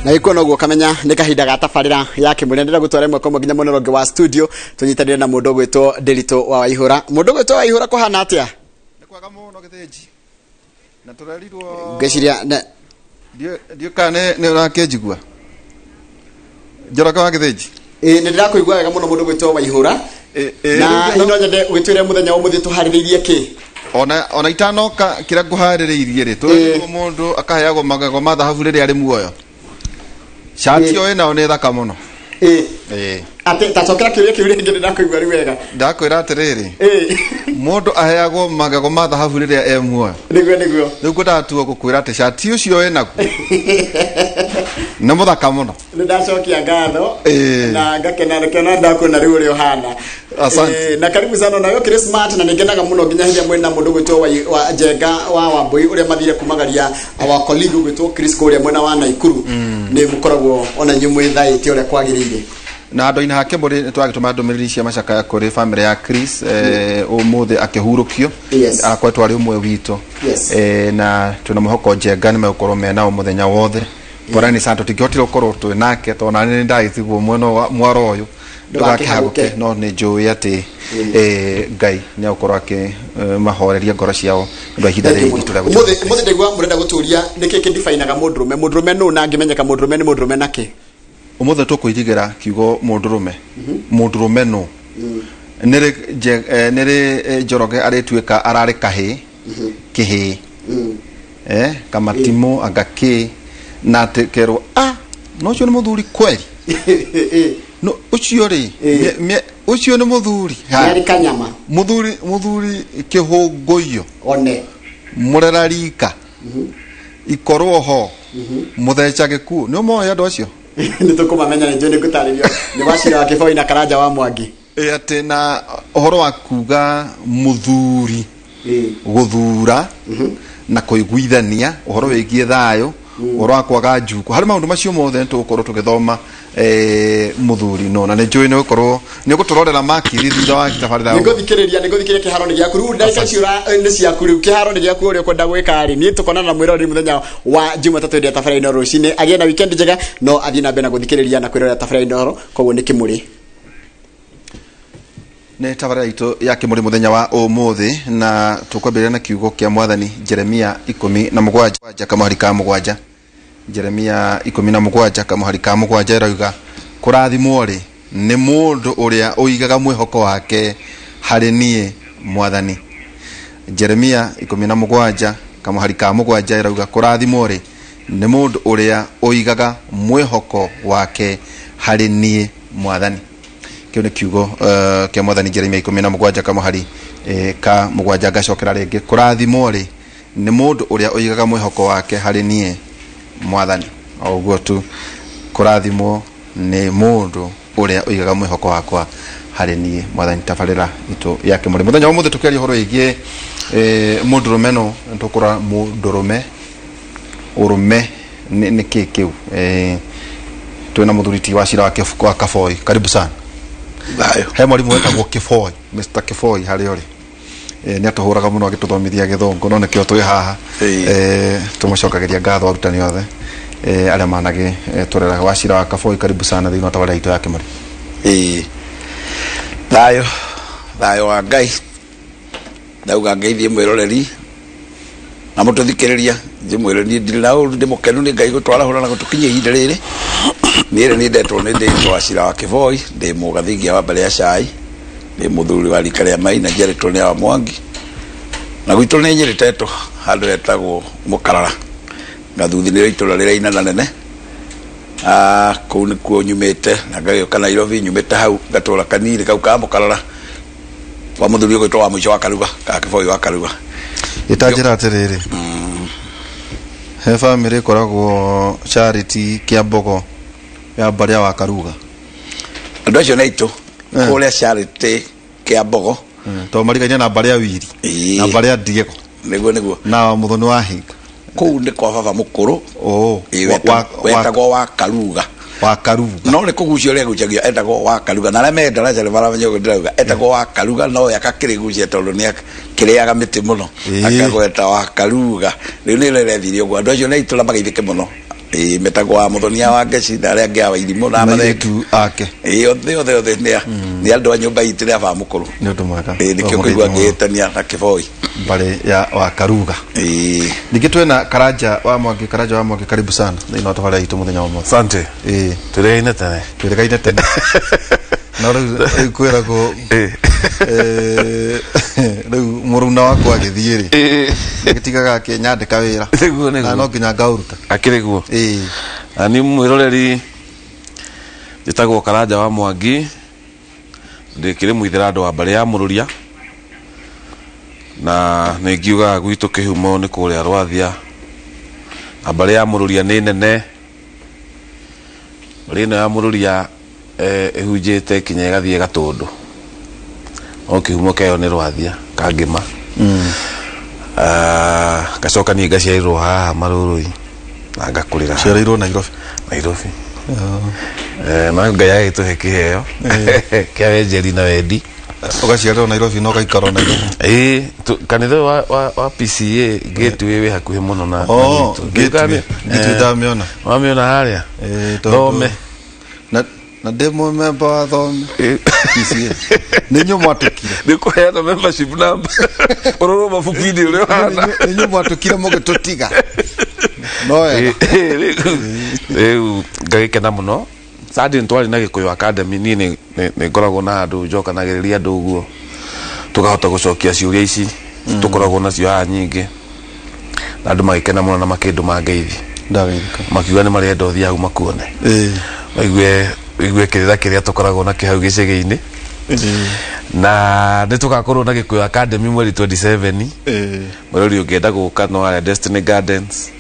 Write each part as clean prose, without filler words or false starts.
Na gĩkuo noguo kamenya nĩ kahinda ga tabarĩra ya kĩmũrĩa. Ndĩrenda gũtwara ĩmwe kwa ĩmwe nginya mwena ũngĩ wa studio, tũnyitanĩre na mũndũ ũgwĩtwo Ndĩritũ wa Waihũra. Mũndũ ũgwĩtwo Waihũra, kũhana atĩa? Nĩ kwega mũno gĩthĩnji na tũrerirwo. Ngwĩciria Ndiũ kana nĩ ũrakĩnjigua, Njoroge wa Gĩthĩnji? Ĩĩ, nĩ ndĩrakũigua wega mũno, mũndũ ũgwĩtwo Waihũra. Ĩ, na rĩu no nyende ũgĩtwĩre mũthenya wa ũmũthĩ tũharĩrĩirie kĩ? Ona itanoka kĩrĩa ngũharĩrĩirie rĩ, tũrerirwo mũndũ akaheagwo magego ma thahabu rĩrĩa arĩ muoyo. Cati ĩyo ĩnao nĩ thaka mũno. Ĩĩ. Atĩ tacokera kĩũria kĩu rĩngĩ, ndĩrakũigua rĩu wega. Ndakwĩra atĩrĩrĩ, mũndũ aheagwo magego ma thahabu rĩrĩa e muoyo. Nĩguo. Rĩu ngwendaga tu gũkwĩra atĩ cati ũcio ĩnaguo nĩ mũthaka mũno. Nĩ ndacokia ngatho na ngakena kena ndakuona rĩu ũrĩa ũhana. Asante. Na karibu sana, nawe ũkĩrĩ smart na nĩngenaga mũno nginya hĩndĩ ĩrĩa mwĩna mũndũ ũgwĩtwo wa Njenga wa Wambui ũrĩa mathire kumagaria our colleague ũgwĩtwo Chris kũrĩa mwena wa Naikuru, nĩ mũkoragwo ona inyuĩ mwĩthaĩte ũrĩa kwagĩrĩire. Na andũ-inĩ hake mũrĩ nĩ twagĩtũma ndũmĩrĩri cia macakaya kũrĩ famĩlĩ ya Chris, ũmũthĩ akĩhurũkio. Arakoretwo arĩ ũmwe witũ. Na twĩna mwĩhoko Njenga nĩ megũkorwo menao mũthenya wothe. Poleni sana tũtingĩhotire gũkorwo twĩ nake tondũ nani nĩ ndagĩtigwo mwena wa mwaro ũyũ. Ndũgakĩhagũke. No nĩ njũĩ atĩ Ngai nĩ egũkorwo akĩmahoreria ngoro ciao nĩ ũndũ wa ihinda rĩrĩ iritũ rĩa Ũmũthĩ ndaigua mũrenda gũtũria nĩkĩ kĩndifinaga mũndũrũme. Mũndũrũme nũ, na angĩmenyeka mũndũrũme nĩ mũndũrũme nakĩ? Ũmũthĩ tũkũirigĩra kiugo mũndũrũme. Mũndũrũme nũ? Nĩrĩ nĩrĩ Njoroge arĩtuĩka ararĩ kahĩĩ, kĩhĩĩ, kamatimũ anga kĩ, na atĩ kerwo a no ũcio nĩ mũthuri kweri, no ũcio rĩ, ũcio nĩ mũthuri. Ha. Nĩ arĩ kanyama. Mũthuri kĩhũngũiyo, one mũrera rika ikorwo ho mũtheca gĩkuũ. Nĩ ũmoĩ andũ acio? Nĩ tũkũmamenya, nĩ njũĩ nĩ ngũtarĩrio nĩ Wacira wa Kĩboi na Karanja wa Mwangi. Ĩ, atĩ na ũhoro wa kuga mũthuri, gũthura na kũiguithania, ũhoro wĩgiĩ thayũ, ũhoro wa kwaga njuko, harĩ maũndũ macio mothe nĩ tũgũkorwo tũgĩthoma mũthuri no na nĩ njũĩ nĩ gũkorwo nĩ ũgũtũrorera makiri thutha wa tabarĩra. Nĩngũthikĩrĩria, kĩharo nĩ gĩaku rĩu, ndagĩka icio nĩ ciaku rĩu, kĩharo nĩ gĩaku ũrĩa ũkwenda gwĩka rĩ. Niĩ tũkonana na mwĩroreri mũthenya wa Jumatatũ hĩndĩ ya tabarĩra ĩno rũcinĩ. Agĩe na weekend njega, no athiĩ na mbere na gũthikĩrĩria na kwĩrorera tabarĩra ĩno, koguo nĩ kĩmũrĩ. Nĩ tabarĩra itũ ya kĩmũrĩ mũthenya wa ũmũthĩ, na tũkwambĩrĩria na kiugo kĩa Mwathani, Jeremia 17 kamũhari ka 7. Jeremia 17 kamũhari ka 7 ĩrauga, "Kũrathimwo rĩ nĩ mũndũ ũrĩa ũigaga mwĩhoko wake harĩ niĩ Mwathani." Jeremia 17 kamũhari ka 7 ĩrauga, "Kũrathimwo rĩ nĩ mũndũ ũrĩa ũigaga mwĩhoko wake harĩ niĩ Mwathani." Kĩu nĩ kiugo kĩa Mwathani, Jeremia 17 kamũhari ka 7. Ngacokera rĩngĩ, kũrathimwo rĩ nĩ mũndũ ũrĩa ũigaga mwĩhoko wake harĩ niĩ Mwathani. O ũguo tu, kũrathimwo nĩ mũndũ ũrĩa ũigaga mwĩhoko wakwa harĩ niĩ Mwathani. Tabarĩra itũ ya kĩmũrĩ mũthenya wa ũmũthĩ tũkĩaria ũhoro wĩgiĩ mũndũrũme no tũkũrora mũndũrũme, ũrũme nĩ kĩ kĩu. Twĩna mũthuri ti Wacira wa Kaboi, karibu sana. Thayũ. He mwarimũ wetagwo Kĩboi, Mr Kĩboi, harĩa ũrĩ, nĩ atũhũraga mũno agĩtũthomithia gĩthũngũ, no nĩkĩo twĩ haha. Tũmũcokagĩria ngatho arutani othe arĩa managĩ tũrera. Wacira wa Kaboi, karibu sana thĩinĩ wa tabarĩra itũ ya kĩmũrĩ. Ĩĩ, thayũ, thayũ wa Ngai. Ndauga ngeithie mwĩroreri na mũtũthikĩrĩria, njĩmwĩre niĩ ndirĩ na ũru, ndĩ mũkenu nĩ Ngai gũtwarahũra na gũtũkinyia ihinda rĩrĩ. Niĩ rĩ, nĩ ndetwo nĩ ndĩtwo Wacira wa Kĩboi, ndĩ mũgathingia wa mbere ya cai, ndĩ mũthuri wa rika rĩa Maina, njiarĩtwo nĩ awa Mwangi, na gwitũ nĩ Nyĩrĩ Tetũ, handũ hetagwo Mũkarara Gathuthi, nĩrĩo itũra rĩrĩa inana nene. Kũu nĩkuo nyumĩte na ngagĩũka Nairobi. Nyumĩte hau ngatũra kanini kau ka Mũkarara kwa mũthuri ũgwĩtwo wa mũico wa Karuga ka Kĩboi wa Karuga. Ĩtanjĩra atĩrĩrĩ, he bamĩrĩ ĩkoragwo Charity Kĩambogo ya mbarĩ ya wa Karuga? Andũ acio nĩ aitũ kũrĩa Charity Kĩambogo. Tondũ marigainie na mbarĩ ya Wiri na mbarĩ ya Diego. Nĩguo. Na Mũthoni wa Hinga. Kũu nĩ kwa baba mũkũrũ. Oh, Ĩĩ, wetagwo wa Karuga. Wa Karuga. No nĩ kũgucio ũrĩa etagwo wa Karuga, na arĩa me ndaraca nĩ maramenya ũguo ndĩrauga. Etagwo wa Karuga, no we akakĩrĩgucia tondũ nĩ akĩrĩaga mĩtĩ mũno. Akagweta wa Karuga. Rĩu nĩ rĩrethire ũguo, andũ acio nĩ aitũ na mageithĩke mũno. Ĩĩ, metagwo wa Mũthonia wa Ngeci na arĩa angĩ a Wairimũ na Mathenge. Airĩtu ake. Ĩĩ, othe othe othe nĩ nĩ andũ a nyũmba itũ, nĩ a baba mũkũrũ. Nĩ ũndũ mwega. Ĩĩ, nĩkĩo kũigua ngĩĩtania na kĩboi. Mbarĩ ya wa Karuga. Ĩĩ. Ningĩ twĩna Karanja wa Mwangi. Karanja wa Mwangi, karibu sana thĩinĩ wa tabarĩra itũ mũthenya wa ũmũthĩ. Asante. Ĩĩ. Tũrĩgaine tene. Twĩrĩgaine tene, no rĩu kwĩragwo rĩu mũruna wakwa agĩthiĩ rĩ, gĩtigaga akĩnyandĩka wĩra. Nĩguo, nĩguo. Na no nginya ngaũruta. Akĩrĩ guo. Ĩĩ. Na ni mwĩroreri, njĩtagwo Karanja wa Mwangi, ndĩkĩrĩ mũithĩra wa mbarĩ ya Mũrũria, na nĩ ngiugaga gwitũ kĩhumo nĩ kũrĩa Rwathia, na mbarĩ ya Mũrũria nĩ nene. Mbarĩ ĩno ya Mũrũria ĩhunjĩte kinya ĩgathiĩ Gatũndũ, no kĩhumo kĩayo nĩ Rwathia Kangĩma. Ngacoka niĩ ngaciarĩrwo haha Marũrũi na ngakũrĩra haha. Ciarĩirwo Nairobi? Nairobi. No Ngai agĩtũhe kĩheo kĩa wenjeri na wendi. Ũgaciarĩrwo Nairobi na ũgaikarwo Nairobi? Ĩĩ, kanitha ũyũ wa PCA Gateway wĩ hakuhĩ mũno na Oh, gwitũ. Gateway. Gateway ndamĩona. Wamĩona harĩa? Ĩĩ, tondũ- Thome. Na ndĩ mũmemba wa Thome PCA, nĩ inyuĩ mwatũkire. Nĩ kũheana membership number ũrorwo mabuku-inĩ ũrĩa ũhana. Nĩ inyuĩ mwatũkire mũgĩtũtiga, no wega. Rĩu ngagĩkena mũno. Sunday nĩ twarĩ na Gĩkũyũ Academy. Niĩ nĩ ngoragwo na andũ njokanagĩrĩria andũ ũguo tũkahota gũcokia ciũria ici tũkoragwo nacio haha nyingĩ, na andũ magĩkena mũno na makĩndũma ngeithi. Ndageithĩka. Makiuga nĩ marenda ũthiĩ hau makuone, maigue igue kĩrĩra kĩrĩa tũkoragwo nakĩo hau gĩcagi-inĩ. Na nĩ tũgakorwo na Gĩkũyũ Academy mweri 27. Mweri ũngĩenda gũka no harĩa Destiny Gardens.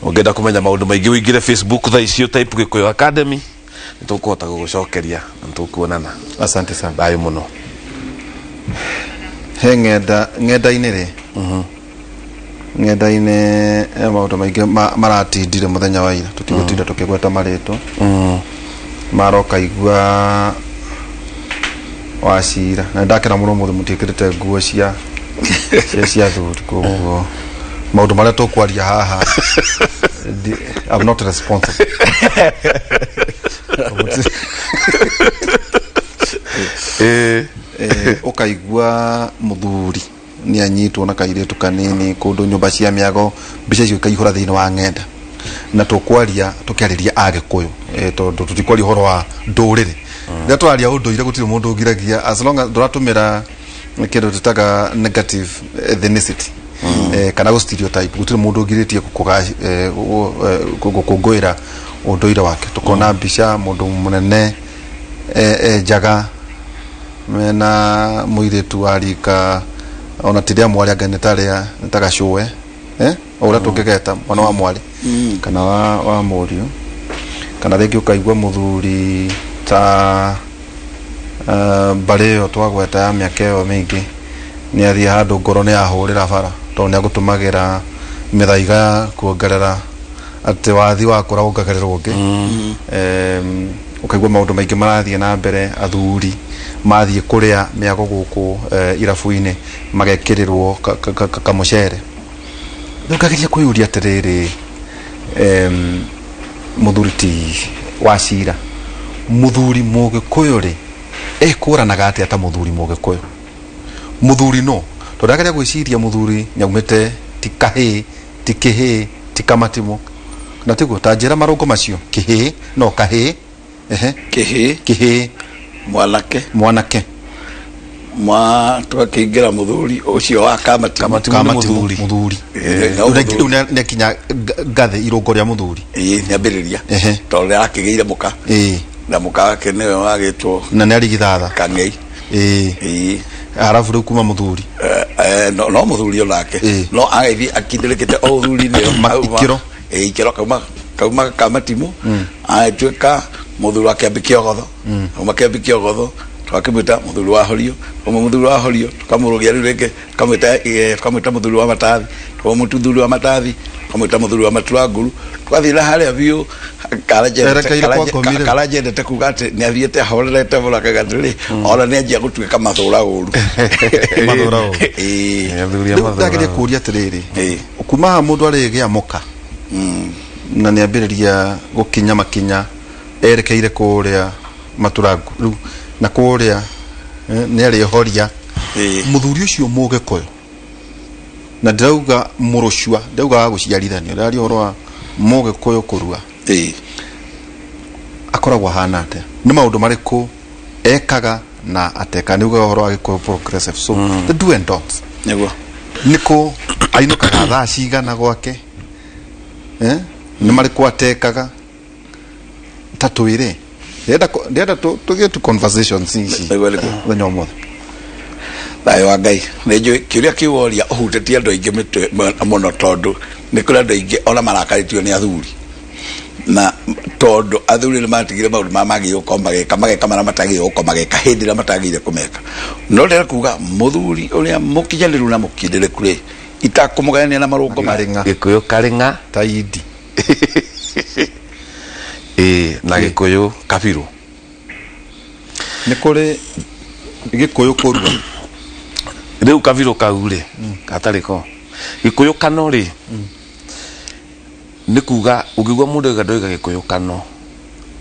Ũngĩenda kũmenya maũndũ maingĩ, ũingĩre Facebook thaa icio, type Gĩkũyũ Academy, nĩ tũkũhota gũgũcokeria na nĩ tũkuonana. Asante sana. Thayũ mũno. He ng'enda ng'enda-inĩ rĩ, ng'enda-inĩ he maũndũ maingĩ maratindire mũthenya wa ira. Tũtigũtinda tũkĩgweta marĩtwa. Maroka igua Wacira na ndakena mũno mũthĩ mũtiĩkĩrĩte nguo cia thuri, koguo maũndũ marĩa tũkwaria haha I'm not responsible. Ũkaigua mũthuri nĩ anyitwo na kairĩtu kanini kũndũ nyũmba cia mĩago, mbica icio ikaihũra thĩinĩ wa ng'enda, na tũkwaria tũkĩarĩria Agĩkũyũ, tondũ tũtikwaria ũhoro wa ndũrĩrĩ. Rĩrĩa tũraria ũndũire, gũtirĩ mũndũ ũgiragia as long as ndũratũmĩra kĩndũ tũtaga negative ethnicity kana gũ stereotype. Gũtirĩ mũndũ ũgirĩtie gũkũngũĩra ũndũire wake. Tũkona mbica mũndũ mũnene njaga mena mũirĩtu wa rika ona ti rĩa mwarĩ, anga nĩ ta rĩa nĩ ta gacũe, o ũrĩa tũngĩgeta mwana wa mwarĩ kana wa mũriũ, kana rĩngĩ ũkaigua mũthuri ta mbarĩ ĩyo twagweta ya mĩaka ĩyo mĩingĩ nĩ athiĩ handũ ngoro nĩ ahũrĩra bara tondũ nĩ agũtũmagĩra mĩthaiga ya kuongerera atĩ wathi wakũra wongagĩrĩrwo ũngĩ. Ũkaigua maũndũ maingĩ marathiĩ na mbere, athuri mathiĩ kũrĩa mĩago gũkũ irabu-inĩ magekĩrĩrwo kamũcere. Rĩu ngageria kwĩyũria atĩrĩrĩ, mũthuri ti Wacira, mũthuri Mũgĩkũyũ rĩ, ekũranaga atĩa ta mũthuri Mũgĩkũyũ? Mũthuri no tondũ ndageria gwĩciria mũthuri nĩaumĩte ti kahĩĩ, ti kĩhĩĩ, ti kamatimũ, na tiguo? Ta njĩra marũngo macio: kĩhĩĩ, no kahĩĩ, ehe. Kĩhĩĩ. Kĩhĩĩ. Mwanake. Mwanake. Mwa tũgakĩingĩra mũthuri ũcio wa Kamatimũ. Kamatimũ nĩ Kamatimũ, mũthuri. Mũthuri. No Rĩu mũthuri. rĩu nĩakinya ngathĩ irũngo rĩa mũthuri. Ĩĩ, nĩambĩrĩria tondũ nĩarakĩgĩire mũka na mũka wake nĩwe wagĩtwo Na nĩ arigithatha. Kang'ei. Ĩĩ, arabu rĩu kuma mũthuri? No mũthuri onake no agĩthiĩ akindĩrĩkĩte o ũthuri-inĩ ũyũ. Ikĩro. Ĩĩ, ikĩro kauma Kamatimũ agĩtuĩka mũthuri wa Kĩambi Kĩogotho. Kauma Kĩambi Kĩogotho twakĩmwĩta mũthuri wa Horio. Kauma mũthuri wa Horio tũkamũrũgia rĩu rĩngĩ tũkamwĩta mũthuri wa Matathi. Twauma mũthuri wa Matathi tũkamwĩta mũthuri wa Maturanguru, tũgathiĩ na harĩa biũ. Erekeire kwa Ngomi rĩu. Kara njendete kuga atĩ nĩ athiĩte ahorerete mũno, akauga atĩrĩrĩ, ona nĩ anjia gũtuĩka mathũra ũru. Mathũra ũru. Ĩĩ. Athuri a Rĩu mathũra. ndageria kũria atĩrĩrĩ, kuma haha mũndũ arĩgĩa mũka Na nĩ ambĩrĩria gũkinya makinya erekeire kũrĩa Maturangu rĩu na kũrĩa nĩ arĩhoria mũthuri ũcio Mũgĩkũyũ na ndĩrauga mũrũcua, ndĩrauga wa gũciarithanio, ndĩraria ũhoro wa Mũgĩkũyũ kũrua. Akoragwo ahana atĩa? Nĩ maũndũ marĩkũ ekaga na ateka? Nĩ ugaga ũhoro wa Gĩkũyũ progressive, so the do and don'ts. Nĩguo. Nĩkũ ainũkaga thaa cigana gwake, nĩ marĩkũ atekaga? Ta twĩre, ndĩrenda tũgĩe tu conversations ici Nĩguo, nĩguo. mũthenya ũmũthĩ. Thayũ wa Ngai. Nĩ njũĩ kĩũria kĩu woria ũhutĩtie andũ aingĩ mĩtwe mũno, tondũ nĩ kũrĩ andũ aingĩ ona marakarĩtio nĩ athuri, na tondũ athuri nĩ matigire maũndũ marĩa magĩrĩirwo gũkorwo magĩka, mageka marĩa matagĩrĩirwo gũkorwo magĩka hĩndĩ ĩrĩa matagĩrĩire kũmeka. No ndĩrenda kuga mũthuri ũrĩa mũkinyanĩru na mũkindĩrĩku rĩ, itakũmũgayania na marũngo maya. Karĩng'a. Gĩkũyũ karĩng'a. Taidi. Ĩĩ, na Gĩkũyũ kabirũ. Nĩ kũrĩ Gĩkũyũ kũrua. Rĩu kabirũ kau rĩ gatarĩ ko Gĩkũyũ kano rĩ, nĩ kuga ũngĩigua mũndũ oiga ndoiga Gĩkũyũ kano,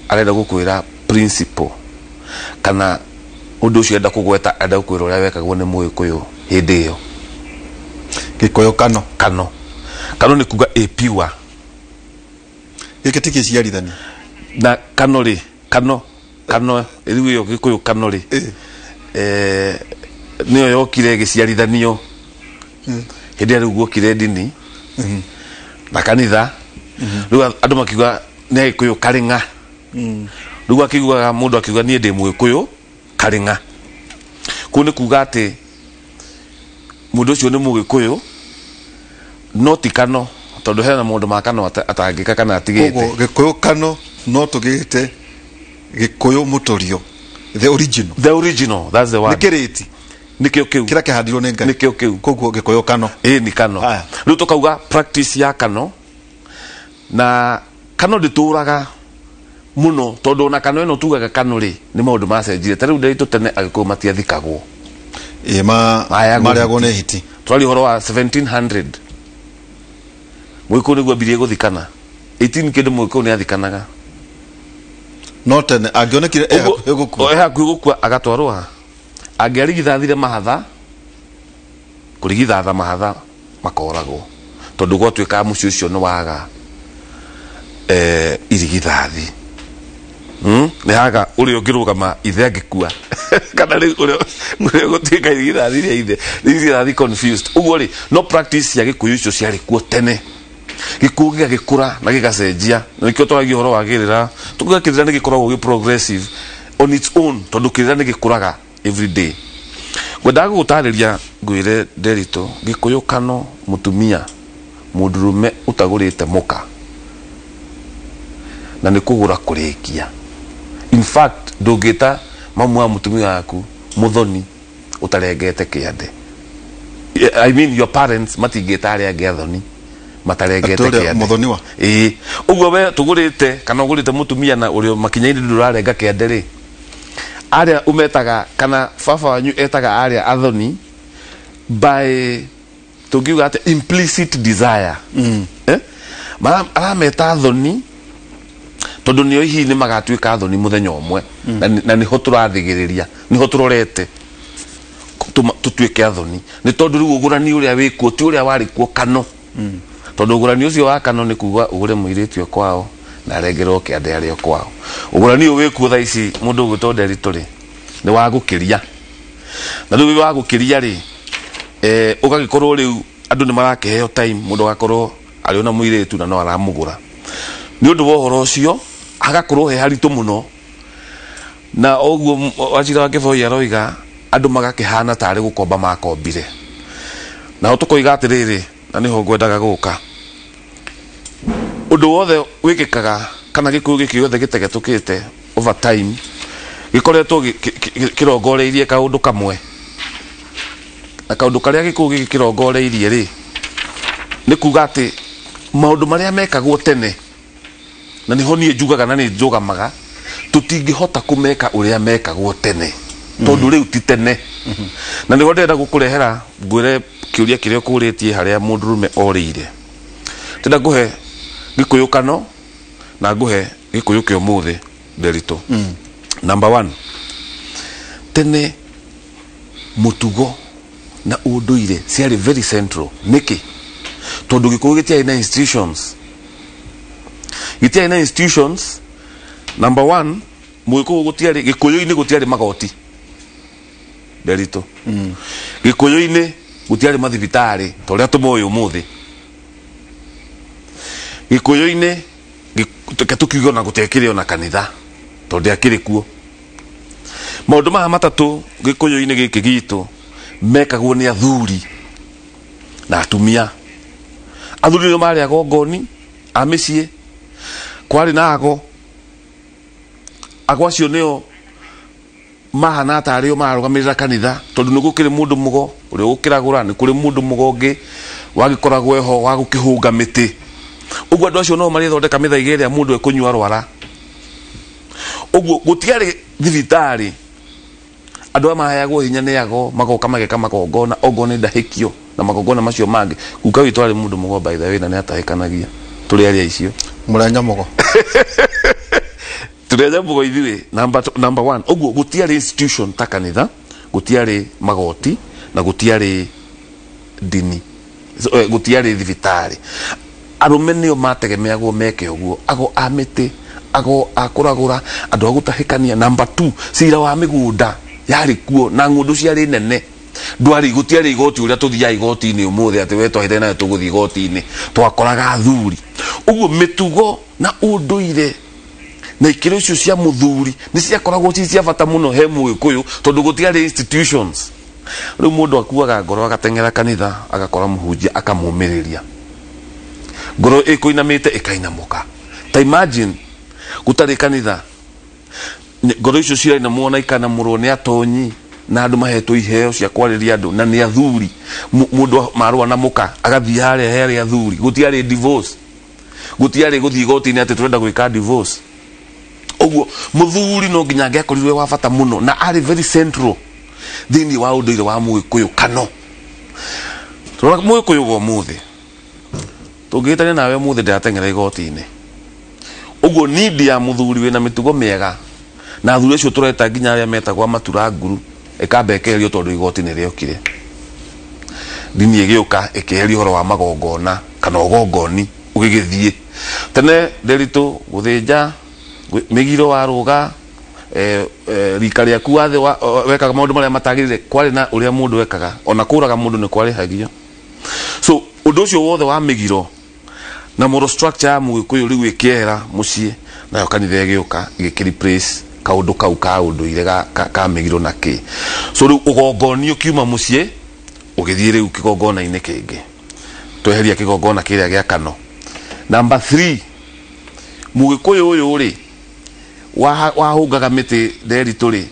arenda gũkwĩra principle kana ũndũ ũcio enda kũgweta, enda gũkwĩra ũrĩa wekagwo nĩ Mũgĩkũyũ hĩndĩ ĩyo. Gĩkũyũ kano. Kano, kano nĩ kuga a pure. Gĩkĩ ti gĩciarithania. Na kano rĩ, kano kano rĩu ĩyo Gĩkũyũ kano rĩ, nĩyo yokire ĩgĩciarithanio hĩndĩ ĩrĩa rĩu guokire ndini na kanitha. Rĩu andũ makiuga nĩ Agĩkũyũ karĩng'a. Rĩu akĩiguaga mũndũ akiuga niĩ ndĩ Mũgĩkũyũ karĩng'a, kũu nĩ kuga atĩ mũndũ ũcio nĩ Mũgĩkũyũ no ti kano, tondũ hena maũndũ ma kano atangĩka kana atigĩte. Koguo Gĩkũyũ kano no tũgĩte Gĩkũyũ mũtũrio, the original. The original, that's the Nĩ one. kĩrĩti. Nĩkĩo kĩu. Kĩrĩa kĩhandirwo nĩ Ngai. Nĩkĩo kĩu. Koguo Gĩkũyũ kano. Ĩĩ, nĩ kano. Aya. Rĩu tũkauga practice ya kano, na kano ndĩtũraga mũno, tondũ ona kano ĩno tugaga kano rĩ, nĩ maũndũ macenjirie. Ta rĩu ndĩritũ tene Agĩkũyũ matiathikagwo. Ĩĩ, ma Mayagwo marĩagwo hiti. nĩ hiti. Twaria ũhoro wa 1700, Mũgĩkũyũ nĩguo ambirie gũthikana. 18 kĩndũ Mũgĩkũyũ nĩ athikanaga. No tene angĩonekire e hakuhĩ gũkua. E hakuhĩ gũkua agatwarwo ha angĩarigithathire mahatha, kũrigithatha mahatha makoragwo, tondũ gwatuĩkaga mũciĩ ũcio nĩ waga irigithathi. Nĩ haga ũrĩa ũngĩrũgama ithe angĩkua, kana rĩu ũrĩa ũgũtuĩka irigithathi rĩa ithe, irigithathi confused. Ũguo rĩ, no practice cia Gĩkũyũ icio ciarĩ kuo tene. Gĩkũyũ gĩgagĩkũra na gĩgacenjia, na nĩkĩo twaragia ũhoro wa kĩrĩra, tukuga kĩrĩra nĩ gĩkoragwo gĩ progressive on its own, tondũ kĩrĩra nĩ gĩkũraga every day. Ngwendaga gũgũtarĩria ngwĩre Nderitu, Gĩkũyũ kano mũtumia mũndũrũme ũtagũrĩte mũka na nĩ kũgũra kũrĩkia, in fact ndũngĩta mamu wa mũtumia waku mũthoni ũtarengete kĩande. I mean, your parents matingĩta arĩa angĩ athoni matarengete Atĩ ũrĩa kĩande. mũthoniwa? Ĩĩ, ũguo we tũgũrĩte kana ũgũrĩte mũtumia na ũrĩa makinya-inĩ ndũrarenga kĩande rĩ, arĩa ũmetaga kana baba wanyu etaga arĩa athoni by tũngiuga atĩ implicit desire. Arameta athoni tondũ nĩo hihi nĩ magatuĩka athoni mũthenya ũmwe. Na nĩho tũrathigĩrĩria, nĩho tũrorete tũtuĩke athoni, nĩ tondũ rĩu ũgũrani ũrĩa wĩkuo ti ũrĩa warĩ kuo kano. Tondũ ũgũrani ũcio wa kano nĩ kuga ũgũre mũirĩtu o kwao na arengerwo kĩande arĩ o kwao. Ũgũrani ũyũ wĩkuo thaa ici mũndũ ũgwĩtwo Nderitu rĩ, nĩ wa gũkĩria. Na rĩu wĩ wa gũkĩria rĩ, ũgagĩkorwo rĩu andũ nĩ marakĩheo time, mũndũ agakorwo arĩ ona mũirĩtu na no aramũgũra. Nĩ ũndũ wa ũhoro ũcio hagakorwo he haritũ mũno, na ũguo Wachira wa Kĩboi aroiga andũ magakĩhana tarĩ gũkomba makombire. Nao tũkoiga atĩrĩrĩ, na nĩho ngwendaga gũka, ũndũ wothe wĩkĩkaga kana gĩkũyũ gĩkĩ gĩothe gĩtegetũkĩte over time gĩkoretwo kĩrongoreirie kaũndũ kamwe, na kaũndũ karĩa gĩkũyũ gĩkĩ kĩrongoreirie rĩ, nĩ kuga atĩ maũndũ marĩa mekagwo tene, na nĩho niĩ njugaga na nĩ njũgamaga, tũtingĩhota kũmeka ũrĩa mekagwo tene, tondũ rĩu ti tene. Na nĩho ndĩrenda gũkũrehera ngwĩre kĩũria kĩrĩa ũkũrĩtie harĩa mũndũrũme orĩire. Ndĩrenda ngũhe Gĩkũyũ kano na ngũhe Gĩkũyũ kĩa ũmũthĩ, Nderitu. Number one, tene mũtugo na ũndũire ciarĩ very central. Nĩkĩ? Tondũ Gĩkũyũ gĩtiarĩ na institutions, gĩtiarĩ na institutions. Number one, Mũgĩkũyũ gũtiarĩ, Gĩkũyũ-inĩ gũtiarĩ magoti, Nderitu. Gĩkũyũ-inĩ gũtiarĩ mathibitarĩ ta ũrĩa tũmoĩ ũmũthĩ. Gĩkũyũ-inĩ reke tũkiuge ona gũtiakĩrĩ ona kanitha, tondũ ndĩakĩrĩ kuo. Maũndũ maya matatũ Gĩkũyũ-inĩ gĩkĩ gitũ mekagwo nĩ athuri na atumia. Athuri nĩo marĩ agongoni a mĩciĩ. Kwarĩ na ago. Ago acio nĩo mahana tarĩ o mararũgamĩrĩra kanitha, tondũ nĩ gũkĩrĩ mũndũ mũgo ũrĩa ũgũkĩragũra, nĩ kũrĩ mũndũ mũgo ũngĩ wagĩkoragwo eho wa gũkĩhũnga mĩtĩ. Ũguo andũ acio no marĩthondeka mĩthaiga ĩrĩa mũndũ ekũnyua rwara. Ũguo gũtiarĩ thibitarĩ. Andũ aya maheagwo hinya nĩ ago, magoka mageka magongona, ongorwo nĩ ndahĩkio na magongona macio mangĩ. Guka witũ arĩ mũndũ mũgo, by the way, na nĩ atahĩkanagia tũrĩ arĩa icio. Mũrĩa nyamugo. Tũrĩ nyamugo ithuĩ. Number one, ũguo gũtiarĩ institution ta kanitha, gũtiarĩ magoti na gũtiarĩ ndini. So, gũtiarĩ thibitarĩ. Arũme nĩo mategemeagwo meke ũguo, ago a mĩtĩ, ago a kũragũra, andũ a gũtahĩkania. Number two, cira wa mĩgũnda yarĩ kuo na ng'ũndũ ciarĩ nene. Ndwarĩ, gũtiarĩ igoti ũrĩa tũthiaga igoti-inĩ ũmũthĩ atĩ we twahĩtania nawe tũgũthiĩ igoti-inĩ. Twakoraga athuri. Ũguo mĩtugo na ũndũire na ikĩro icio cia mũthuri nĩ ciakoragwo ci cia bata mũno he Mũgĩkũyũ, tondũ gũtiarĩ institutions. Rĩu mũndũ akuaga ngoro agateng'era kanitha, agakora mũhunjia akamũmĩrĩria, ngoro ĩkũinamĩte ĩkainamũka. Ta imagine gũtarĩ kanitha, ngoro icio cirainamwo na ikanamũrwo nĩ atonyi na andũ mahetwo iheo cia kwarĩria andũ na nĩ athuri. Mũndũ marũa na mũka agathiĩ harĩa harĩ athuri. Gũtiarĩ divorce, gũtiarĩ gũthiĩ igoti-inĩ atĩ tũrenda gwĩka divorce. Ũguo mũthuri no nginya angĩakorirwo wa bata mũno na arĩ very central thĩinĩ wa ũndũire wa Mũgĩkũyũ. Kano rora Mũgĩkũyũ wa ũmũthĩ, tũngĩhĩtania nawe ũmũthĩ ndĩrateng'era igoti-inĩ. Ũguo need ya mũthuri wĩna mĩtugo mĩega na athuri acio tũreta nginya arĩa metagwo amatura nguru ĩkamba ĩkeherio, tondũ igoti nĩ rĩokire, ndini ĩgĩũka ĩkĩeheria ũhoro wa magongona kana ũgongoni ũgĩgĩthiĩ. Tene, Nderitu, gũthĩnja mĩgiro warũga rika rĩaku wathĩ wekaga maũndũ marĩa matagĩrĩire, kwarĩ na ũrĩa mũndũ ekaga, ona kũraga mũndũ nĩ kwarĩhagio. So ũndũ ũcio wothe wa mĩgiro na moral structure ya Mũgĩkũyũ rĩu ĩkĩehera mũciĩ, nayo kanitha ĩgĩũka ĩgĩkĩ replace kaũndũ kau ka ũndũire ka mĩgiro na kĩ. So rĩu ũgongoni ũkiuma mũciĩ ũgĩthiĩ rĩu kĩgongona-inĩ kĩngĩ, tweheria kĩgongona kĩrĩa gĩa kano. Number 3, Mũgĩkũyũ ũyũ rĩ wahũngaga mĩtĩ, Nderitu rĩ,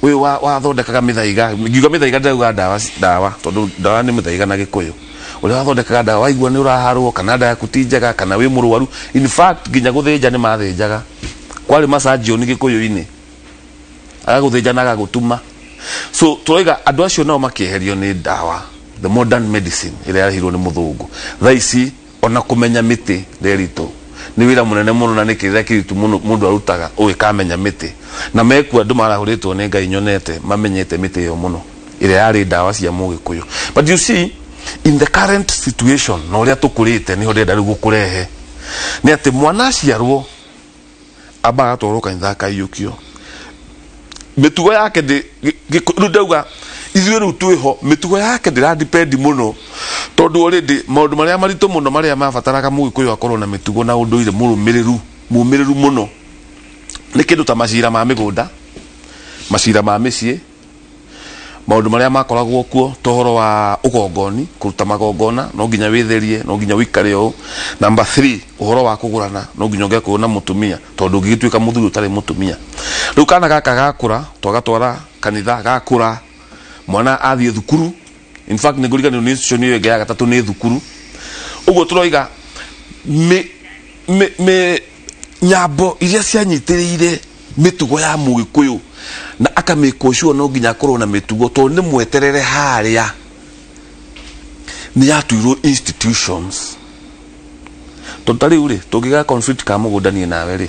ũyũ wathondekaga mĩthaiga, ngiuga mĩthaiga ndĩrauga ndawa, ndawa tondũ ndawa nĩ mĩthaiga na Gĩkũyũ, ũrĩa wathondekaga ndawa waigua nĩ ũraharwo kana nda yaku ti njega kana wĩ mũrwaru. In fact, nginya gũthĩnja nĩ mathĩnjaga. Kwarĩ macanjioni Gĩkũyũ-inĩ, agagũthĩnja na agagũtuma. So tũroiga andũ acio nao makĩeherio nĩ ndawa, the modern medicine ĩrĩa yarehirwo nĩ mũthũngũ. Thaa ici ona kũmenya mĩtĩ, Nderitu, nĩ wĩra mũnene mũno na nĩ kĩrĩra kĩritũ mũno mũndũ arutaga ũgĩkamenya mĩtĩ na mekuo. Andũ marahũrĩtwo nĩ Ngai nyonete mamenyete mĩtĩ ĩyo mũno ĩrĩa yarĩ ndawa cia Mũgĩkũyũ. But you see, in the current situation na ũrĩa tũkũrĩte, nĩho ndĩrenda rĩu gũkũrehe, nĩ atĩ mwana aciarwo ambaga agatwarwo kanitha akaiyũkio mĩtugo yake. Rĩu ndauga ithuĩ rĩu twĩho, mĩtugo yake ndĩra depend mũno, tondũ already maũndũ marĩa maritũ mũno marĩa mabataraga Mũgĩkũyũ akorwo na mĩtugo na ũndũire mũrũmĩrĩru mũmĩrĩru mũno nĩ kĩndũ ta macira ma mĩgũnda, macira ma mĩciĩ, maũndũ marĩa makoragwo kuo ta ũhoro wa ũgongoni, kũruta magongona no nginya wĩtherie, no nginya ũikare ũũ. Number 3, ũhoro wa kũgũrana, no nginya ũngĩakorwo na mũtumia, tondũ ũngĩgĩtuĩka mũthuri ũtarĩ mũtumia. Rĩu kana gaka gakũra twagatwara kanitha, gakũra mwana athiĩ thukuru. In fact, nĩ ngũriganĩrwo nĩ institution ĩyo ĩngĩ ya gatatũ, nĩ thukuru. Ũguo tũroiga mĩ nyambo iria cianyitĩrĩire mĩtugo ya Mũgĩkũyũ na akamĩkwo sure no nginya akorwo na mĩtugo tondũ nĩ mweterere harĩa nĩ yatuirwo institutions. Tondũ ta rĩu rĩ, tũngĩgĩa conflict ka mũgũnda niĩ nawe rĩ,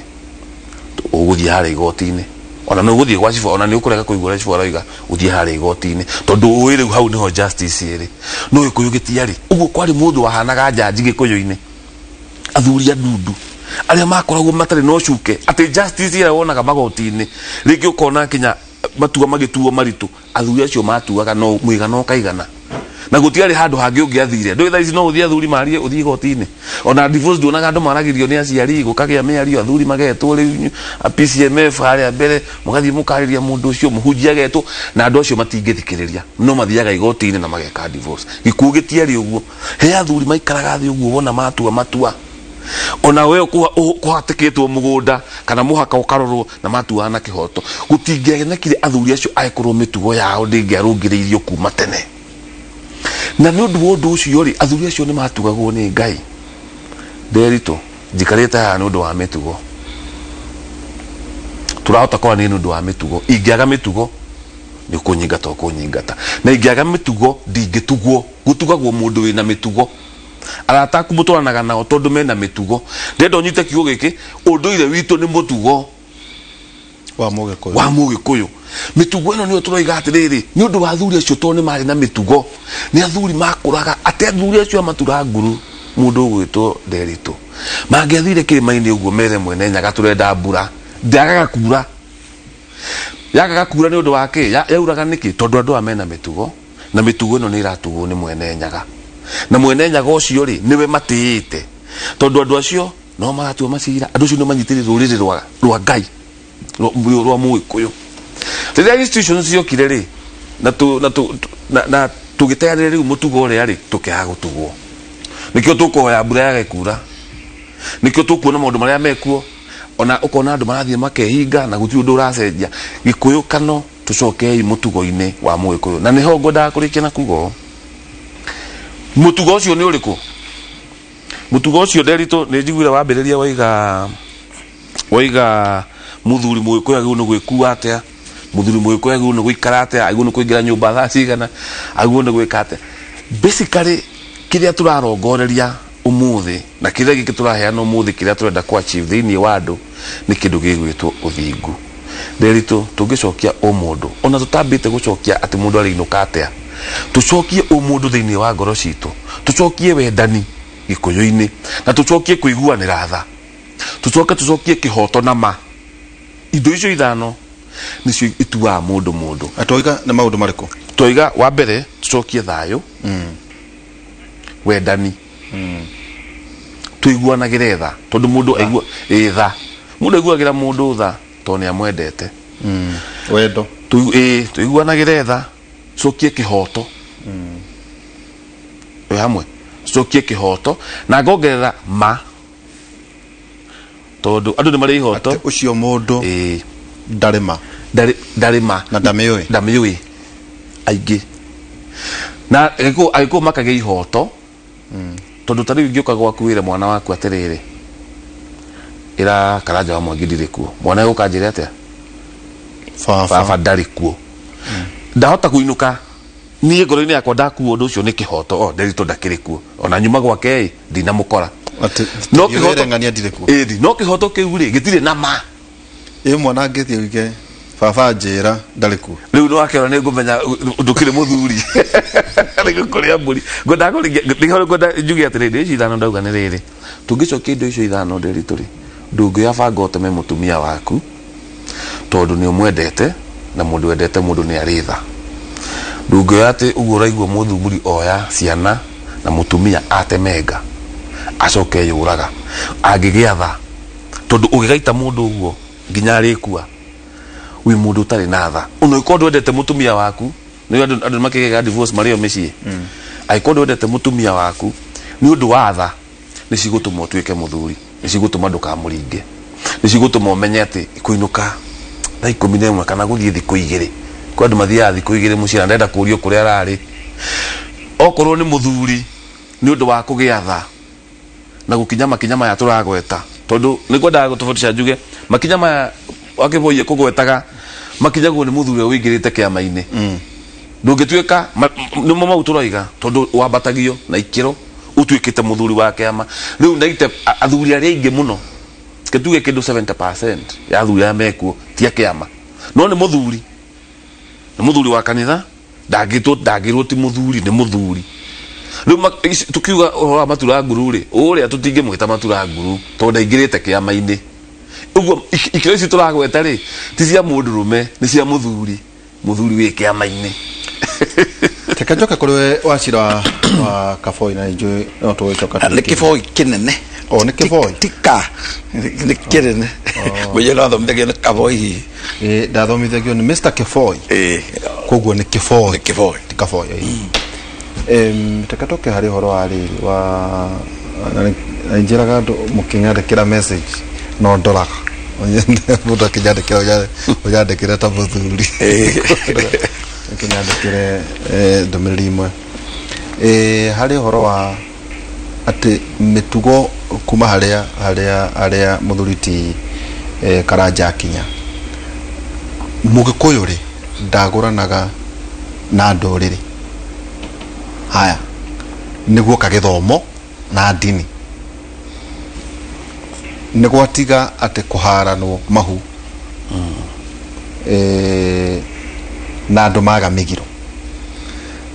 ũgũthiĩ harĩa igoti-inĩ, ona nĩ ũgũthiĩ gwa cibũ, ona nĩ ũkũrega kũigua ũrĩa cibũ aroiga, ũthiĩ harĩa igoti-inĩ tondũ ũĩ rĩu hau nĩho justice ĩrĩ. No Gĩkũyũ gĩtiarĩ ũguo. Kwarĩ mũndũ wahanaga njanji Gĩkũyũ-inĩ, athuri a ndundu arĩa makoragwo matarĩ na ũcuke atĩ justice ĩrĩa wonaga magoti-inĩ, rĩngĩ ũkona kinya matua magĩtuo maritũ, athuri acio matuaga no mũigana ũkaigana, na gũtiarĩ handũ hangĩ ũngĩathire. Ndũĩ thaa ici no ũthiĩ athuri marie, ũthiĩ igoti-inĩ. Ona divorce nduonaga andũ maragĩrio nĩ aciari, gũkagĩa mĩario, athuri magetwo rĩu a PCMF harĩa mbere, mũgathiĩ mũkarĩria mũndũ ũcio, mũhunjia agetwo, na andũ acio matingĩthikĩrĩria, no mathiaga igoti-inĩ na mageka divorce. Gĩkuũ gĩtiarĩ ũguo. He athuri maikaraga thĩ ũguo, wona matua matua, ona we kũhatĩkĩtwo mũgũnda kana mũhaka ũkarorwo, na matuaga na kĩhoto. Gũtingĩonekire athuri acio angĩkorwo mĩtugo yao ndĩngĩarũngĩrĩirio kuma tene. Na nĩ ũndũ wa ũndũ ũcio rĩ, athuri acio nĩ matugagwo nĩ Ngai. Nderitũ, njikarĩte haha nĩ ũndũ wa mĩtugo. Tũrahota kwaranĩria nĩ ũndũ wa mĩtugo. Ingĩaga mĩtugo nĩ ũkũnyingata, ũkũnyingata, na ingĩaga mĩtugo ndingĩtugwo. Gũtugagwo mũndũ wĩna mĩtugo. Arata aku mũtwaranaga nao tondũ mena mĩtugo. Ndĩrenda ũnyite kiugo gĩkĩ, ũndũire witũ nĩ mũtugo wa Mũgĩkũyũ. Wa Mũgĩkũyũ. Mĩtugo ĩno nĩyo tũroiga atĩrĩrĩ, nĩ ũndũ wa athuri acio, tondũ nĩ marĩ na mĩtugo, nĩ athuri makũraga atĩ athuri acio a matura nguru, mũndũ ũgwĩtwo Nderitũ, mangĩathire kĩrĩma-inĩ ũguo mere Mwene Nyaga tũrenda mbura, ndĩagaga kura. Yagaga kura nĩ ũndũ wa kĩ? Yauraga nĩkĩ? Tondũ andũ aya mena mĩtugo, na mĩtugo ĩno nĩ ĩratugwo nĩ Mwene Nyaga, na Mwene Nyaga ũcio rĩ, nĩwe matĩĩte, tondũ andũ acio no maratua macira. Andũ acio nĩ manyitĩrĩire rũrĩrĩ rwa Ngai, rwa Mũgĩkũyũ. Rĩrĩa institutions ciokire rĩ, na tu, na tu, na, na tũgĩteanĩria rĩu mũtugo ũrĩa rĩ, tũkĩaga gũtugwo. Nĩkĩo tũkũhoya mbura yage kura, nĩkĩo tũkuona maũndũ marĩa mekuo, ona ũkona andũ marathiĩ makehinga na gũtirĩ ũndũ ũracenjia. Gĩkũyũ kano tũcokei mũtugo-inĩ wa Mũgĩkũyũ, na nĩho ngwendaga kũrĩkia na kuga ũũ. Mũtugo ũcio nĩ ũrĩkũ? Mũtugo ũcio, Nderitũ, nĩ njiguire wambĩrĩria waiga mũthuri Mũgĩkũyũ agĩrĩirwo nĩ gwĩkua atĩa, mũthuri Mũgĩkũyũ agĩrĩirwo nĩ gũikara atĩa, agĩrĩirwo nĩ kũingĩra nyũmba thaa cigana, agĩrĩirwo nĩ gwĩka atĩa. Basically kĩrĩa tũrarongoreria ũmũthĩ na kĩrĩa gĩkĩ tũraheana ũmũthĩ, kĩrĩa tũrenda kũ achieve thĩinĩ wa andũ, nĩ kĩndũ gĩgwĩtwo ũthingu. Nderitũ, tũngĩcokia ũmũndũ, ona tũtambĩte gũcokia atĩ mũndũ arĩinũka atĩa, tũcokie ũmũndũ thĩinĩ wa ngoro citũ, tũcokie wendani Gĩkũyũ-inĩ, na tũcokie kũiguanĩra tha, tũcoke tũcokie kĩhoto na ma, indo icio ithano nĩcio ituaga mũndũ mũndũ. Atoiga nĩ maũndũ marĩkũ? Twoiga wa mbere tũcokie thayũ, wendani, tũiguanagĩre tha, tondũ mũndũ aigua ĩ tha, mũndũ aiguagĩra mũndũ tha tondũ nĩ amwendete. Wendo. Tũiguanagĩre tha, tũcokie kĩhoto, twĩ hamwe, tũcokie kĩhoto, na ngongerera ma, tondũ andũ nĩ marĩ ihoto. Atĩ ũcio mũndũ ndarĩ ma. Ndarĩ ma. Na ndamĩũĩ. Ndamĩũĩ aingĩ, na Agĩkũyũ makagĩa ihoto, tondũ ta rĩu ingĩũka gwaku wĩre mwana waku atĩrĩrĩ, ĩra Karanja wa Mwangi ndirĩ kuo, mwana egũka njĩre atĩa? Baba. Baba ndarĩ kuo, ndahota kũinũka niĩ ngoro-inĩ yakwa ndakuo ũndũ ũcio nĩ kĩhoto. O Nderitũ ndakĩrĩ kuo, ona nyuma gwake ĩ ndinamũkora. Atĩ No wĩre kĩhoto ng'ania ndirĩ kuo. Ĩni, no kĩhoto kĩu rĩ, gĩtirĩ na ma. Ĩ mwana angĩthiĩ oige baba njĩra ndarĩ kuo? Rĩu nĩwakĩona nĩ ngũmenya ndũkĩrĩ mũthuri nĩ kũrĩa mbũri. Ngwendaga kũringia nĩho ngwenda njuge atĩrĩrĩ, indo ici ithano ndauga nĩ rĩrĩ, tũngĩcokia indo icio ithano, Ndĩritũ rĩ, ndũngĩoya banga ũteme mũtumia waku, tondũ nĩ ũmwendete, na mũndũ wendete mũndũ nĩ arĩ tha. Ndũngĩoya atĩ ũguo ũraigua mũthuri oya ciana na mũtumia atemenga acoke yũraga, angĩgĩa tha, tondũ ũgĩgaita mũndũ ũguo nginya arĩkua, wĩ mũndũ ũtarĩ na tha. Ona ũngĩkorwo ndwendete mũtumia waku, nĩ andũ makĩgega divorce marĩ o mĩciĩ, angĩkorwo ndwendete mũtumia waku, nĩ ũndũ wa tha nĩ cigũtũma ũtuĩke mũthuri, nĩ cigũtũma ndũkamũringe, nĩ cigũtũma ũmenye atĩ kũinũka thaa 11 kana gũthiĩ thikũ 2. Kwĩ andũ mathiaga thikũ 2 mũciĩ na ndenda kũrio kũrĩa ararĩ. Okorwo nĩ mũthuri, nĩ ũndũ wa kũgĩa tha na gũkinya makinya maya tũragweta, tondũ nĩ ngwendaga gũtofautisha njuge makinya maya wakĩboiye kũgwetaga makinyagwo nĩ mũthuri ũrĩa ũingĩrĩte kĩama-inĩ. Ndũngĩtuĩka nĩmo mau tũroiga, tondũ wambatagio na ikĩro. Utuikite muthuri wa kiama riu naite athuri aria aingi muno kituge kindu 70% ya athuri aria mekuo ti a kiama no ni muthuri ni muthuri wa kanitha ndangitwo ndangirwo ti muthuri ni muthuri riu tukiuga uhoro wa matura nguru ri uria tutingimwita matura nguru tondu ndaingirite kiama-ini uguo ikiro ici turagweta ri ti cia mundurume ni cia muthuri muthuri wi kiama-ini. Reke njoke kuri we Wachira wa Kaboi na njui no tũgĩcoka Nĩ kĩboi kĩnene. O nĩ kĩboi? Tika nĩ kĩnene ngwĩciria no athomithagio nĩ Kaboi hihi. Ĩ ndathomithagio nĩ Mr Kĩboi. Ĩ koguo nĩ kĩboi. Nĩ kĩboi. Ti Kaboi. Reke tũke harĩ ũhoro wa rĩrĩ wa na njĩraga andũ mũkĩnyandĩkĩra message no ndoraga mũndũ akĩnyandĩkĩra ũnyandĩkĩre ta mũthuri ũkĩnyandĩkĩre ndũmĩrĩri imwe harĩ ũhoro wa atĩ mĩtugo kuma harĩa harĩa harĩa mũthuri ti Karanja akinya mũgĩkũyũ rĩ ndagũranaga na ndũrĩrĩ haya nĩguo kagĩthomo na ndini nĩ gwatiga atĩ kũharanwo mahu na andũ maga mĩgiro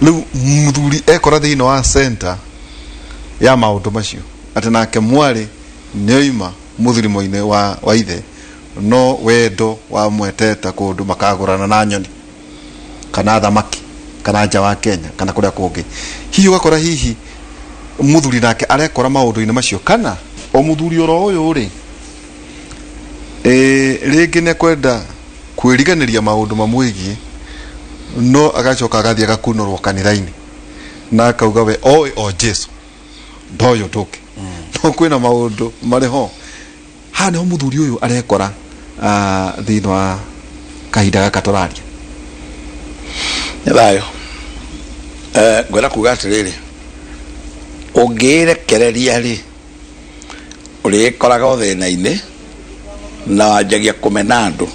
rĩu mũthuri ekora thĩinĩ wa center ya maũndũ macio atĩ nake mwarĩ nĩoima mũthirimo-inĩ wa ithe no wendo wa mweteta kũndũ makagũrana na nyoni kana thamaki kana nja wa Kenya kana kũrĩa kũngĩ hihi ũgakora hihi mũthuri nake arekora maũndũ-inĩ macio kana o mũthuri oro ũyũ rĩ rĩngĩ nĩekwenda kwĩriganĩria maũndũ mamwĩgiĩ no agacoka agathiĩ agakunũrwo kanitha-inĩ na akauga we oĩ o Jesu ndoĩ ũndũ ũngĩ no kwĩna maũndũ marĩ ho haha nĩho mũthuri ũyũ arekora thĩinĩ wa kahinda gaka tũraria. Nĩ thayũ. Ngwenda kuga atĩrĩrĩ ũngĩrekereria rĩ ũrĩkoraga thĩna-inĩ na wanjagia kũmena andũ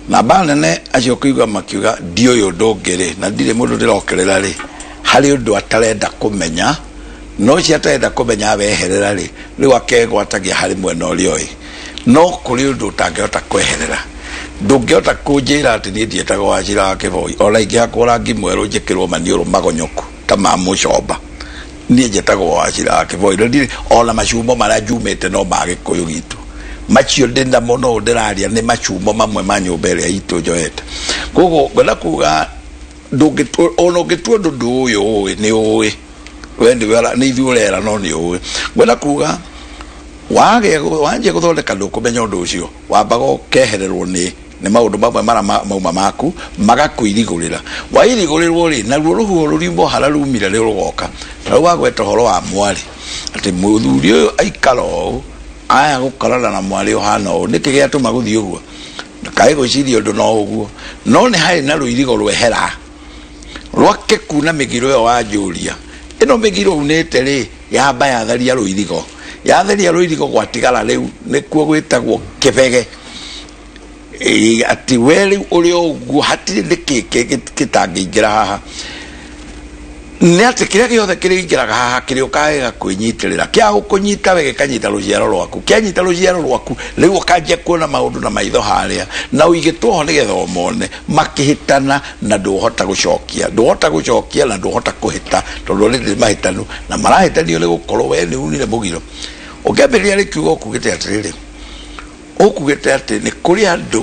na mbara nene acio kũigua makiuga ndiũĩ ũndũ ũngĩ rĩ na ndirĩ mũndũ ndĩrokerera rĩ harĩ ũndũ atarenda kũmenya no ũcio atarenda kũmenya weherera rĩ rĩu akegwatagia harĩ mwena ũrĩa ũĩ no kũrĩ ũndũ ũtangĩhota kweherera ndũngĩhota kũnjĩra atĩ niĩ ndietagwo Wachira wa Kĩboi ona ingĩhakwo rangi mwerũ njĩkĩrwo maniũrũ magonyoku ta ma mũcomba niĩ njetagwo Wachira wa Kĩboi na ndirĩ ona macumo marĩa njumĩte no ma gĩkũyũ gitũ macio ndĩnamo no ndĩraria nĩ macumo mamwe ma nyũmba ĩrĩa itũ njoete koguo ngwenda kuga ona ũngĩtua ũndũ ndũũĩ ũĩ nĩ ũĩ we nĩ ithuĩ ũrera no nĩ ũĩ ngwenda kuga wanjia gũthondeka ndũkũmenya ũndũ ũcio wambaga ũkehererwo nĩ maũndũ mamwe mara mauma maku magakũirigũrĩra wairigũrĩrwo rĩ naruo rũhuho rũriuma harĩa rumire rĩ rũgoka ta rĩu wagweta ũhoro wa mwarĩ atĩ mũthuri ũyũ aikara ũũ aya gũkorana na mwarĩ ũhana ũũ nĩkĩ gĩatũma gũthiĩ ũguo ndũkae gwĩciria ũndũ no ũguo no nĩ harĩ na rũirigo rwehera rwake kuna mĩgiro ĩyo wanjũria ĩno mĩgiro unĩte rĩ yamba yatharia rũirigo yatheria rũirigo gwatigara rĩu nĩkuo gwĩtagwo kĩbege atĩ we rĩu ũrĩ ũguo hatirĩ nĩkĩ gĩtangĩingĩra haha nĩ atĩ kĩrĩa gĩothe kĩrĩingĩraga haha kĩrĩũkaga gĩgakwĩnyitĩrĩra kĩa gũkũnyita we gĩkanyita rũciaro rwaku kĩanyita rũciaro rwaku rĩu ũkanjia kuona maũndũ na maitho harĩa na ũigĩtwo ho nĩgetha ũmone makĩhĩtana na ndũhota gũcokia ndũhota gũcokia na ndũhota kũhĩta tondũ rĩrĩ mahĩtanu na marahĩtanio nĩ gũkorwo we nĩ unire mũgiro ũkĩambĩrĩria rĩ kiugo ũkugĩte atĩrĩrĩ ũkugĩte atĩ nĩ kũrĩ andũ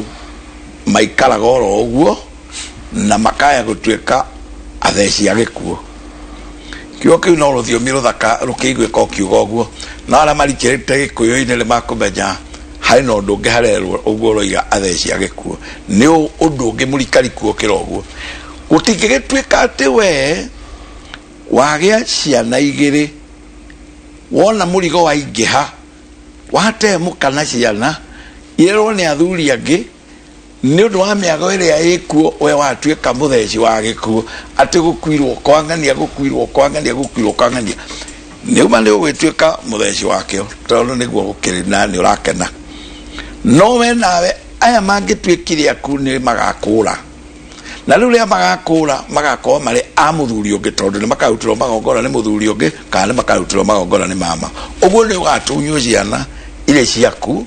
maikaraga oro ũguo na makaya gũtuĩka atheci a gĩkuũ kiugo kĩu no rũthiomi rũthaka rũkĩiguĩka ũkiuga ũguo no arĩa marikĩrĩte gĩkũyũ-inĩ nĩ makũmenya harĩ na ũndũ ũngĩ harerwo ũguo ũroiga atheci a gĩkuũ nĩ ũndũ ũngĩ mũrikariku ũkĩra ũguo gũtingĩgĩtuĩka atĩ we wagĩa ciana igĩrĩ wona mũrigo waingĩha watemũka na ciana irerwo nĩ athuri angĩ nĩ ũndũ wa mĩago ĩrĩa ĩkuo we watuĩka mũtheci wa gĩkuũ atĩ gũkuirwo kwang'ania gũkuirwo kwang'ania gũkuirwo kwang'ania nĩuma nĩ ũgwĩtuĩka mũtheci wakĩo tondũ nĩguo gũkĩrĩ na nĩ ũrakena no we nawe aya mangĩtuĩkire aku nĩ magakũra Na rĩu rĩrĩa magakũra magakorwo marĩ a mũthuri ũngĩ, tondũ nĩ makarutĩrwo magongona nĩ mũthuri ũngĩ kana nĩ makarutĩrwo magongona nĩ mama. Ũguo nĩ ũgatunywo ciana irĩ ciaku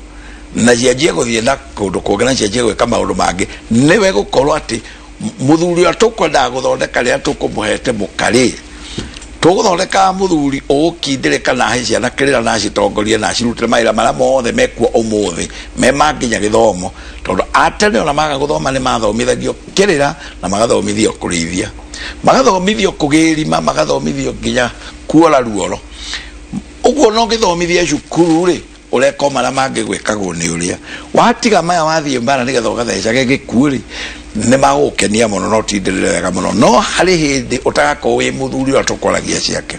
na cianjie gũthiĩ na kũndũ kũngĩ na cianjie gwĩka maũndũ mangĩ. Nĩwe gũkorwo atĩ mũthuri ũrĩa tũkwendaga gũthondeka rĩrĩa tũkũmũhete mũkarĩ, tũgũthondeka mũthuri ũgũkindĩrĩka na ahe ciana kĩrĩra na acitongorie na acirutĩre mawĩra marĩa mothe mekuo ũmũthĩ me ma nginya gĩthomo, tondũ atene ona maga gũthoma nĩ mathomithagio kĩrĩra na magathomithio kũrĩithia, magathomithio kũgĩrima, magathomithio nginya kuora ruoro. Ũguo no gĩthomithia cukuru rĩ, ũreka o marĩa mangĩ gwĩkagwo nĩ ũrĩa watiga maya wathiĩ mbara nĩgetha ũgathecage gĩkuũ rĩ, nĩ magũgũkenia mũno no tindĩrĩre wega mũno. No harĩ hĩndĩ ũtagakorwo wĩ mũthuri ũrĩa tũkwaragia ciake,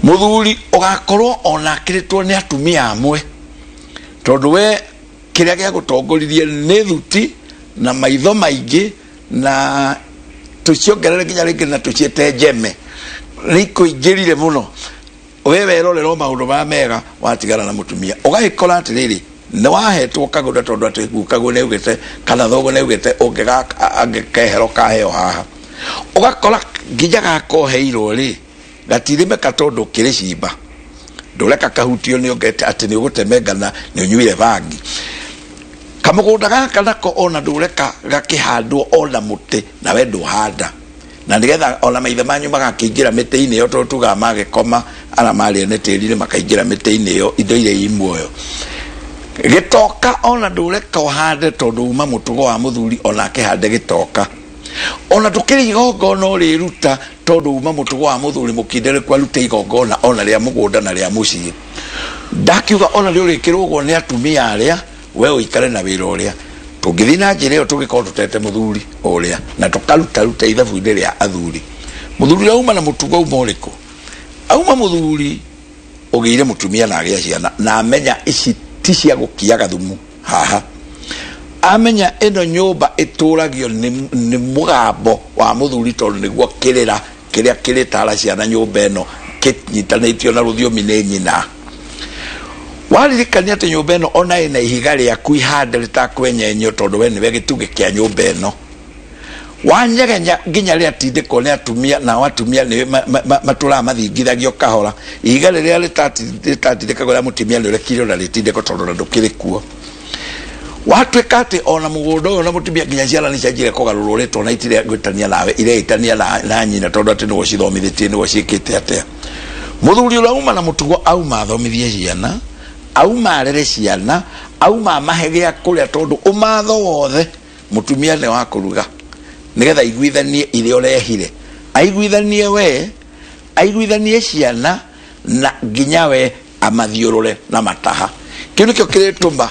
mũthuri ũgakorwo ona akĩrĩtwo nĩ atumia amwe, tondũ we kĩrĩa gĩagũtongoririe nĩ thuti na maitho maingĩ na tũciongerere nginya rĩngĩ na tũciĩte njeme, nĩ ikũingĩrire mũno. We werorera maũndũ marĩa mega watigana na mũtumia, ũgagĩkora atĩrĩrĩ nĩ wahetwo kagũnda tondũ atĩ gukagwo nĩ augĩte kana thoguo nĩ augĩte ũngĩkehero kaheo haha, ũgakora nginya gakoheirwo rĩ gatirĩmeka tondũ kĩrĩ cimba, ndũreka kahutio nĩ ũngete atĩ nĩ ũgũtemengana nĩ ũnyuire bangi. Kamũgũnda gaka nako ona ndũreka gakĩhandwo ona mũtĩ nawe ndũhanda, na nĩgetha ona maithe manyu magakĩingĩra mĩtĩ-inĩ ĩyo, tondũ tugaga magĩkoma ara marĩa nĩ tĩri-inĩ makaingĩra mĩtĩ-inĩ ĩyo indo iria i muoyo. Gĩtoka ona ndũreka ũhande tondũ uma mũtugo wa mũthuri ona akĩhande gĩtoka. Ona ndũkĩrĩ igongona ũrĩruta tondũ uma mũtugo wa mũthuri mũkindĩrĩku arute igongona ona rĩa mũgũnda na rĩa mũciĩ. Ndakiuga ona nĩ ũrĩkĩrũgwo nĩ atumia arĩa we ũikare na wĩra ũrĩa. Tũngĩthiĩ na njĩra ĩyo tũgĩkorwo tũtete mũthuri ũrĩa na tũkarutaruta ithabu-inĩ rĩa athuri. Mũthuri ũrĩa auma na mũtugo uma ũrĩkũ? Auma mũthuri ũgĩire mũtumia na agĩa ciana na amenya ici ti cia gũkiaga thumu haha, amenya ĩno nyũmba ĩtũragio nĩ mũgambo wa mũthuri tondũ nĩguo kĩrĩra kĩrĩa kĩrĩtara ciana nyũmba ĩno kĩnyitanĩtio na rũthiomi nĩ nyina. Waririkania atĩ nyũmba ĩno ona ĩna ihiga rĩaku ihande rĩtakwenyenyio tondũ we nĩwe gĩtugĩ kĩa nyũmba ĩno. Wanyegenya nginya rĩatindĩkwo nĩ atumia, nao atumia nĩ matũraga mathingithagio kahora. Ihiga rĩrĩa rĩtatindĩkagwo rĩa mũtumia nĩ ũrekire ona rĩtindĩkwo tondũ ona ndũkĩrĩ kuo. Watuĩka atĩ ona mũgũnda ũyũ na mũtumia nginya ciana nĩ cianjire kũgarũrwo rĩtwa na itirengwĩtania nawe, ireĩtania na nyina tondũ atĩ nĩwe ũcithomithĩtie nĩwe ũciĩkĩte atĩa. Mũthuri ũrĩa auma na mũtugo auma athomithie ciana, auma arere ciana, auma amahe gĩa kũrĩa tondũ ũmatho wothe mũtumia nĩ wa kũruga nĩgetha aiguithanie iria ũrehire, aiguithanie we, aiguithanie ciana na nginya we amathiũrũre na mataha. Kĩu nĩkĩo kĩrĩtũma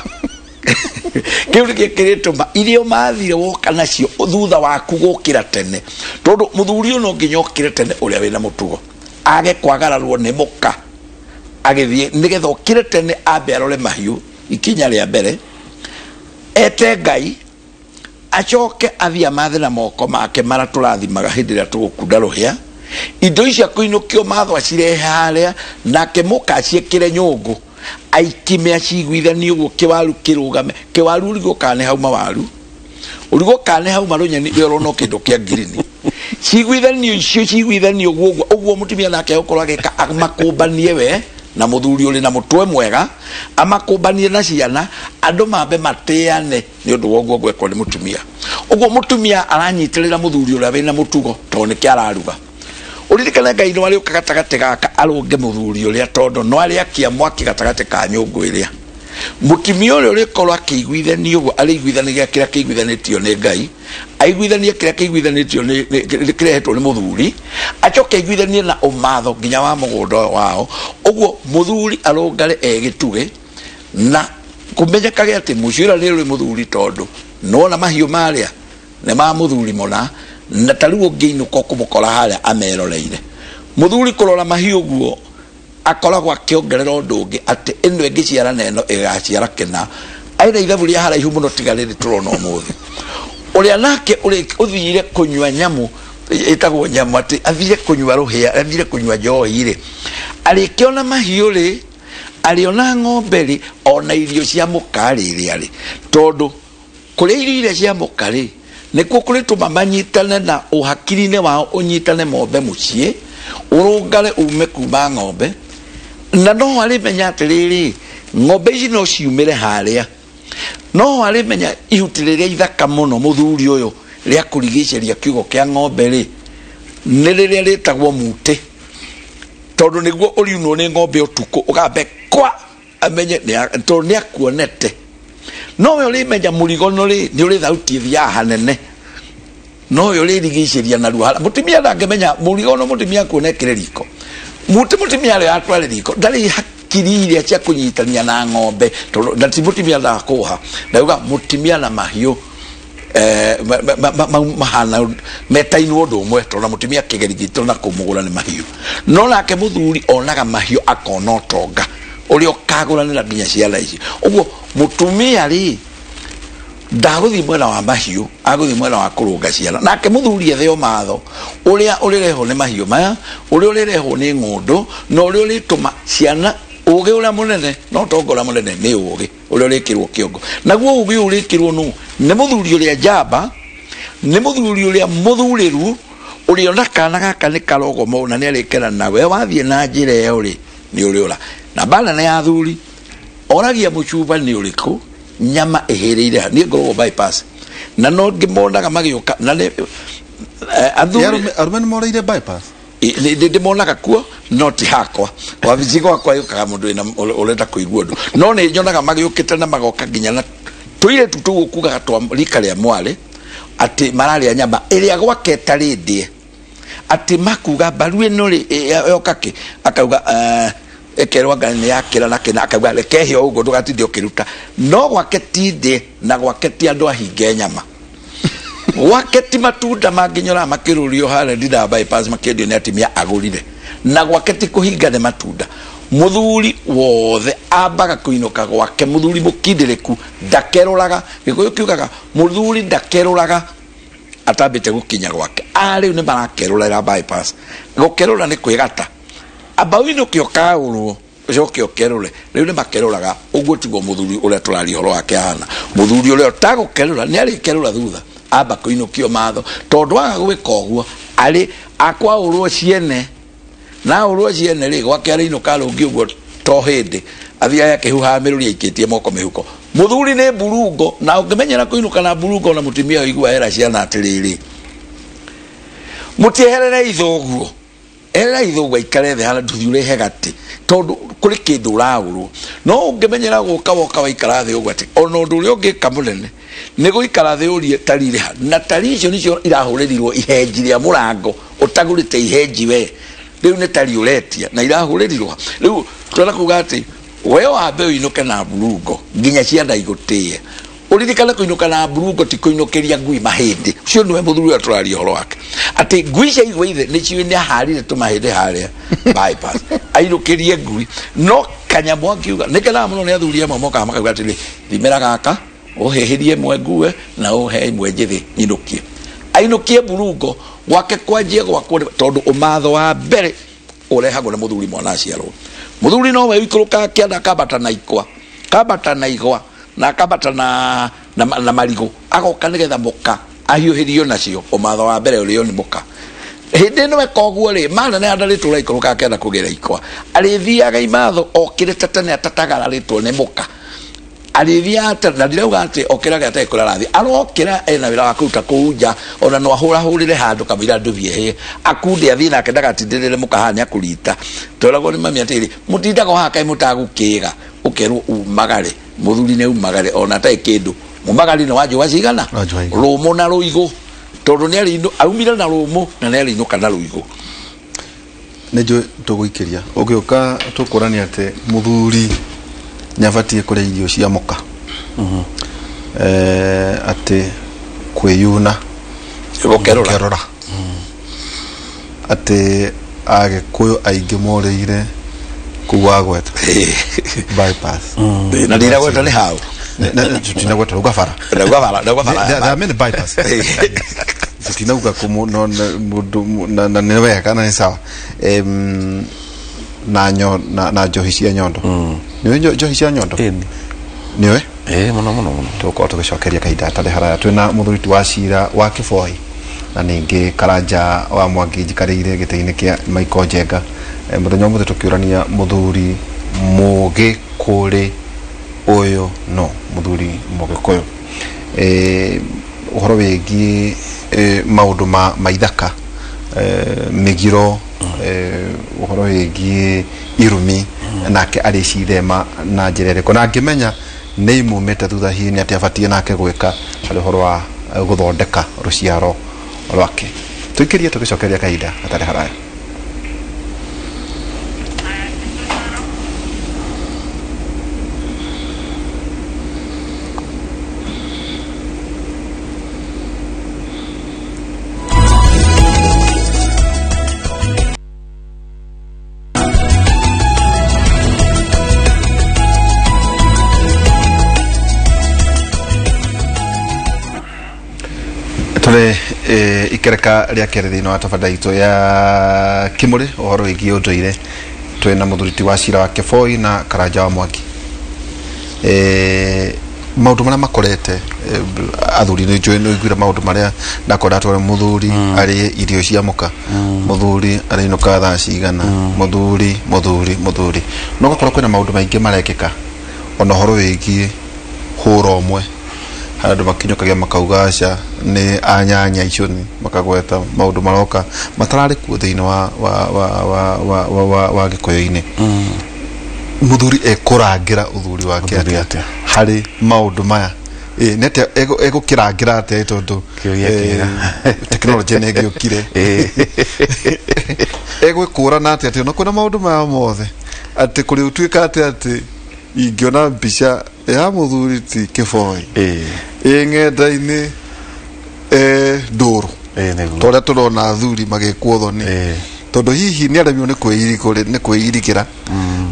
kĩu nĩkĩo kĩrĩtũma iria mathire woka nacio thutha waku gũkĩra tene, tondũ mũthuri ũyũ no nginya okĩre tene ũrĩa wĩna mũtugo age kwagararwo nĩ mũka agĩthiĩ, nĩgetha okĩre tene ambe arore mahiũ ikinya rĩa mbere, ete Ngai, acoke athiĩ amathe na moko make marĩa tũrathimaga hĩndĩ ĩrĩa tũgũkunda rũhĩa. Indo icio akũinũkio matho acirehe harĩa nake mũka aciĩkĩre nyũngũ aikime aciguithanie ũguo kĩwaru kĩrũgame. Kĩwaru ũrigwo kana nĩ hauma waru, ũrigwo kana nĩ hauma rũnyeni, we ũrona o kĩndũ kĩa ngirini. Ciguithanio icio ciguithanio ũguo ũguo ũguo mũtumia nake egũkorwo agĩka amakũmbanie we na mũthuri ũrĩ na mũtwe mwega, amakũmbanie na ciana, andũ mambe matĩane nĩ ũndũ wa ũguo gwekwo nĩ mũtumia. Ũguo mũtumia aranyitĩrĩra mũthuri ũrĩa wĩna mũtugo tondũ nĩkĩo araruga. Ũririkane Ngai no arĩũka gatagatĩ gaka arũnge mũthuri ũrĩa tondũ no arĩakia mwaki gatagatĩ ka nyũngũ ĩrĩa. Mũtumia ũrĩa ũrĩkorwo akĩiguithania ũguo arĩiguithanagia kĩrĩa kĩiguithanĩtio nĩ Ngai, aiguithanie kĩrĩa kĩiguithanĩtio nĩ kĩrehetwo nĩ mũthuri, acoke aiguithanie na ũmatho nginya wa mũgũnda ũyũ wao. Ũguo mũthuri arũngare e gĩtugĩ na kũmenyekage atĩ mũciĩ ũrĩa nĩ ũrĩ mũthuri tondũ nĩwona mahiũ marĩa nĩ ma mũthuri mũna, na ta rĩu ũngĩinũka ũkũmũkora harĩa ameroreire. Mũthuri kũrora mahiũ ũguo akoragwo akĩongerera ũndũ ũngĩ atĩ ĩno ĩngĩciara na ĩno ĩgaciara kĩna. Aina ithabu rĩa haraihu mũno tiga rĩrĩ tũrona ũmũthĩ. Ũrĩa nake ũthire kũnyua nyamũ ĩtagwo nyamũ atĩ athire kũnyua rũhĩa, athire kũnyua njohi rĩ, arĩkĩona mahiũ rĩ, arĩona ng'ombe rĩ, ona irio cia mũka rĩrĩa rĩ, tondũ kũrĩa irio iria cia mũka rĩ Nĩkuo kũrĩtũma manyitane na ũhakiri-inĩ wao ũnyitane mombe mũciĩ ũrũngare ume kuma ng'ombe na no arĩmenya atĩrĩrĩ ng'ombe ici no ciumĩre harĩa no arĩmenya ihuti rĩrĩa ithaka mũno mũthuri ũyũ rĩa kũrigicĩria kiugo kĩa ng'ombe rĩ nĩ rĩrĩa rĩtagwo mutĩ tondũ nĩguo ũriunwo nĩ ng'ombe ũtukũ ũgambe kwa amenye tondũ nĩ akuonete no we ũrĩmenya mũrigono rĩ nĩ ũrĩ thauti ĩthiaga hanene no we ũrĩrigicĩria narua mũtumia ndangĩmenya mũrigono mũtumia akuona ekĩre riko muti mũtumia arĩa atware riko ndarĩ hakiri iria cia kũnyitania na ng'ombe tondũ na ti mũtumia ndakũha ndauga mũtumia na mahiũ mahana metainwo ũndũ ũmwe tondũ na mũtumia kĩgeri gitũ na kũmũgũra nĩ mahiũ no nake mũthuri onaga mahiũ akona ũtonga ũrĩa ũkagũranĩra nginya ciana ici ũguo mũtumia rĩ ndagũthiĩ mwena wa mahiũ agũthiĩ mwena wa kũrũnga ciana nake mũthuri etheo matho ũrĩa ũrĩrehwo nĩ mahiũ maya ũrĩa ũrĩrehwo nĩ ng'ũndũ na ũrĩa ũrĩtũma ciana ũgĩ ũrĩa mũnene no ũtonga ũrĩa mũnene nĩ ũgĩ ũrĩa ũrĩkĩrwo kĩongo naguo ũgĩ ũyũ ũrĩkĩrwo nũ nĩ mũthuri ũrĩa njamba nĩ mũthuri ũrĩa mũthurĩru ũrĩa ona kana gaka nĩ karogoma na nĩ arĩkena nawe wathiĩ na njĩra ĩyo rĩ nĩ ũrĩũra na mbara nĩ ya athuri oragia mũcuba nĩ ũrĩkũ nyama ĩhĩrĩire ha niĩ ngoragwo bypass na no ngĩmonaga magĩũka na nĩ athuri Arũme nĩ moreire bypass ndĩmonaga kuo no ti hakwa wabici gwakwa yũkaga mũndũ wĩna ũrenda kũigua ũndũ no nĩ nyonaga magĩũkĩte na magoka nginya na tũirĩtu tũu ũkugaga twa rika rĩa mwarĩ atĩ mararĩa nyama ĩrĩa gwake ĩtarĩ ndĩe atĩ makuga mbaru ĩno rĩ yoka kĩ akauga ĩkerwo anga nĩ yakĩra na kĩna akauga reke ĩhĩe ũguo ndũgatinde ũkĩruta no gwake ti ndĩe na gwake ti andũ ahinge nyama gwake ti matunda mangĩnyoraga makĩrũrio harĩa ndindaga bypass makĩendio nĩ atumia agũrire na gwake ti kũhinga nĩ matunda mũthuri wothe ambaga kũinũka gwake mũthuri mũkindĩrĩku ndakerũraga gĩkũyũ kiugaga mũthuri ndakerũraga atambĩte gũkinya gwake a rĩu nĩ marakerũrĩra bypass gũkerũra nĩ kwĩgata amba ũinũke ũkaũrwo ũcoke ũkerũre rĩu nĩ makerũraga ũguo tiguo mũthuri ũrĩa tũraria ũhoro wake ahana mũthuri ũrĩa ũtagũkerũra nĩ arĩkerũra thutha amba kũinũkio matho tondũ waga gwĩka ũguo arĩ akwaũrwo ciene na aũrwo ciene rĩ gwake arĩinũka rũngĩ ũguo to hĩndĩ athiaga akĩhuhaga mĩrũri aikĩtie moko mĩhuko mũthuri nĩ mburungo na ũngĩmenyera kũinũka na mburungo na mũtumia ũigua era ciana atĩrĩrĩ mũtieherere ithoguo erera ithoguo aikare thĩ harĩa nduthi ũrehe gatĩ tondũ kũrĩ kĩndũ ũraũrwo no ũngĩmenyera gũka woka waikara thĩ ũguo atĩ ona ũndũ ũrĩa ũngĩka mũnene nĩ gũikara thĩ ũrie tari rĩ ha na tari icio nĩcio irahũrĩrirwo ihenji rĩa mũrango ũtagũrĩte ihenji we rĩu nĩ tari ũretia na irahũrĩrirwo ha rĩu tũrenda kuga atĩ we wambe ũinũke na mburungo nginya ciana igũtĩe ũririkane kũinũka na mburungo ti kũinũkĩria ngui mahĩndĩ ũcio nĩwe mũthuri ũrĩa tũraria ũhoro wake atĩ ngui ciaigua ithe nĩ ciũĩ nĩ aharire tũmahĩndĩ harĩa bypass ainũkĩrie ngui no kanyamũ akiuga nĩ kenaga mũno nĩ athuri amwe mokaga makauga atĩrĩ thimĩra gaka ũhĩhĩrie ĩmwe ngue na ũhe ĩmwe njĩthĩ nyinũkie ainũkie mburungo gwake kwanjie gwakwo tondũ ũmatho wa mbere ũrehagwo nĩ mũthuri mwana aciarwo mũthuri nowe ũikũrũkaga kĩanda akambata na ikwa akambata na igwa na akambata na marigũ agoka nĩgetha mũka ahiũhĩrio nacio ũmatho wa mbere ũrĩo nĩ mũka hĩndĩ ĩno eka ũguo rĩ mana nĩ andarĩtwo ũraikũrũka akĩenda kũgĩra ikwa arĩthiaga imatho okĩrĩte tene atatagararĩtwo nĩ mũka arĩthiaga na ndirauga atĩ okĩraga atarĩ kũrĩa arathiĩ arokĩra ena wĩra wa kũruta kũu nja ona no ahũrahũrĩre handũ kamũira ndũthiĩ hĩe akunde athiĩ nake ndagatindĩrĩre mũka haha nĩakũrita tweragwo nĩ mami atĩrĩ mũtindaga o haha kaĩ mũtagũkĩga ũkerwo umagare mũthuri nĩ umagare ona atarĩ kĩndũ mũmagari nĩ wa njũa cigana rũmũ na rũigũ tondũ nĩ arĩ aumire na rũmũ na nĩ arĩinũka na rũigũ nĩ njũĩ tũgũikĩria ũgĩũka tũkũrania atĩ mũthuri nĩabatiĩ kũrĩa irio cia mũka atĩ kwĩyuna gũkerũra atĩ agĩkũyũ aingĩ morĩire kũu wagweta bypass na ndiragweta nĩ hau tinagweta rauga bara rauga bara there are many bypass tutinauga kũmũ no mũndũ na nĩ wega na nĩ sawa na njohi cia nyondo nĩũĩ njohi cia nyondo nĩũĩ Muno muno muno Tũgũkorwo tũgĩcokeria kahinda hatarĩ haraya. Twĩna mũthuri wa cira wa Kĩboi na ningĩ Karanja wa Mwangi njikarĩire gĩtĩ-inĩ kĩa Michael Njenga. Mũthenya ũmũthĩ tũkĩũrania mũthuri mũgĩkũrĩ ũyũ no mũthuri mũgĩkũyũ, ũhoro wĩgiĩ maũndũ ma maithaka, mĩgiro, ũhoro wĩgiĩ irumi, nake arĩcithema na njĩra ĩrĩkũ, na angĩmenya nĩ imumĩte thutha, hihi nĩ atĩa abatiĩ nake gwĩka harĩ ũhoro wa gũthondeka rũciaro rwake. Tũikĩrie tũgĩcokeria kahinda hatarĩ haraya. Tũrĩ ikereka rĩa kerĩ thĩinĩ wa tabanda itũ ya Kĩmũrĩ, ũhoro wĩgiĩ ũndũire. Twĩna mũthuri ti wa cira wa Kĩboi na Karanja wa Mwangi. Maũndũ marĩa makorete athuri, nĩ njũĩ nĩ ũiguire maũndũ marĩa ndakora twara mũthuri arĩe irio cia mũka, mũthuri arĩinũka thaa cigana, mũthuri mũthuri mũthuri, no ũgakora kwĩna maũndũ maingĩ marekĩka, ona ũhoro wĩgiĩ hũra ũmwe, harĩ andũ makinyũkagia makauga aca nĩ anyanya icũni, makagweta maũndũ maroka matararĩ kuo thĩinĩ wa wa wa wa wa wa wa, wa gĩkũyũ-inĩ. Mũthuri ekũrangĩra ũthuri wake Mũthuri atĩa atĩa? Harĩ maũndũ maya? Ĩ nĩ atĩa egũkĩrangĩra atĩa, tondũ Kĩũria kĩega. Tekinoronjĩ nĩ ĩgĩũkire? Egwĩkũrana atĩa atĩ ona kwĩna maũndũ maya mothe, atĩ kũrĩ ũtuĩka atĩ atĩ ingĩona mbica ya mũthuri ti Kĩboi ĩ ng'enda-inĩ, ndũrũ Nĩguo. ta ũrĩa tũrona athuri magĩkwo thoni, tondũ hihi nĩ aremirwo nĩ nĩ kwĩirigĩra,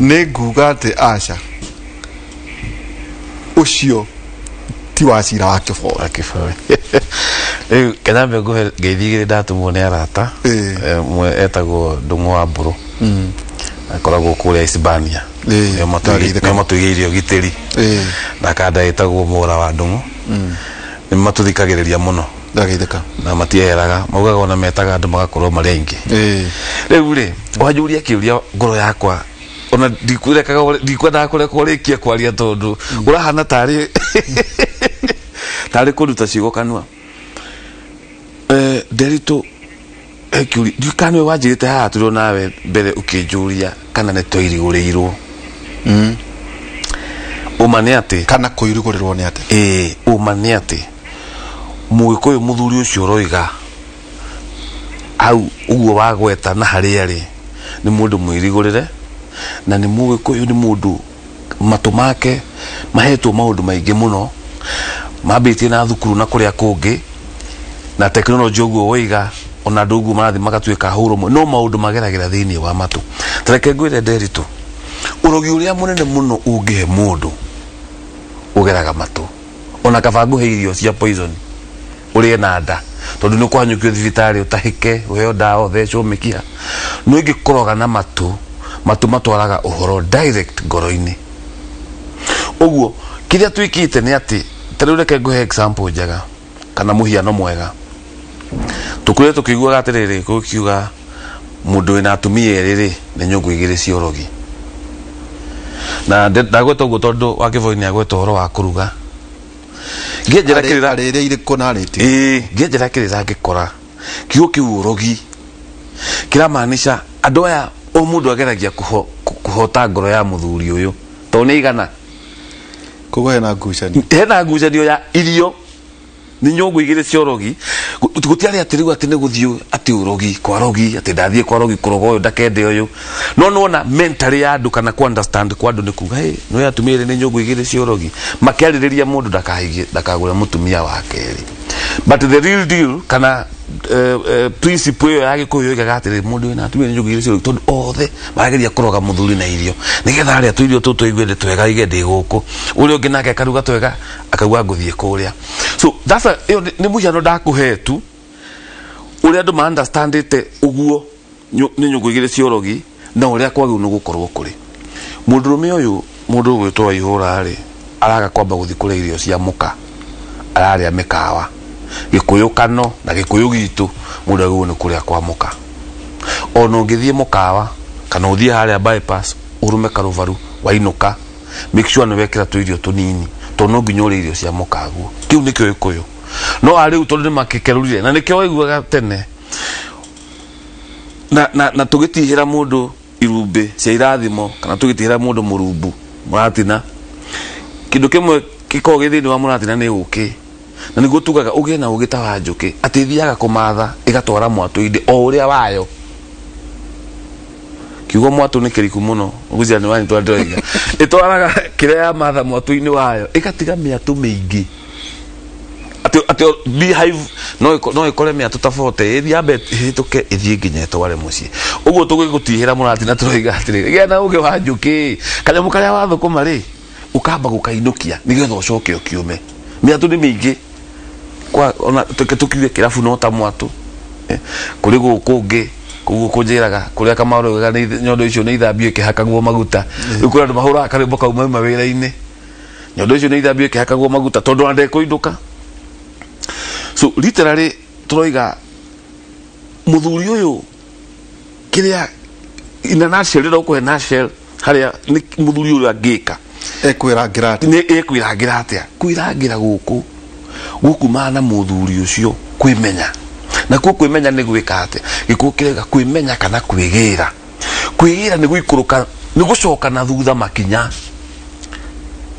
nĩ nguga atĩ aca, ũcio ti wa cira wa Kĩboi. Wa Kĩboi. Rĩu kenyambe ngũhe ngeithi igĩrĩ ndatũmwo nĩ arata. Ũmwe etagwo Ndung'u wa Mbũrũ, akoragwo kũrĩa Hispania. Nĩo Ndagĩithĩka. Nĩo matũigĩire ũgitĩri, na kanda ĩtagwo Mũra wa Ndung'u. Nĩ matũthikagĩrĩria mũno Ndagĩithĩka. Na matieheraga, maugaga ona metaga andũ magakorwo marĩ aingĩ. Rĩu rĩ, wanjũria kĩũria, ngoro yakwa ona ndikwĩrekaga, ndikwendaga kũrekwo rĩkie kwaria, tondũ ũrahana tarĩ tarĩ kũruta ciugo kanua. Nderitũ, he kĩũria ndiũĩ kana nĩwe wanjĩrĩte haha tũrĩ nawe mbere, ũkĩnjũria kana nĩ twairigũrĩirwo. Ũma nĩ atĩ Kana kũirigũrĩrwo nĩ atĩ? Ĩĩ, ũma nĩ atĩ mũgĩkũyũ mũthuri ũcio ũroiga hau ũguo wagweta na harĩa rĩ, nĩ mũndũ mwĩrigũrĩre, na nĩ mũgĩkũyũ, nĩ mũndũ matũ make mahetwo maũndũ maingĩ mũno, mambĩtie na thukuru na kũrĩa kũngĩ na tekinoronjĩ ũguo woiga, ona andũ ũguo marathiĩ magatuĩka hũrũ no maũndũ mageragĩra thĩinĩ wa matũ. Tareke ngwĩre Nderitũ, ũrogi ũrĩa mũnene mũno ũngĩhe mũndũ ũgeraga matũ. Ona kaba ngũhe irio cia poison ũrĩe na nda, tondũ nĩ ũkũhanyũkio thibitarĩ, ũtahĩke, ũheo ndawa, ũthecwo mĩkiha. No ingĩkũroga na matũ, matũ matwaraga ũhoro direct ngoro-inĩ. Ũguo kĩrĩa twĩkĩte nĩ atĩ, ta rĩu reke ngũhe example njega kana mũhiano mwega. Tũkũrĩte tũkĩiguaga atĩrĩrĩ, gũkiuga mũndũ wĩna atumia erĩ rĩ, nĩ nyũngũ igĩrĩ cia ũrogi. Na ndagweta ũguo tondũ wa Kĩboi nĩ agweta ũhoro wa kũruga. Ngĩenjera kĩrĩra Arĩ irĩkũ na arĩti? Ĩĩ, ngĩenjera kĩrĩra ngĩkora kiugo kĩu ũrogi kĩramaanisha andũ aya o mũndũ ageragia kũhota ngoro ya mũthuri ũyũ, tondũ nĩ igana. Koguo hena ngucanio. Hena ngucanio ya irio, nĩ nyũngũ igĩrĩ cia ũrogi. Gũtiarĩ atĩ rĩu atĩ nĩ gũthiĩ atĩ ũrogi kwa rogi, atĩ ndathiĩ kwa rogi kũroga ũyũ ndakende ũyũ, no nĩwona mentally ya andũ kana ku understand kwa andũ nĩ kuga, hey, nĩ atumia erĩ nĩ nyũngũ igĩrĩ cia ũrogi, makĩarĩrĩria mũndũ ndakahigie, ndakagũre mũtumia wa kerĩ. But the real deal kana principle ĩyo ya gĩkũyũ yoigaga atĩrĩ, mũndũ wĩna atumia nĩ nyũngũ igĩrĩ cia ũrogi, tondũ othe marageria kũroga mũthuri na irio, nĩgetha arĩa tũirio tũtũ aigue ndĩ twega, aige ndĩ gũkũ, ũrĩa ũngĩ nake akaruga twega akauga ngũthiĩ kũrĩa. So that's a, ĩyo nĩ mũhiano ndakũhe tu ũrĩa andũ ma understandĩte ũguo nĩ nyũngũ igĩrĩ cia ũrogi, na ũrĩa kwagĩrĩirwo nĩ gũkorwo kũrĩ. Mũndũrũme ũyũ, mũndũ ũgwĩtwo Waihũra rĩ, Araga kwamba guthi kuria irio cia muka, araria mikawa. Gikuyu kano na gikuyu gitu mundu agwo ni kuria kwa muka. Ona ungithie mukawa kana uthie haria bypass urume karuvaru wainuka, make sure ni wekira tu irio tunini to no nginya urie irio cia mukaguo. Kiu nikio gikuyu. No ariu tondu ni makikerurire na nikio waiguaga tene na tugitihira mundu irumbi cia irathimo kana tugitihira mundu murumbu muratina. Kindu kimwe gikoragwo gi thiini wa muratina ni uki, na niguo tugaga ugie na ugi ta wa njuki ati ithiaga kumatha igatwara mwatu-ini o uria wayo. Kiugo mwatu ni kiriku muno ugucia ni wani twandiroiga itwaraga kiria ya matha mwatu-ini wayo igatiga miatu miingi ati beehive no ikore miatu ta 40 ithia ambe ihituke ithie nginya itware mucii. Uguo tugigutihira muratina turoiga atiri gĩa na ugi wa njuki kanyamu karia wathukuma ri ukamba gukainukia nigetha ucoke ukiume. Miatu ni miingi kwa ona tukiuge kirabu no ta mwatu kuri guku ngi koguo kunjiraga kuria kamaru ga nyondo icio ni ithambio ikihakagwo maguta. Riu kuri andu mahuraga karwimbo kau mauma wira-ini, nyondo icio ni ithambio ikihakagwo maguta tondu ona ndekuinduka. So literally turoiga muthuri uyu kiria in a nutshell rira ukuhe nutshell haria ni muthuri uyu angika ekwirangira atia ni ekwirangira atia kwirangira guku gukumana na muthuri ucio kwimenya. Na kuo kwimenya ni gwika atia? Gikuo kirega kwimenya kana kwigira. Kwigira ni guikuruka, ni gucoka na thutha makinya.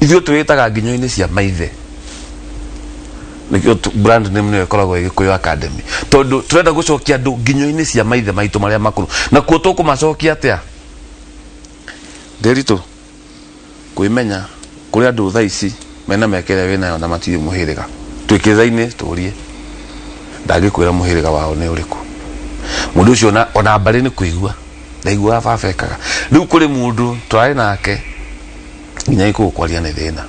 Ithuĩ twĩtaga nginyo-inĩ cia maithe. Nikio brand name nĩyo ĩkoragwo Gikuyu Academy. Tondu turenda gucokia andu nginyo-inĩ cia maithe maitũ marĩa makũrũ. Na kuo tũkũmacokia atĩa? Nderitu kwimenya kũrĩ andũ thaa ici mena mĩaka ĩrĩa wĩnayo na matirĩ mũhĩrĩga. Twĩkĩrĩra-inĩ tũrie ndangĩkwĩra mũhĩrĩga wao nĩ ũrĩkũ. Mũndũ ũcio ona mbarĩ nĩ kũigua ndaiguaga baba ekaga. Rĩu kũrĩ mũndũ twarĩ nake nginya gĩkũyũ kwaria nĩ thĩna.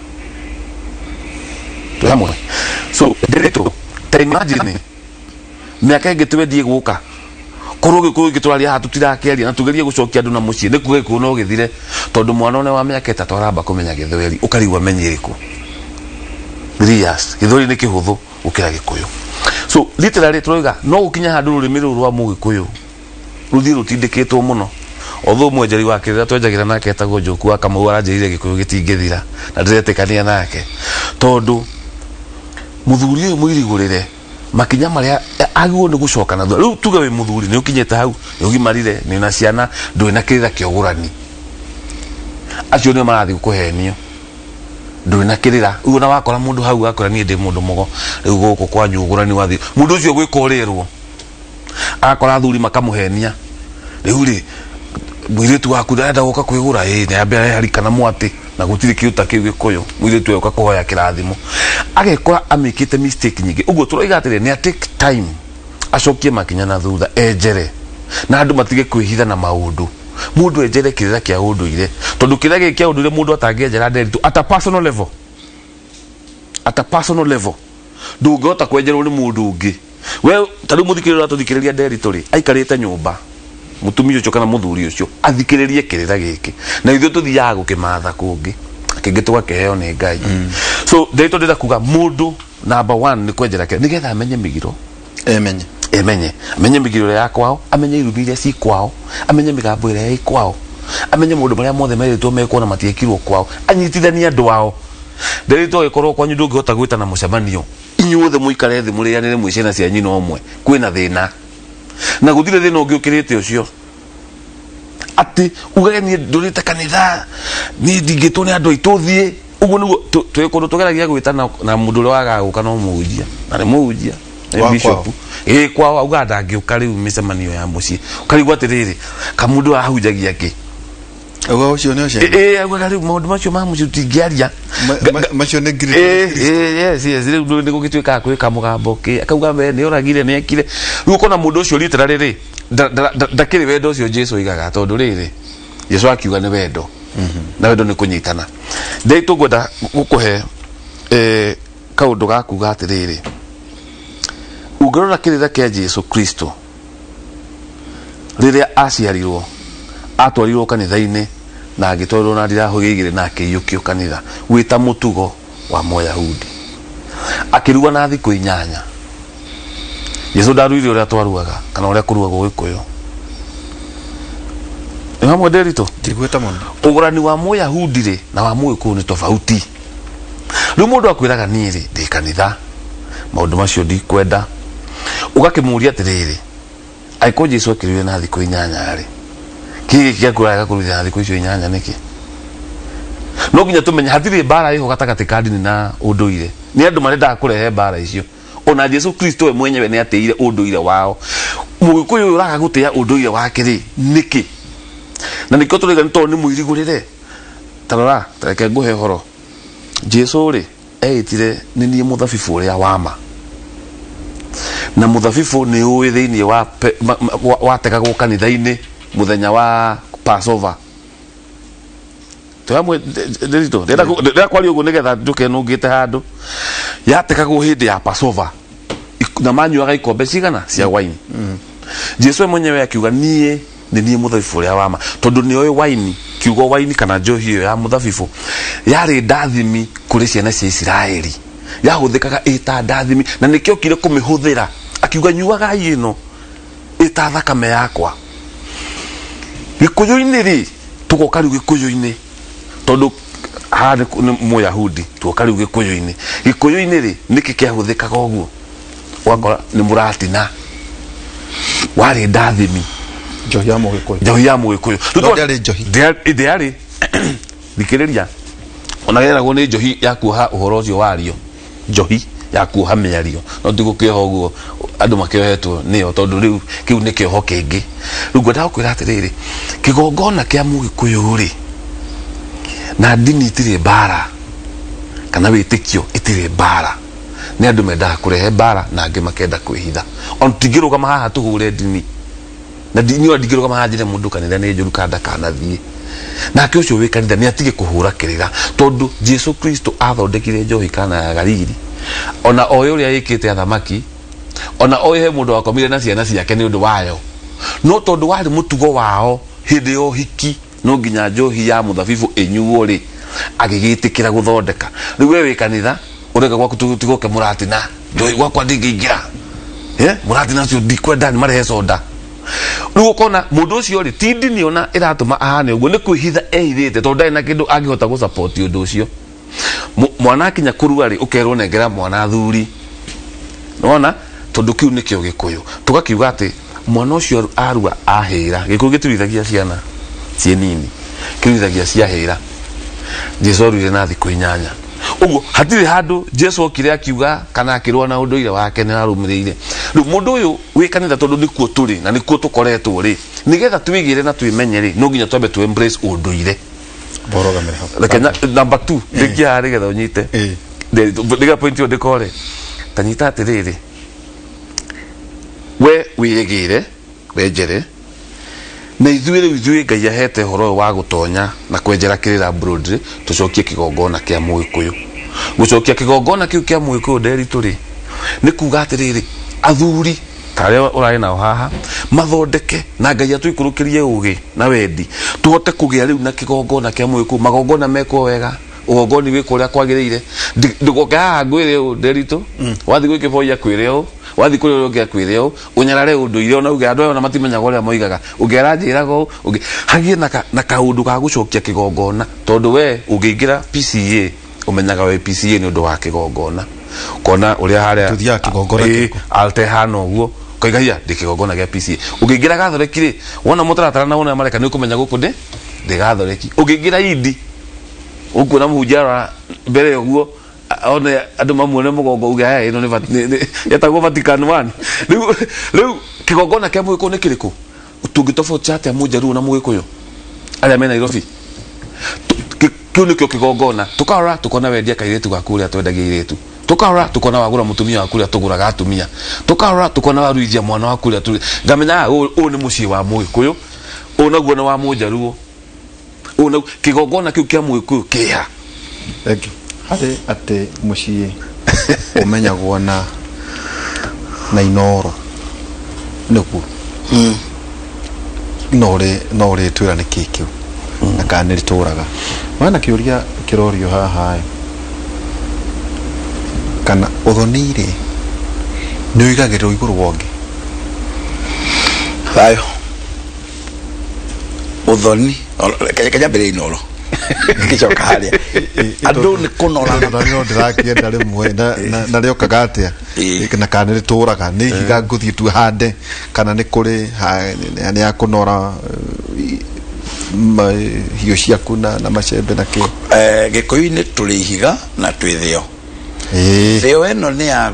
Twĩ hamwe. So ndĩrĩtũ ta imagine mĩaka ĩngĩ twendie gũka korwo gĩkũyũ gĩkĩ tũraria haha tũtirakĩaria na tugerie gũcokia andũ na mũciĩ nĩ kuga gĩkũyũ no gĩthire tondũ mwana one wa mĩaka 3 aramba kũmenya gĩthweri ũkarigwo amenye ĩrĩkũ. 3 years gĩthweri nĩ kĩhũthũ gũkĩra gĩkũyũ. So literally turoiga no gukinya handu rurimi ruru rwa mugikuyu ruthie rutindikitwo muno. Although mwenjeri wa kirira twenjagira nake etagwo Njoku wa Kamau aranjirire gikuyu gitingithira na ndiretikania nake tondu muthuri uyu muirigurire makinya maria agwo ni gucoka na thutha. Riu tuge wi muthuri ni ukinyite hau ni ugimarire ni na ciana nduri na kirira kia ugurani acio nio marathi gukuhenio nduri na kirira uguo na wakora mundu hau akora nie ndi mundu mugo riu guku kwanyu ugurani wathi mundu ucio gwikorirwo akora athuri makamuhenia riu ri mwiritu waku ndarenda guka kwigura ĩ nĩ ambe ararikana mwatĩ na gutiri kiu ta kiu gikuyu mwiritu uyu kuhoya kirathimo agekora amikite mistake nyingi. Uguo turoiga atĩrĩ ni take time acokie makinya na thutha enjere na andu matige kwihitha na maundu. Mundu enjere kirira kia unduire tondu kirira giki kia unduire mundu atangĩenjera nderitu at a personal level, at a personal level ndungihota kwenjerwo ni mundu ungi. We ta riu muthikĩrĩria ũratũthikĩrĩria nderitu ri aikarĩte nyũmba mutumia ucio kana muthuri ucio athikiririe kirira giki na ithuĩ tuthiaga gukimatha kungi kingi tugakiheo ni Ngai. So ndĩtũ ndĩrenda kuga mundu number 1 ni kwenjera kĩrĩra nigetha amenye migiro emenye amenye migiro ya kwao, amenye irumi iria ci kwao, amenye migambo ĩrĩa ĩ kwao, amenye maũndũ marĩa mothe merĩtwo mekwo na matiekirwo kwao, anyitithanie andũ ao. Ndĩrĩtwo gĩkorwo kwanyu ndũngĩhota gwĩtana mũcemanio inyuothe mũikare thĩ mũrĩanĩre mwĩ ciana cia nyina ũmwe kwĩna thĩna na guthire thina ungi ukirite ucio ati ugage nie ndurite kanitha ni ndingitwo ni andu aitu thie uguo niguo twi kundu tugeragia gwita na mundu uria wagaga guka no muhunjia na ni muhunjia ni bishop ĩ kwao auga ndangĩũka rĩu mĩcemanio ya mũciĩ ũkarigwo atĩrĩrĩ kamundu ahunjagia kĩ Uga ucio ni ucio ĩ augaga rĩu maũndũ macio ma mũciĩ tũtingĩaria macio nĩ ngiri. Yes yes rĩu nĩ gũgĩtuĩkaga kwĩ kamũgambo kĩ akauga we nĩ oragire nĩ ekire. Rĩu ũkona mũndũ ũcio literally rĩ ndakĩrĩ wendo ũcio Jesu oigaga tondũ rĩrĩ Jesu akiuga nĩ wendo na wendo nĩ kũnyitana. Ndĩ tũngwenda gũkũhe kaũndũ ga kuga atĩrĩrĩ ũngĩrora kĩrĩra kĩa Jesu Kristo rĩrĩa aciarirwo atwarirwo kanitha-inĩ na agĩtwarwo na ndirahũgĩ igĩrĩ na akĩiyũkio kanitha wĩta mũtugo wa Mũyahudi. Akĩrua na thikũ 8. Jesu ndaruire ũrĩa twaruaga kana ũrĩa kũruagwo Gĩkũyũ. Nĩ hamwe Nderitu? Ndigwĩta mũno. Ũgũrani wa Mũyahudi rĩ na wa Mũgĩkũyũ nĩ tofauti. Rĩu mũndũ akwĩraga niĩ rĩ ndĩ kanitha, maũndũ macio ndikwenda. Ũgakĩmũria atĩrĩrĩ, angĩkorwo Jesu akĩruire na thikũ 8 rĩ, kĩĩ gĩkĩ gĩaku ũrarega kũruithia na thikũ icio 8 nĩkĩ? No nginya tũmenye hatirĩ mbara ĩho gatagatĩ ka ndini na ũndũire. Nĩ andũ marendaga kũrehe mbara icio. Ona Jesu Kristo we mwenyewe nĩ atĩire ũndũire wao. Mũgĩkũyũ ũyũ ũraga gũtĩa ũndũire wake rĩ, nĩkĩ? Na nĩkĩo tũrauga nĩ tondũ nĩ mũirigũrĩre. Ta rora, ta reke ngũhe ũhoro. Jesu rĩ, eĩtire nĩ niĩ mũthabibũ ũrĩa wa ma. Na mũthabibũ nĩ ũĩ thĩinĩ wa wategagwo kanitha-inĩ mũthenya wa Passover. Twamwe Nderitu, ndĩrenda kwaria ũguo nĩgetha njũke nũngĩte handũ. Yategagwo hĩndĩ ya Passover. Na manyuaga ikombe cigana cia wine. Jesu we mwenyewe akiuga niĩ nĩ niĩ mũthabibũ ũrĩa wa ma, tondũ nĩ oĩ wine, kiugo wine kana njohi ĩyo ya mũthabibũ yarĩ ndathimi kũrĩ ciana cia Isiraeli, yahũthĩkaga ĩta ndathimi, na nĩkĩo okire kũmĩhũthĩra akiuga nyuagai ĩno ĩta thakame yakwa. Gĩkũyũ-inĩ rĩ, tũgoka rĩu Gĩkũyũ-inĩ, tondũ haha nĩ Mũyahudi, tuoka rĩu Gĩkũyũ-inĩ. Gĩkũyũ-inĩ rĩ, nĩkĩ kĩahũthĩkaga ũguo? Ũgakora nĩ mũratina, warĩ ndathimi, njohi ya Mũgĩkũyũ, njohi ya Mũgĩkũyũ. No ndĩarĩ njohi. Ndĩarĩ. Thikĩrĩria, ona yeragwo nĩ njohi ya kuoha ũhoro ũcio wario, njohi ya kuoha mĩario, no ti gũkĩoha ũguo andũ makĩohetwo nĩyo, tondũ rĩu kĩu nĩ kĩoho kĩngĩ. Rĩu ngwendaga gũkwĩra atĩrĩrĩ, kĩgongona kĩa Mũgĩkũyũ rĩ na ndini itirĩ mbara, kana wĩtĩkio itirĩ mbara. Nĩ andũ mendaga kũrehe mbara na angĩ makenda kwĩhitha. Ona tũtingĩrũgama haha tũhũre ndini, na ndini ona ndingĩrũgama haha njĩre mũndũ kanitha nĩ njũru kana ndakanathiĩ. Nake ũcio wĩ kanitha nĩ atige kũhũra kĩrĩra, tondũ Jesu Kristo athondekire njohi Kana ya Galili, ona oĩ ũrĩa ĩkĩte athamaki, ona oĩ he mũndũ wakomire na ciana ciake nĩ ũndũ wayo, no tondũ warĩ mũtugo wao hĩndĩ ya ũhiki no nginya njohi ya mũthabibũ ĩnyuo rĩ, agĩgĩtĩkĩra gũthondeka. Rĩu we wĩ kanitha ũreka gwaku tigoke mũratina njohi gwakwa ndingĩingĩra, mũratina ũcio ndikwenda, nĩ marehe soda. Rĩu ũkona mũndũ ũcio rĩ, ti ndini ona ĩratũma ahane ũguo, nĩ kwĩhitha ehithĩte, tondũ ndarĩ na kĩndũ angĩhota gũsupport ũndũ ũcio. Mwana akinya kũrua rĩ, ũkerwo nengera mwana thuri, nĩwona, tondũ kĩu nĩkĩo Gĩkũyũ. Tũgakiuga atĩ mwana ũcio arua ahĩra, Gĩkũyũ gĩtiruithagia ciana ciĩ nini, kĩruithagia ciahĩra. Jesu aruire na thikũ 8. Ũguo hatirĩ handũ Jesu okire akiuga kana akĩrũa na ũndũire wake nĩ arũmĩrĩire. Rĩu mũndũ ũyũ wĩ kanitha, tondũ nĩkuo tũrĩ na nĩkuo tũkoretwo rĩ, nĩgetha twĩgĩre na twĩmenye rĩ, no nginya twambe tũ embrace ũndũire. Borogamĩre hau. Reke number 2 ndĩkia haha nĩgetha ũnyite. Nĩgetha point ĩyo ndĩkore. Ta nyita atĩrĩrĩ, we wĩyĩgĩre wenjere, na ithuĩ rĩu ithuĩ Ngai ahete ũhoro ũyũ wa gũtonya na kwenjera kĩrĩra broadly, tũcokie kĩgongona kĩa Mũgĩkũyũ. Gũcokia kĩgongona kĩu kĩa Mũgĩkũyũ Nderitu rĩ, nĩ kuga atĩrĩrĩ, athuri ta arĩa ũrarĩ nao haha mathondeke na Ngai atũikũrũkĩrie ũgĩ na wendi, tũhote kũgĩa rĩu na kĩgongona kĩa Mũgĩkũyũ, magongona mekwo wega, ũgongoni wĩkwo ũrĩa kwagĩrĩire. Ndũgoke haha ngwĩre ũũ Nderitu, wathiĩ gwĩ kĩboi akwĩre ũũ, wathiĩ kũrĩ ũrĩa ũngĩ akwĩre ũũ, ũnyarare ũndũire ona uge andũ aya ona matimenyaga ũrĩa moigaga, ũngĩ aranjĩraga ũũ, ũngĩ hagĩe na kaũndũ ga gũcokia kĩgongona, tondũ we ũngĩingĩra PCA ũmenyaga wĩ PCA nĩ ũndũ wa kĩgongona, kona ũrĩa harĩa Tũthiaga kĩgongona kĩrĩkũ? Alte hana ũguo ũkaiga hiya ndĩ kĩgongona gĩa PCA. Ũngĩingĩra Gathoreki rĩ, wona mũtaratara na wona mareka nĩ ũkũmenya gũkũ ndĩ Gathoreki. Ũngĩingĩra Indi ũkuona mũhunjia arora mbere ũguo one andũ mamuone mũgongo uge haya ĩno nĩ yetagwo Vatican 1. Rĩu kĩgongona kĩa Mũgĩkũyũ nĩ kĩrĩkũ? Tũngĩtofauti atĩa Mũnjaruo na Mũgĩkũyũ arĩa me Nairobi? Kĩu nĩkĩo kĩgongona. Tũkarora tũkona wendia kairĩtu gaku ũrĩa twendagia irĩtu, tũkarora tũkona wagũra mũtumia waku ũrĩa tũgũraga atumia, tũkarora tũkona waruithia mwana waku ũrĩa tũru-, ngamenya ũyũ nĩ mũciĩ wa Mũgĩkũyũ, ũyũ naguo nĩ wa Mũnjaruo, ũyũ naguo kĩgongona kĩu kĩa Mũgĩkũyũ kĩha. Thank you. Harĩ atĩ mũciĩ ũmenyagwo na inoro nĩguo no ũrĩtwĩra nĩ kĩ kĩu. Na kana nĩ rĩtũraga. Wana kĩũria kĩrorio haha ĩ, kana ũthoni rĩ nĩ ũigagĩrĩrwo igũrũ wa ũngĩ? Thayũ. Ũthoni kanyambĩrĩria inoro gĩcoka harĩa andũ nĩ kũnorana. Tondũ no ndĩrakĩenda rĩmwe na rĩokaga atĩa na kana nĩ rĩtũraga, nĩ ihiga ngũthiĩ tu hande kana nĩ kũrĩ nĩ ya kũnora hiũ ciaku na macembe na kĩ? Gĩkũyũ-inĩ tũrĩ ihiga na twĩ thĩo. Thĩo ĩno nĩ ya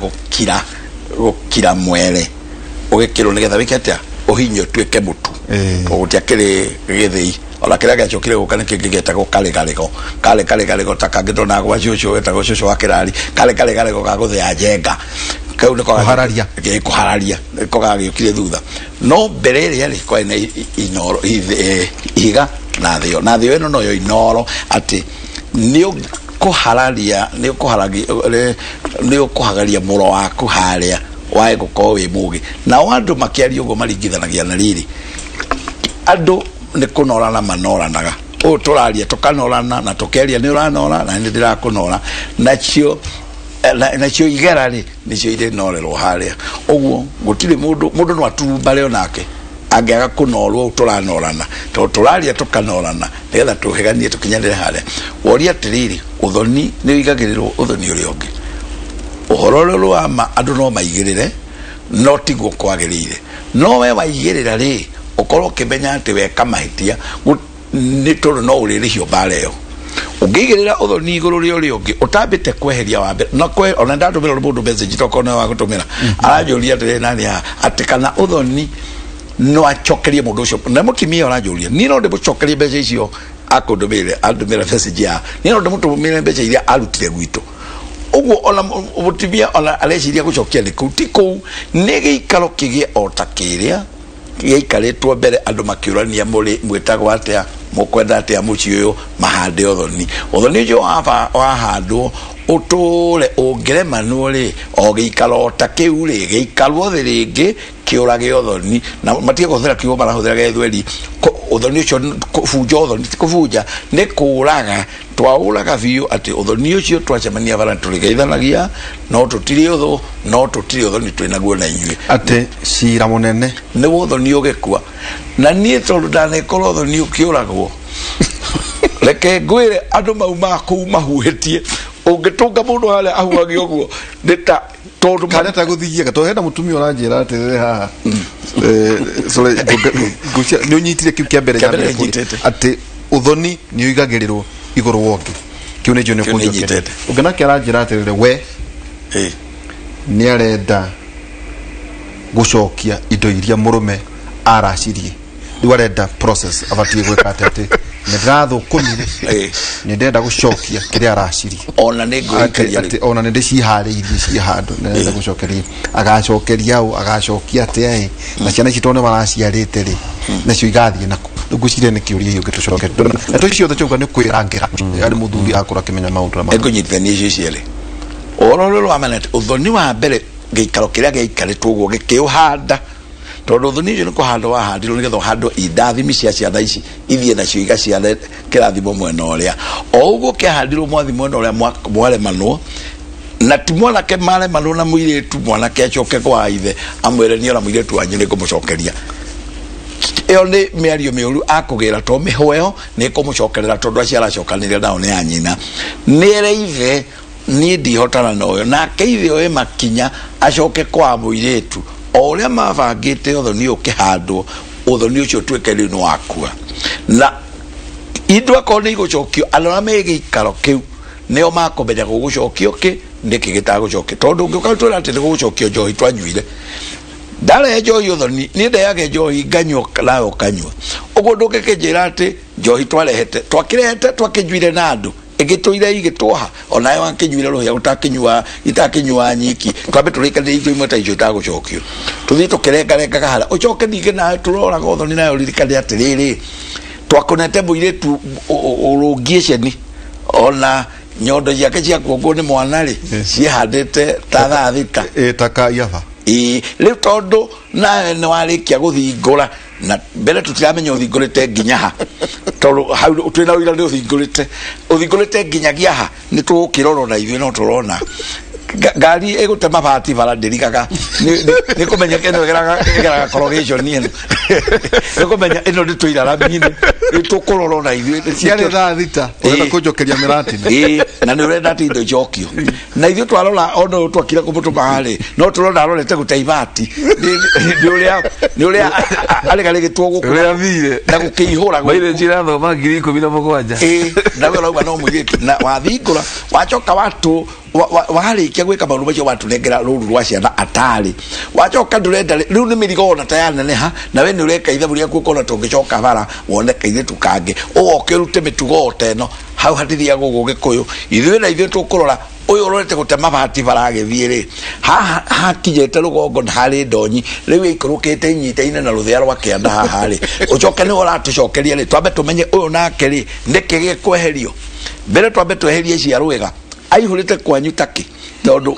gũkira mwere ũgĩkĩrwo nĩgetha wĩke atĩa, ũhinye ũtuĩke mũtu. Gũtiakĩrĩ gĩthĩi ona kĩrĩa gĩacokire gũka nĩ kĩngĩ gĩetagwo karĩgarĩgo, karĩ karĩgarĩgo ta kangĩ ndona gwa cũcũ wetagwo cũcũ wa kĩrari, karĩ karĩgarĩgo ga gũthĩa njenga kau nĩko Kũhararia. Kũhararia nĩko gagĩũkire thutha. No mbere ĩrĩa rĩ kwarĩ na inoro, ihiga na thĩo, na thĩo ĩno noyo inoro atĩ nĩ ũkũhararia, nĩ ũkũhagaria mũro waku harĩa wae gũkorwo wĩ mũgĩ. Nao andũ makĩaria ũguo maringithanagia na rĩrĩ, andũ nĩ kũnorana manoranaga, ũũ tũraria tũkanorana na tũkeria nĩ ũranora na nĩ ndĩrakũnora, nacio igera rĩ nĩcio irĩnorerwo harĩa. Ũguo gũtirĩ mũndũ no aturumbare onake angĩaga kũnorwo tũranorana, tondũ tũraria tũkanorana nĩgetha tũhĩganie tũkinyanĩre harĩa. Woria atĩrĩrĩ, ũthoni nĩ ũigagĩrĩrwo ũthoni ũrĩa ũngĩ. Ũhoro ũrĩa wa ma andũ no maigĩrĩre, no tiguo kwagĩrĩire. No we waigĩrĩra rĩ, ũkorwo ũkĩmenya atĩ weka mahĩtia nĩ tondũ no ũrĩrĩhio mbara ĩyo. Ũngĩigĩrĩra ũthoni igũrũ rĩa ũrĩa ũngĩ ũtambĩte kweheria wa mbere, na ona ndatũmĩra mũndũ message tokorwo nĩwe wa gũtũmĩra, aranjũria atĩrĩrĩ, nani haha atĩ kana ũthoni no acokerie mũndũ ũcio, na mũtumia ũranjũria niĩ no ndĩmũcokerie mbeca icio akũndũmĩrĩre, andũmĩra message ya niĩ no ndĩmũtũmĩre mbeca iria arutire gwitũ. Ũguo ona mũtumia ona areciria gũcokia nĩ kũu, ti kũu, nĩ gĩikaro kĩgĩe o ta kĩrĩa gĩaikarĩtwo mbere andũ makĩũrania mũrĩ mwĩtagwo atĩa, mũkwenda atĩa mũciĩ ũyũ, mahande ũthoni. Ũthoni ũcio wahandwo ũtũre ũngĩremanwo rĩ, o gĩikaro o ta kĩu rĩ, gĩikarwo thĩ rĩngĩ kĩũrage ũthoni, na matige kũhũthĩra kiugo marahũthĩra gĩthweri. Ũthoni ũcio kũbunja ũthoni ti kũbunja, nĩ kũũraga. Twaũraga biũ atĩ ũthoni ũcio twacemania bara tũrĩgeithanagia, no tũtirĩ ũthũ, no tũtirĩ ũthoni twĩnaguo na inyuĩ. Atĩ cira mũnene nĩ ũthoni ũgĩkua. Na niĩ tondũ ndanekora ũthoni ũkĩũragwo, reke ngwĩre andũ maumaga kũu mahuhĩtie, ũngĩtũnga mũndũ harĩa ahuhagia ũguo nĩ ta tondũ kana ta gũthiaga tondũ hena mũtumia ũranjĩra atĩrĩrĩ haha, sorry, nĩ ũnyitire kĩu kĩa mbere Kĩa mbere nyambĩrĩria kũria. nĩnyitĩte. Atĩ ũthoni nĩ ũigagĩrĩrwo igũrũ wa ũngĩ, kĩu nĩkĩo nĩ Kĩu ũkũnjokeria. nĩnyitĩte. Ũngĩ nake aranjĩra atĩrĩrĩ, we nĩ arenda gũcokia indo iria mũrũme aracirie, rĩu arenda process abatiĩ gwĩka atĩ atĩ nĩ ndĩrathũkũmire, nĩ ndĩrenda gũcokia kĩrĩa aracirie. Ona nĩ ngũikaria Atĩ ona nĩ ndĩciharĩirie ciĩ handũ, nĩ ndĩrenda gũcokeria, agacokeria ũ, agacokia atĩa ĩ, na ciana ici tondũ nĩ maraciarĩte rĩ, nacio igathiĩ nako. Rĩu ngwĩciria nĩ kĩũria gĩũkĩ tũcoke na tũ ciothe tũuga nĩ kwĩrangĩra arĩ mũthuri akorwo akĩmenya maũndũ Nĩ ngũnyitithania icio cierĩ. Ũhoro ũrĩa wa ma nĩ atĩ ũthoni wa mbere gĩikaro kĩrĩa gĩaikarĩtwo ũguo gĩkĩũhanda, tondũ ũthoni ũcio nĩ kũhandwo wahandirwo nĩgetha ũhandwo indathimi cia ciana ici ithiĩ nacio igaciare kĩrathimo mwena ũrĩa. O ũguo kĩahandirwo mwathi mwena ũrĩa mwaremanwo, na ti mwanake maremanwo na mũirĩtu, mwanake acoke kwa ithe amwĩre niĩ ona mũirĩtu wanyu nĩ ngũmũcokeria. Ĩyo nĩ mĩario mĩũru akũgĩra, to mĩhweo nĩ ĩkũmũcokerera, tondũ acio aracokanĩria nao nĩ a nyina. Nĩ ere ithe niĩ ndihotana na ũyũ, nake ithe oe makinya acoke kwa mũirĩtu o ũrĩa mabangĩte ũthoni ũkĩhandwo, ũthoni ũcio ũtuĩke rĩu nĩ wakua. Na indo akorwo nĩ igũcokio, andũ arĩa me gĩikaro kĩu nĩo makũmenya gũgũcokio kĩ nĩkĩ gĩtagũcokio, tondũ ũngĩũka ũtwĩre atĩ nĩ gũgũcokio njohi twanyuire, ndarehe njohi ũthoni, niĩ ndeage njohi nganyua nawe ũkanyua, ũguo ndũngĩkĩnjĩra atĩ njohi twarehete, twakĩrehete twakĩnyuire na andũ ĩgĩtũire igĩtwoha, onawe wakĩnyuire rũhĩa ũtakĩnyua, itakĩnyua nyiki, twambe tũrĩkanĩrie indo imwe ta icio itagũcokio, tũthiĩ tũkĩrengarengaga harĩa, ũcoke ningĩ nawe tũroraga ũthoni nawe ũririkane atĩrĩrĩ, twakonete mũirĩtu ũrũngie ceni, ona nyondo ciake cia kuongwo nĩ mwana rĩ, ciĩhandĩte ta thaa thita. Ta ka iaba. Ĩĩ, rĩu tondũ nawe nĩ warĩkia gũthingũra Na mbere tũtiramenya ũthingũrĩte nginya ha, tondũ hau twĩna ũira nĩ ũthingũrĩte, ũthingũrĩte nginyagia ha, nĩ tũgũkĩrora na ithuĩ no tũrona. Ngari ĩgũte mabati bara ndĩrigaga, nĩ kũmenya ĩno ĩgeraga corrugation ĩno, nĩ kũmenya ĩno nĩ tũirarami-inĩ, nĩ tũkũrora na ithuĩ. Ciarĩ thaa 6 ũrenda kũnjokeria mĩratina. Ĩĩ, na nĩ ũrenda atĩ indo icokio, na ithuĩ twarora ona ũyũ twakira kũmũtũma harĩ no tũrona arorete gũte ibati, nĩ ũrĩa aregarĩgĩtwo gũkũ Ũrĩa athire. Na gũkĩihũra gũkũ. Mairĩtu irathoma 17,000. Ĩĩ, nawe ũrauga no mũirĩtu na wathingũra wacoka watũ warĩkia gwĩka maũndũ macio, watũnengera rũru rwa ciana atarĩ, wacoka ndũrenda rĩu nĩ mĩrigo ona ta yaneneha, na we nĩ ũreka ithabu rĩaku ũkona tũngĩcoka bara wone kairĩtu kangĩ, ũgoke ũrute mĩtugo o ta ĩno hau hatithiaga ũguo. Gĩkũyũ ithuĩ na ithuĩ tũkũrora ũyũ ũrorete gũte mabati bara agĩthiĩ rĩ, haha hakinyĩte rũgongo na harĩ ndonyi rĩu ĩikũrũkĩte inyitaine na rũthĩa rwa kĩanda haha rĩ, ũcoke nĩwe ũratũcokeria rĩ, twambe tũmenye ũyũ nake rĩ nĩkĩ gĩkweherio. Mbere twambe tweherie cia rwĩga aihũrĩte kwanyu takĩ, tondũ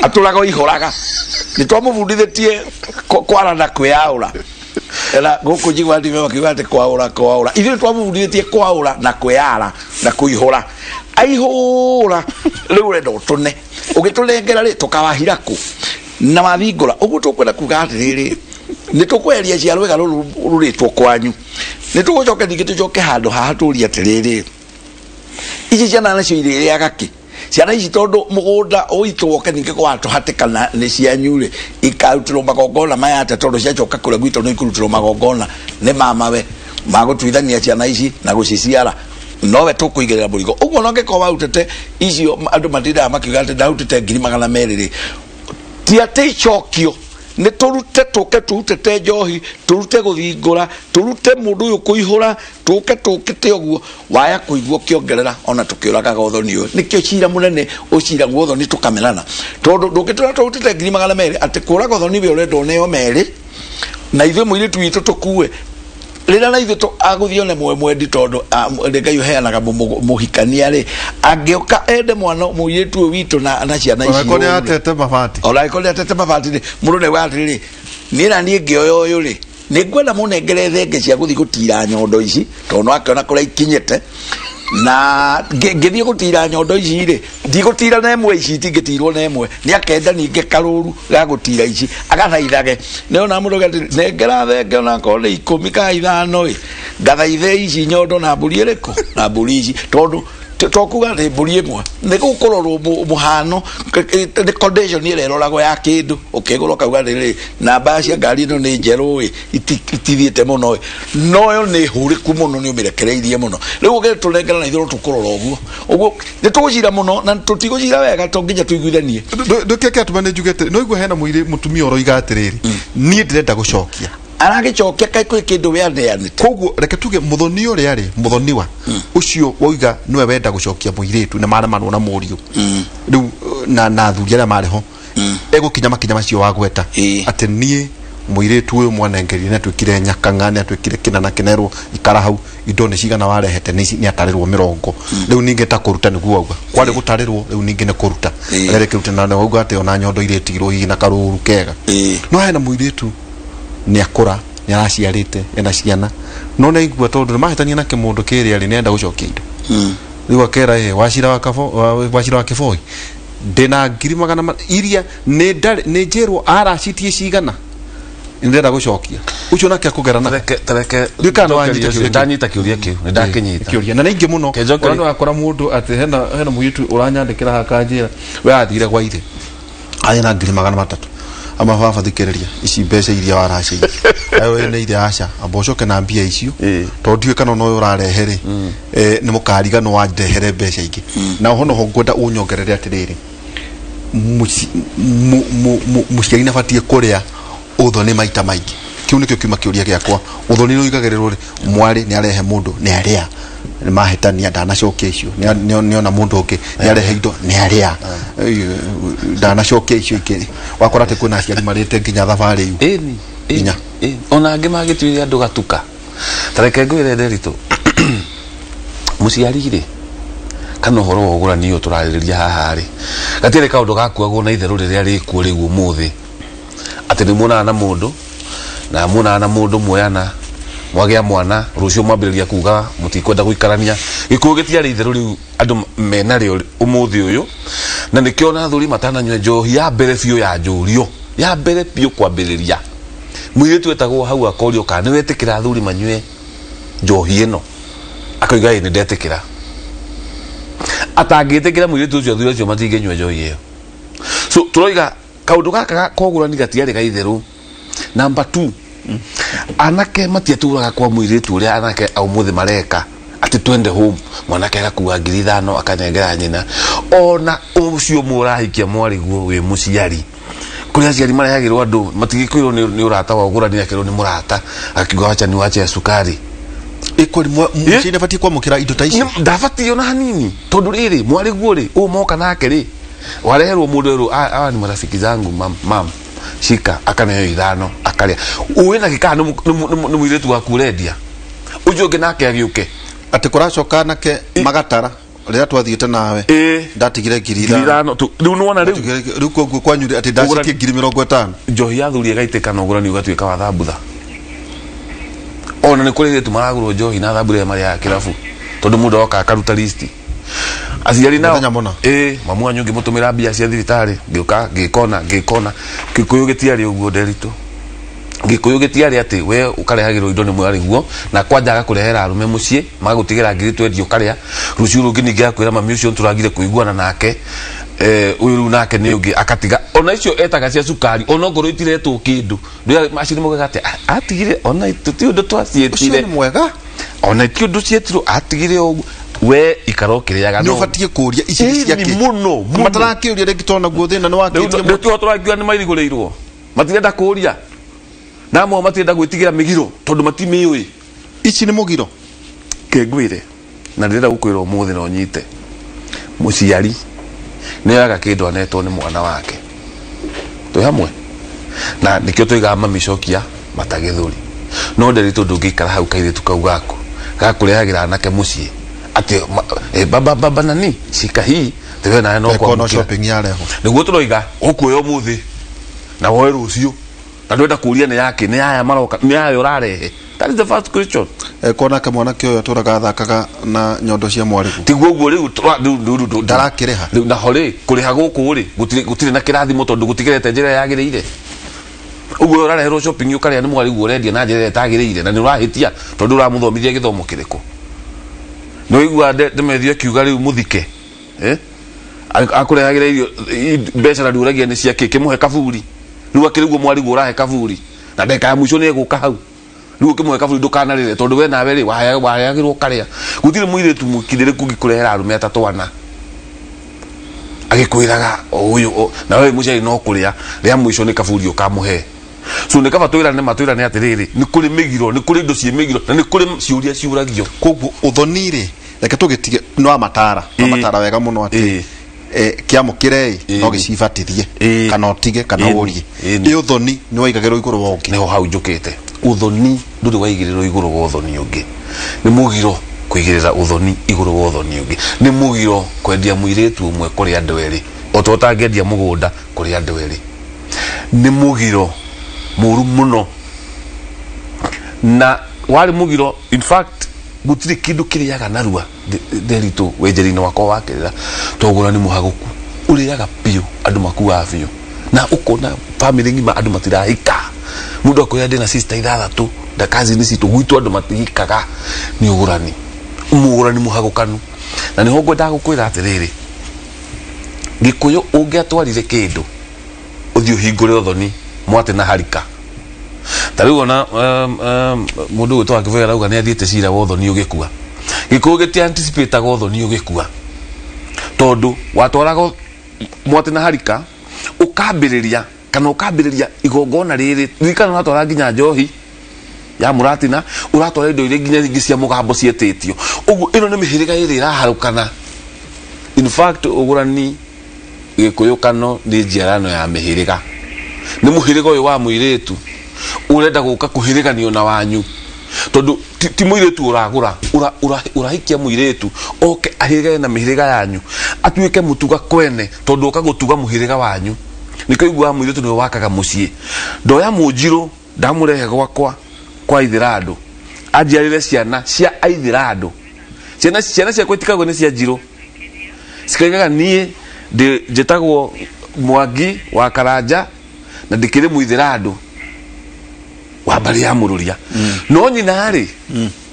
atũraga oihũraga, nĩ twamũbundithĩtie kwara na kwĩyaũra, na gũkũ njigua ndime makiuga atĩ kwaũra kwaũra, ithuĩ twamũbundithĩtie kwaũra na kwĩyara na kũihũra, aihũra rĩu ũrenda ũtũne, ũgĩtũnengera rĩ tũkawahira kũ na wathingũra ũguo. Tũkwenda kuga atĩrĩrĩ, nĩ tũkweheria cia rwĩga rũrũ rũrĩtwo kwanyu, nĩ tũgũcoka ningĩ tũcoke handũ haha tũrie atĩrĩrĩ, ici ciana nacio irĩrĩaga kĩ? Ciana ici tondũ mũgũnda ũitũ woke ningĩ gwatũhatĩkana nĩ cianyu rĩ, ikarutĩrwo magongona maya atĩa? Tondũ ciacoka kũrĩa gwitũ nĩ ikurutĩrwo magongona nĩ mamawe magũtuithania ciana ici na gũciciara, nowe tũkũigĩrĩra mũrigo ũguo. No ngĩkorwo warutĩte icio, andũ matindaga makiuga atĩ ndarutĩte 200,000 rĩ, ti atĩ icokio, nĩ tũrute tũke tũrutĩte njohi, tũrute gũthingũra, tũrute mũndũ ũyũ kũihũra, tũke tũkĩte ũguo waya kũigua ũkĩongerera ona tũkĩũragaga ũthoni ũyũ. Nĩkĩo cira mũnene ũciragwo ũthoni tũkamerana, tondũ ndũngĩtũra tũrutĩte 200,000 atĩ kũraga ũthoni we ũrenda ũneo merĩ na ithuĩ mũirĩtu witũ tũkue rĩrĩa na ithuĩ agũthiĩ one mwendi, tondũ nĩ Ngai ũheanaga mũhikania rĩ, angĩũka ende mwana mũirĩtu ũyũ witũ na ciana ici Onakorwo nĩ ũũ rĩ. atete mabati. Ona angĩkorwo nĩ atete mabati rĩ, mũndũ nĩ atĩrĩrĩ, niĩ na niĩ ngĩoya ũyũ rĩ, nĩ ngwenda mũnengere thenge cia gũthiĩ gũtira nyondo ici, tondũ no akĩona kũrĩa ikinyĩte na ngĩthiĩ gũtira nyondo ici rĩ, ndigũtira na ĩmwe, ici itingĩtirwo na ĩmwe, nĩ akenda ningĩ karũru ga gũtira ici agathaithage, nĩona mũndũ atĩ nengera thenge onakorwo nĩ 10 ka 5 ĩ, ngathaithe ici nyondo na mbũri ĩrĩkũ na mbũri ici, tondũ to kuga atĩ mbũri ĩmwe nĩ gũkũrorwo mũhano nĩ condition ĩrĩa ĩroragwo ya kĩndũ ũkĩgũra, ũkauga atĩrĩrĩ, namba cia ngari ĩno nĩ njerũ ĩ, itithiĩte mũno ĩ, noyo nĩ hũrĩku mũno, nĩ ũmĩrekereirie mũno, rĩu ũgĩtũnengera na ithuĩ no tũkũrora ũguo ũguo, nĩ tũgũcira mũno na tũtigũcira wega to nginya tũiguithanie. Ndũkĩe kĩatũma nĩ njuge atĩrĩ, no igua hena mũirĩ mũtumia ũroiga atĩrĩrĩ, niĩ ndĩrenda gũcokia. Aragĩcokia kaĩ kwĩ kĩndũ we aneanĩte? Koguo reke tuge mũthoni ũrĩa rĩ, mũthoniwa ũcio wauga nĩwe wenda gũcokia mũirĩtu na maremanwo na mũriũ rĩu na athuri arĩa marĩ ho, egũkinya makinya macio wagweta, atĩ niĩ mũirĩtu ũyũ mwanengerire nĩ atuĩkire nyakang'a, nĩ atuĩkire kĩna na kĩnerwo ikara hau, indo nĩ cigana warehete, nĩ ici, nĩ atarĩrwo 20, rĩu ningĩ ta kũruta nĩguo auga kwarĩ gũtarĩrwo, rĩu ningĩ nĩ kũruta rĩrĩ kĩrute na wauga atĩ ona nyondo irĩtigirwo hihi na karũru kega. No hena mũirĩtu nĩ akũra, nĩ araciarĩte, ena ciana, no nĩ aigua tondũ nĩ mahĩtania na kĩmũndũ kĩrĩa rĩ, nĩ enda gũcokia indo, rĩu akera ĩ wacira wa kabo wacira wa kĩboi, ndĩna ngiri magana iria nĩ ndarĩ nĩ njĩrwo aracitie cigana, nĩ ndĩrenda gũcokia, ũcio nake akũgera na Tareke tareke. Ndiũĩ kana nĩwanyita kĩũria kĩu. Ndanyita kĩũria kĩu, nĩ ndakĩnyita. Kĩũria na nĩ aingĩ mũno. Kĩnjokerie. Ona nĩwakora mũndũ atĩ hena mũirĩtu ũranyandĩkĩra hakanjĩra we athire gwa ithe arĩ na 300,000, ama baba thikĩrĩria, ici mbeca iria waraciire ayo nĩ ithe, aca amba ũcoke na mbia icio, tondũ ndiũĩ kana ona ũyũ ũrarehe rĩ, nĩ mũkariganwo wandehere mbeca ingĩ, na oho noho ngwenda ũnyongerere atĩrĩrĩ, mũciari nĩabatiĩ kũrĩa ũthoni maita maingĩ? Kĩu nĩkĩo kiuma kĩũria gĩakwa. Ũthoni nĩ ũigagĩrĩrwo rĩ, mwarĩ nĩ arehe mũndũ, nĩ arĩa nĩ mahĩtania, ndanacokia icio, nĩona mũndũ ũngĩ nĩ arehe indo, nĩ arĩa ndanacokia icio ingĩ, wakora atĩ kwĩna aciari marĩte nginya thabarĩ iu. Ĩni. Nginya. Ĩni, ona angĩ magĩtuire andũ gatuka. Tareke ngwĩre Nderitu, mũciari rĩ, kana ũhoro wa ũgũrani ũyũ tũrarĩrĩria haha rĩ, gatirĩ kaũndũ gakuagwo na itherũ rĩrĩa rĩkuo rĩu ũmũthĩ, atĩ nĩ muonaga na mũndũ na muonaga na mũndũ muoyana. Mwagĩa mwana rũciũ mwambĩrĩria kuga mũtikwenda gũikarania. Gĩkũyũ gĩtiarĩ itherũ rĩu andũ menarĩo ũmũthĩ ũyũ, na nĩkĩo na athuri matananyua njohi ya mbere biũ ya njũrio ya mbere biũ kwambĩrĩria mũirĩtu etagwo hau akorio kana nĩ wetĩkĩra athuri manyue njohi ĩno, akoiga ĩ nĩ ndetĩkĩra. Atangĩtĩkĩra mũirĩtu ũcio athuri acio matingĩnyua njohi ĩyo. So tũroiga kaũndũ gaka kogũrani gatiarĩ ga itherũ. Number 2, anake matiatũraga kwa mũirĩtu ũrĩa anake a ũmũthĩ mareka atĩ twende home, mwanake agakua 5,000 akanengera nyina. Ona ũcio mũrahikia mwarĩguo wĩ mũciari, kũrĩ aciari marehagĩrwo andũ matigĩkwĩrwo nĩ ũrata wa ũgũrani, akĩrwo nĩ mũrata akiuga wacha ni wache ya sukari. Ĩkweli mũciĩ ndabatiĩ kwamũkĩra indo ta icio? Ndabatiĩ ona hanini, tondũ rĩrĩ mwarĩguo rĩ ũũ moka nake rĩ wareherwo mũndũ erwo awa ni marafiki zangu mam shika, akaneo 5 akaria. Ũĩ na gĩkaa nĩ mũirĩtu waku ũrendia, ũcio ũngĩ nake agĩũke atĩ kũracoka anake magatara rĩrĩa twathiĩte nawe ndatigire 5,000 rĩu nĩwona rĩu rĩu koguo kwanyu atĩ ndacikie 50,000. Njohi ya thuri ĩgaitĩka na ũgũrani ũgatuĩka wa thambutha. Ona nĩ kũrĩ airĩtu maragũrwo njohi na thambutha ĩrĩa marĩaga kĩrabu, tondũ mũndũ oka akaruta listi. Aciari nao mamu wanyu ngĩmũtũmĩra mbia cia thibitarĩ, ngĩũka ngĩkona ngĩkona. Gĩkũyũ gĩtiarĩ ũguo Nderitũ. Gĩkũyũ gĩtiarĩ atĩ we ũkarehagĩrwo indo nĩ mwarĩguo na kwanja agakũrehera arũme mũciĩ magagũtigĩra 20,000 ũkarĩa. Rũciũ rũngĩ ningĩ agakwĩra mami ũcio nĩtũragire kũiguana nake, ũyũ rĩu nake nĩ ũngĩ akatiga. Ona icio etaga cia cukari ona okorwo itiretwo kĩndũ, acio nĩmaugaga atĩ atigire ona ti ũndũ twaciĩtire. Ũcio nĩ mwega. Ona ti ũndũ cietirwo atigire ũguo. We ikara ũkĩrĩaga no ũbatiĩ kũũria ici nĩ cia kĩ? Mũno mũno. Matarakĩũria rĩngĩ tondũ naguo thĩna nĩ wakĩtie mũno. Nĩtuo tũrakiuga nĩ mairigũrĩirwo, matirenda kũũria na amwe matirenda gwĩtigĩra mĩgiro tondũ matimĩũĩ. Ici nĩ mũgiro kĩngwĩre na ndĩrenda gũkwĩra ũmũthĩ na ũnyite. Mũciari nĩ oyaga kĩndũ anetwo nĩ mwana wake, twĩ hamwe na nĩkĩo tũigaga mamicokia matagĩthũri. No Nderitũ ndũngĩikara hau kairĩtu kau gaku gakũrehagĩra anake mũciĩ atĩ baba baba nani shika hii tewe nawe no kwamũkĩra shopping yarehwo. Nĩguo tũroiga ũkuoya ũmũthĩ na woe rũciũ na ndwenda kũũria nĩ yake nĩ yaya maroka nĩ yaya ũrarehe. That is the first question. Kona mwanake ũyũ atũraga athakaga na nyondo cia mwarĩguo tiguo ũguo rĩu ndarakĩrĩha. Rĩu naho rĩ kũrĩha gũkũ rĩ gũtirĩ na kĩrathimo tondũ gũtigerete njĩra yagĩrĩire. Ũguo ũrareherwo shopping ũkarĩa nĩ mwarĩguo ũrendia na njĩra ĩrĩa ĩtagĩrĩire na nĩ ũrahĩtia tondũ ũramũthomithia gĩthomo kĩrĩkũ. Nĩ waigua Ndemethio akiuga rĩu mũthike akũrehagĩra irio mbeca na ndũragia nĩ cia kĩ, kĩmũhe kaburi. Rĩu akĩrĩ guo mwarĩguo ũrahe kaburi na ndagĩka ya mũico nĩ egũka hau. Rĩu ũkĩmũhe kaburi ndũkanarĩre tondũ we nawe rĩ wahayagĩrwo ũkarĩa. Gũtirĩ mũirĩtu mũkindĩrĩku ũngĩkũrehera arũme atatũ ana agĩkwĩraga ũyũ na we mũciari no kũrĩa rĩa mũico nĩ kaburi ũkamũhe. So nĩ kaba twĩrane matwĩrane atĩrĩrĩ nĩ kũrĩ mĩgiro, nĩ kũrĩ indo ciĩ mĩgiro na nĩ kũrĩ ciũria ciũragio. Koguo ũthoni rĩ reke tũgĩtige no amatara amatara wega mũno atĩ kĩamũkĩre no gĩcibatithie kana ũtige kana ũrie. Ĩ ũthoni nĩ waigagĩrwo igũrũ wa ũngĩ. Nĩho hau njũkĩte. Ũthoni ndũrĩ waigĩrĩrwo igũrũ wa ũthoni ũngĩ. Nĩ mũgiro kũigĩrĩra ũthoni igũrũ wa ũthoni ũngĩ. Nĩ mũgiro kwendia mũirĩtu ũmwe kũrĩ andũ erĩ o ta ũtangĩendia mũgũnda kũrĩ andũ erĩ. Nĩ mũgiro mũru mũno na warĩ mũgiro. In fact gũtirĩ kĩndũ kĩrĩaga narua Nderitũ wenjeri-inĩ wakwa wa kĩrĩra togũrani mũhagũku ũrĩaga biũ andũ makuaga biũ na ũkona family ng'ima andũ matirahika. Mũndũ akwĩra ndĩna sister 6 na cousin citũ gwitũ andũ matihikaga. Nĩ ũgũrani mũgũrani mũhagũkanu. Na nĩho ngwendaga gũkwĩra atĩrĩrĩ, Gĩkũyũ ũngĩatwarire kĩndũ ũthiĩ ũhingũre ũthoni mwate na harika. Ta rĩu ona mũndũ ũgwĩtwo Wakĩbũya arauga nĩ athiĩte cira wa ũthoni ũgĩkua. Gĩkũyũ gĩti anticipataga ũthoni ũgĩkua tondũ watwaraga mwate na harika ũkambĩrĩria kana ũkambĩrĩria igongona rĩrĩ ririkana ũratwara nginya njohi ya mũratina, ũratwara indo iria nginya ingĩ cia mũgambo ciĩtĩtio. Ũguo ĩno nĩ mĩhĩrĩga ĩrĩ ĩraharũkana. In fact ũgũrani Gĩkũyũ kano nĩ njiarano ya mĩhĩrĩga. Nĩ mũhĩrĩga ũyũ wa mũirĩtu ũrenda gũka kũhĩrĩganio na wanyu tondũ ti mũirĩtu ũragũra, ũrahikia mũirĩtu oke ahĩrĩgane na mĩhĩrĩga yanyu atuĩke mũtuga kwene tondũ oka gũtuga mũhĩrĩga wanyu. Nĩkĩo iguaga mũirĩtu nĩwe wakaga mũciĩ. Ndoya mũnjirũ ndamũrehe gwakwa kwa ithĩra andũ Anjiarĩre ciana cia aithĩra andũ. Ciana ciakwa itikagwo nĩ cia njirũ. Cikaigaga niĩ njĩtagwo Mwangi wa Karanja na ndĩkĩrĩ mũithĩra andũ wa mbarĩ ya Mũrũria. No nyina rĩ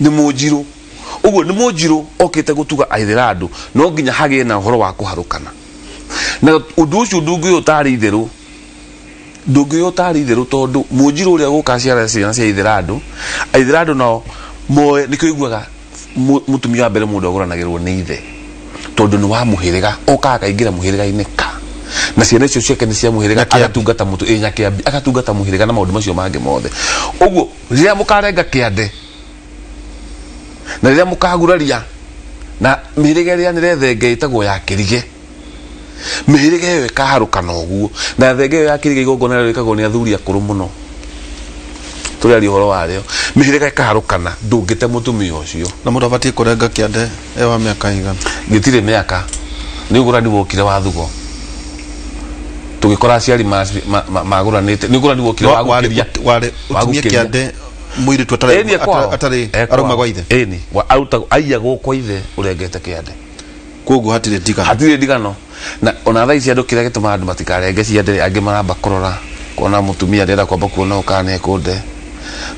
nĩ mũnjirũ. Ũguo nĩ mũnjirũ okĩte gũtuga aithĩra andũ, no nginya hagĩe na ũhoro wa kũharũkana. Na ũndũ ũcio ndũngĩũyũ ũtarĩ itherũ, ndũngĩũyũ ũtarĩ itherũ, tondũ mũnjirũ ũrĩa gũka aciara ciana cia ithĩra andũ, aithĩra andũ nao moe. Nĩkĩo iguaga mũtumia wa mbere mũndũ agũranagĩrwo nĩ ithe, tondũ nĩ wa mũhĩrĩga, okaga akaingĩra mũhĩrĩga-inĩ ka na ciana icio ciake nĩ cia mũhĩrĩga. Nyakĩambi. Agatungata mũtu ĩ Nyakĩambi, agatungata mũhĩrĩga na maũndũ macio mangĩ mothe. Ũguo rĩrĩa mũkarenga kĩande na rĩrĩa mũkaguraria na mĩhĩrĩga ĩrĩa nĩre thenge ĩtagwo ya kĩrige, mĩhĩrĩga ĩyo ĩkaharũkana ũguo. Na thenge ĩyo ya kĩrige, igongona rĩo rĩkagwo nĩ athuri akũrũ mũno, tũrĩaria ũhoro warĩo. Mĩhĩrĩga ĩkaharũkana, ndũngĩte mũtumia ũcio. Na mũndũ abatiĩ kũrenga kĩande e wa mĩaka igana? Gĩtirĩ mĩaka, nĩ ũgũrani wokire wa thugo, tũgĩkora aciari magũranĩte, nĩ ũgũrani wokire wa gũkĩria. Warĩ Wa ũtinie gũkĩria. kĩande mũirĩtu atarĩ Ĩni ekwao. atarĩ Ekwao. arauma gwa ithe? Ĩni aiyagwo kwa ithe ũrengete kĩande. Koguo hatirĩ ndigano? Hatirĩ ndigano. Na ona thaa ici andũ, kĩrĩa gĩtũmaga andũ matikarenge ciande, angĩ maramba kũrora kuona mũtumia ndĩrenda kwamba kuona ũkana nĩ ekũnde,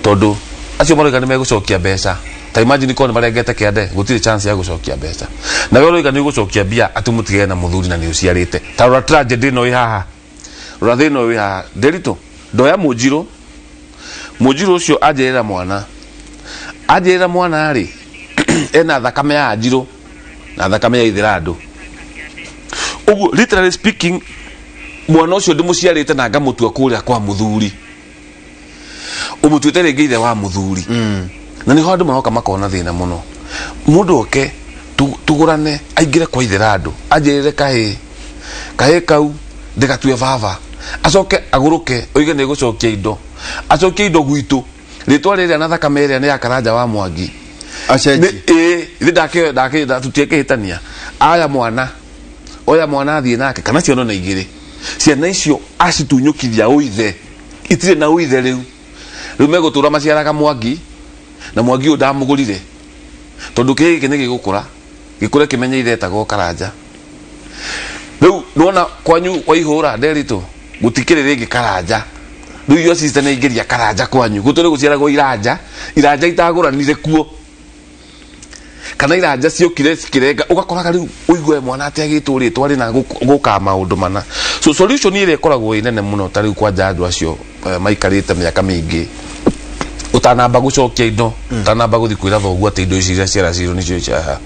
tondũ acio maroiga nĩ megũcokia mbeca. Ta imagine korwo nĩ marengete kĩande, gũtirĩ chance ya gũcokia mbeca. Na we ũroiga nĩ ũgũcokia mbia atĩ mũtigane na mũthuri na nĩ ũciarĩte. Ta rora tragedy ĩno ĩ haha, rora thĩna ũyũ wĩ haha. Ndĩritũ ndoya mũnjirũ, mũnjirũ ũcio anjĩrĩra mwana, anjĩrĩra mwana rĩ ena thakame ya njirũ na thakame ya ithĩra andũ. Ũguo literally speaking, mwana ũcio ndĩmũciarĩte na ngamũtua kũrĩa kwa mũthuri, ũmũtuĩte rĩngĩ ithe wa mũthuri. Na nĩho andũ maroka makona thĩna mũno. Mũndũ oke tũgũrane, aingĩre kwa ithĩra andũ, anjĩrĩre kahĩĩ, kahĩĩ kau ndĩgatue baba, acoke agũrũke oige nĩ gũcokia indo, acokie indo gwitũ, rĩtwa rĩrĩa na thakame ĩrĩa nĩ ya Karanja wa Mwangi. Acenjie. Ĩĩ, ithe ndake ndake tutiekĩhĩtania. Aya mwana oya mwana athiĩ nake kana ciana na igĩrĩ, ciana icio acitunyũkithia ũithe, itirĩ na ũithe. Rĩu megũtũra maciaraga Mwangi na Mwangi ũyũ ndamũgũrire, tondũ kĩĩ gĩkĩ nĩ gĩgũkũra gĩkũre kĩmenye ithe etagwo Karanja. Rĩu nĩwona kwanyu waihũra Nderitũ gũtikĩrĩ rĩngĩ Karanja. Rĩu your sister nĩ aingĩria Karanja kwanyu, gũtũrĩ gũciaragwo iranja, iranja itagũranire kuo kana iranja ciokire cikĩrenga. Ũgakoraga rĩu ũigue mwana atĩ agĩtwo rĩtwa rĩna gũka maũndũ mana. So solution ĩrĩa ĩkoragwo ĩ nene mũno, ta rĩu kwanja andũ acio maikarĩte mĩaka mĩingĩ, ũtanamba gũcokia indo, ũtanamba gũthiĩ kwĩra thoguo atĩ indo ici iria ciaracirwo nĩcio ciaha,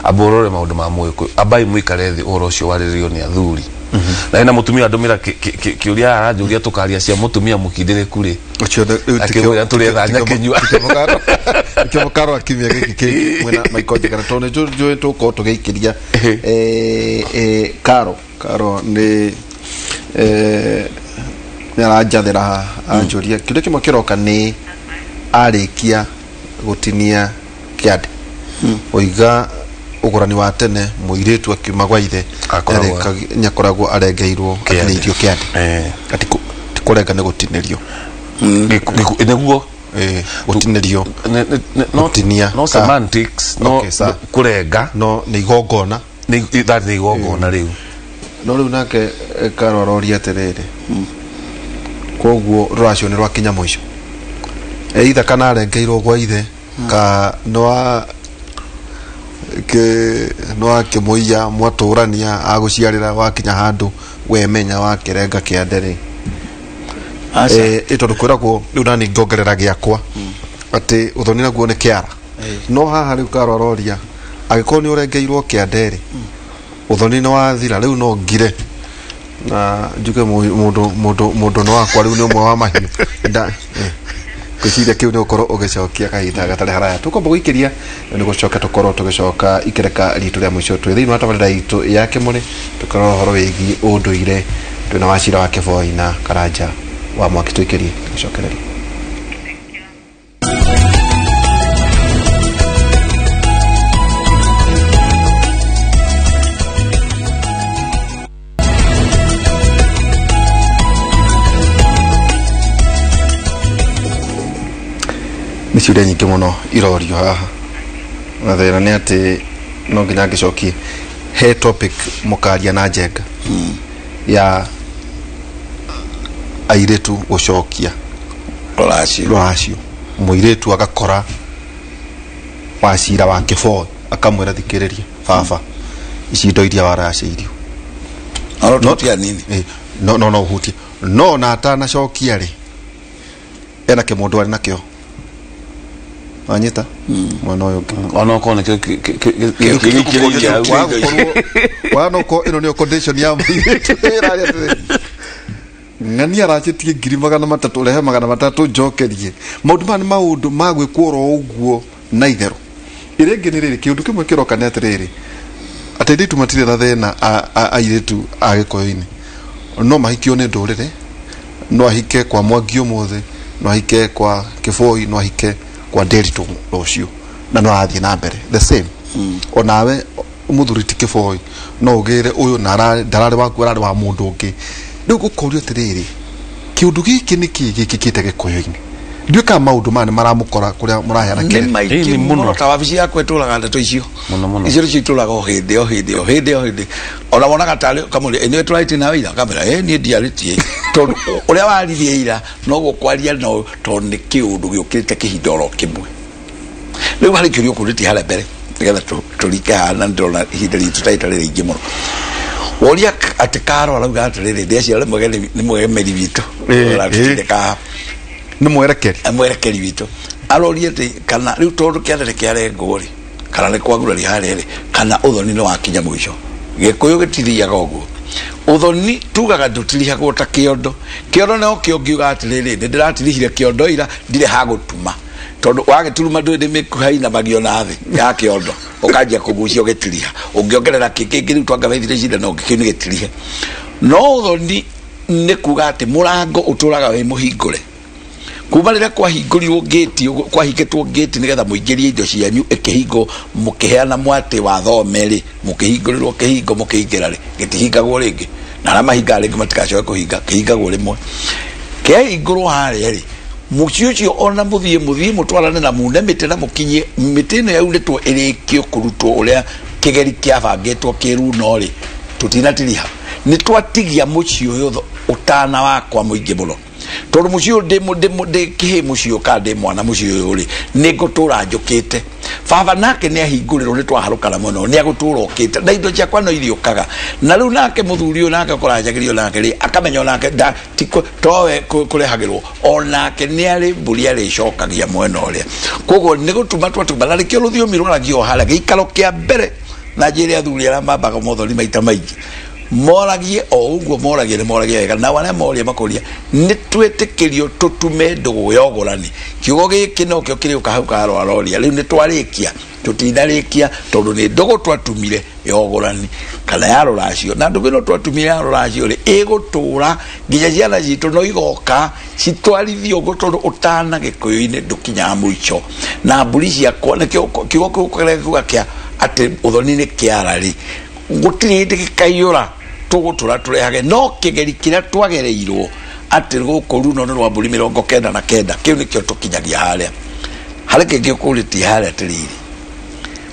amba ũrore maũndũ ma mũgĩkũyũ, ambai mũikare thĩ, ũhoro ũcio warĩrĩrio nĩ athuri. Na ĩna mũtumia andũmĩra kĩũria aranjũria tũkaria cia mũtumia mũkindĩrĩku rĩ. Ũcio rĩu Akĩmwĩra tũretha nyakĩnyua. Tikio mũkaro kiumia gĩkĩ kĩngĩ mwĩna Michael Njegera, tondũ nĩ njũĩ tũgũkorwo tũgĩikĩria karo karo nĩ nĩ aranjathĩra haha anjũria kĩũria kĩmwe kĩroka nĩ arĩkia gũtinia kĩande, oiga ũgũrani wa tene mũirĩtu akiuma gwa ithe Akoragwo- nĩakoragwo arengeirwo Kĩande. atinĩirio kĩande. Ati ti kũrenga, nĩ gũtinĩrio. Nĩguo. Gũtinĩrio. No Gũtinia. no semantics no. Okay, sawa. Kũrenga. No nĩ igongona. Nĩ that nĩ igongona rĩu. No rĩu nake karo aroria atĩrĩrĩ, koguo rũracio nĩ rwakinya mũico either kana arengeirwo gwa ithe ka no ke no akĩmũiya mwatũrania agũciarĩra, wakinya handũ wemenya wakĩrenga kĩande rĩ? Aca. Tondũ kwĩragwo rĩu nani ngongerera gĩakwa atĩ ũthoni naguo nĩ kĩara, no haha rĩu karo aroria angĩkorwo nĩ ũrengeirwo kĩande rĩ, ũthoni nĩ wathira rĩu no ngire na njuge mũndũ nĩ wakwa rĩu nĩ ũmwe wa mahiũ. Ngwĩciria kĩu nĩ ũkorwo ũgĩcokia kahinda gatarĩ haraya. Tũkwamba gũikĩria na nĩ gũcoka tũkorwo tũgĩcoka ikereka ritũ rĩa mũico twĩ thĩinĩ wa tabarĩra itũ ya Kĩmũrĩ, tũkarora ũhoro wĩgiĩ ũndũire twĩna Wacira wa Kĩboi na Karanja wa Mwaki. Tũikĩrie tũgĩcokereria. Nĩ ciũria nyingĩ mũno irorio haha na thĩna nĩ atĩ no nginya ngĩcokie he topic mũkaria na Njenga ya airĩtu gũcokia rũracio. Rũracio, mũirĩtu agakora wacira wa kĩboi akamwĩra, "Thikĩrĩria baba, ici indo iria waracĩirio." No tutia nini. No ũhutie no na atanacokia rĩ, ena kĩmũndũ arĩ nakĩo, wanyita mwena ũyũ ũngĩ. Ona okorwo nĩkĩo kĩingĩrĩirie hau. Wanokorwo ĩno nĩyo condition ya mũirĩtu, ĩraria atĩrĩrĩ, ng'ania aracĩtie 300,000, rehe 300 njokerie. Maũndũ maya nĩ maũndũ ma gwĩkwo oro ũguo na itherũ. Ĩrĩa ĩngĩ nĩ rĩrĩ, kĩũndũ kĩmwe kĩroka nĩ atĩrĩrĩ, atĩ airĩtu matirĩ na thĩna. Airĩtu a gĩkũyũ-inĩ no mahikio nĩ ndũrĩrĩ, no ahike kwa Mwangi ũmũthĩ, no ahike kwa Kĩboi, no ahike kwa Nderitu rũciũ, na no arathiĩ na mbere the same. Onawe mũthuri ti Kĩboi, no ũgĩre ũyũ na ndararĩ waku, ararĩ wa mũndũ ũngĩ. Rĩu gũkorio atĩrĩrĩ, kĩũndũ gĩkĩ nĩ kĩ gĩkĩkĩte gĩkũyũ-inĩ? Ndiũĩ kana maũndũ maya nĩ maramũkora kũrĩa mũraheana nĩ kĩrĩra. maingĩ Ĩĩ, nĩ mũno. mũno. Ta wabici yakwa ĩtũraga ndeto icio. Mũno, mũno. Icio nĩcio itũraga o hĩndĩ o hĩndĩ o hĩndĩ o hĩndĩ. Ona wonaga tarĩ kamũria ĩ nĩwe tũrarĩtie nawe ira, kamera ĩ niĩ ndiarĩtie, tondũ ũrĩa waririe ira noguo kwaria, no tondũ nĩ kĩũndũ gĩũkĩte kĩhinda oro kĩmwe. Rĩu harĩ kĩũria ũkũrĩtie harĩa mbere nĩgetha tũrike haha, na ndĩrona ihinda ritũ tarĩ rĩingĩ mũno. Woria atĩ Karo arauga atĩrĩrĩ, ndĩaciara nĩ mwegemeri witũ. Ũratũtindĩka haha. Nĩ mwerekeri. Mwerekeri witũ aroria atĩ kana rĩu tondũ kĩarere kĩarengwo rĩ, kana nĩ kwaguraria harĩa rĩ, kana ũthoni nĩ wakinya mũico. Gĩkũyũ gĩtithiaga ũguo. Ũthoni tugaga ndũtirihagwo ta kĩondo. Kĩondo no kĩo ngiuga atĩrĩrĩ, nĩ ndĩratirihire kĩondo ira, ndirĩ ha gũtuma, tondũ wagĩturuma ndũĩ nĩ mĩkuha inamagio na thĩ ya kĩondo, ũkanjia kũgucia ũgĩtiriha, ũngĩongerera kĩngĩ rĩu twangabaithire cindano kĩu nĩ gĩtirihe. No ũthoni nĩ kuga atĩ mũrango ũtũraga wĩ mũhingũre kuma rĩrĩa kwahingũrirwo ngĩti, ũguo kwahingĩtwo ngĩti nĩgetha mũingĩrie indo cianyu, ĩkĩhingwo mũkĩheana mwatĩ wa thome rĩ, mũkĩhingũrĩrwo kĩhingo mũkĩingĩra rĩ, gĩtihingagwo rĩngĩ, na arĩa mahingaga rĩngĩ matigacoke kũhinga. Kĩhingagwo rĩmwe kĩahingũrwo harĩa rĩ, mũciĩ ũcio ona mũthiĩ mũtwarane na mune mĩtĩ na mũkinyie mĩtĩ ĩno yaunĩtwo ĩrĩkio kũrutwo ũrĩa kĩgeri kĩabangĩtwo kĩruno rĩ, tũtinatiriha, nĩ twatigia mũciĩ ũyũ ũtana wakwa mũingĩ mũno, tondũ mũciĩ ũyũ ndĩ kĩhĩ mũciĩ ũyũ kana ndĩ mwana mũciĩ ũyũ rĩ, nĩ ngũtũra njũkĩte. Baba nake nĩ ahingũrĩrwo, nĩ twaharũkana mũno, nĩ agũtũra ũkĩte na indo ciakwa no iriũkaga. Na rĩu nake mũthuri ũyũ nake ũkũranjagĩrio nake rĩ, akamenya onake ti towe kũrehagĩrwo, onake nĩ arĩ mbũri arĩcokagia mwena ũrĩa. Koguo nĩ gũtuma twatuma, na nĩkĩo rũthiomi rwaragio harĩa gĩikaro kĩa mbere. Na njĩre athuri arĩa mambaga mothoni maita maingĩ moragie o ũguo, moragie nĩ moragie wega, na arĩa moria makoria nĩ twĩtĩkĩrio tũtume ndũgũ ya ũgũrani. Kiugo gĩkĩ nokĩo kĩrĩũka hau karo aroria rĩu nĩ twarĩkia, tũtinarĩkia, tondũ nĩ ndũgũ twatumire ya ũgũrani kana ya rũracio, na ndũgũ ĩno twatumire ya rũracio rĩ, ĩgũtũra nginya ciana citũ no igoka citwarithio ũguo, tondũ ũtana gĩkũyũ-inĩ ndũkinyaga mũico. Na mbũri ciakwa nĩkĩo kiugo kĩu kĩrĩa kiuga kĩa atĩ ũthoni nĩ kĩara rĩ, gũtirĩ hĩndĩ gĩkaiyũra, tũgũtũra tũrehage no kĩgeri kĩrĩa twagereirwo atĩ gũkũ runo nĩ rwa mbũri 99, kĩu nĩkĩo tũkinyagia harĩa. Harĩ kĩngĩ ũkũrĩtie harĩa atĩrĩrĩ,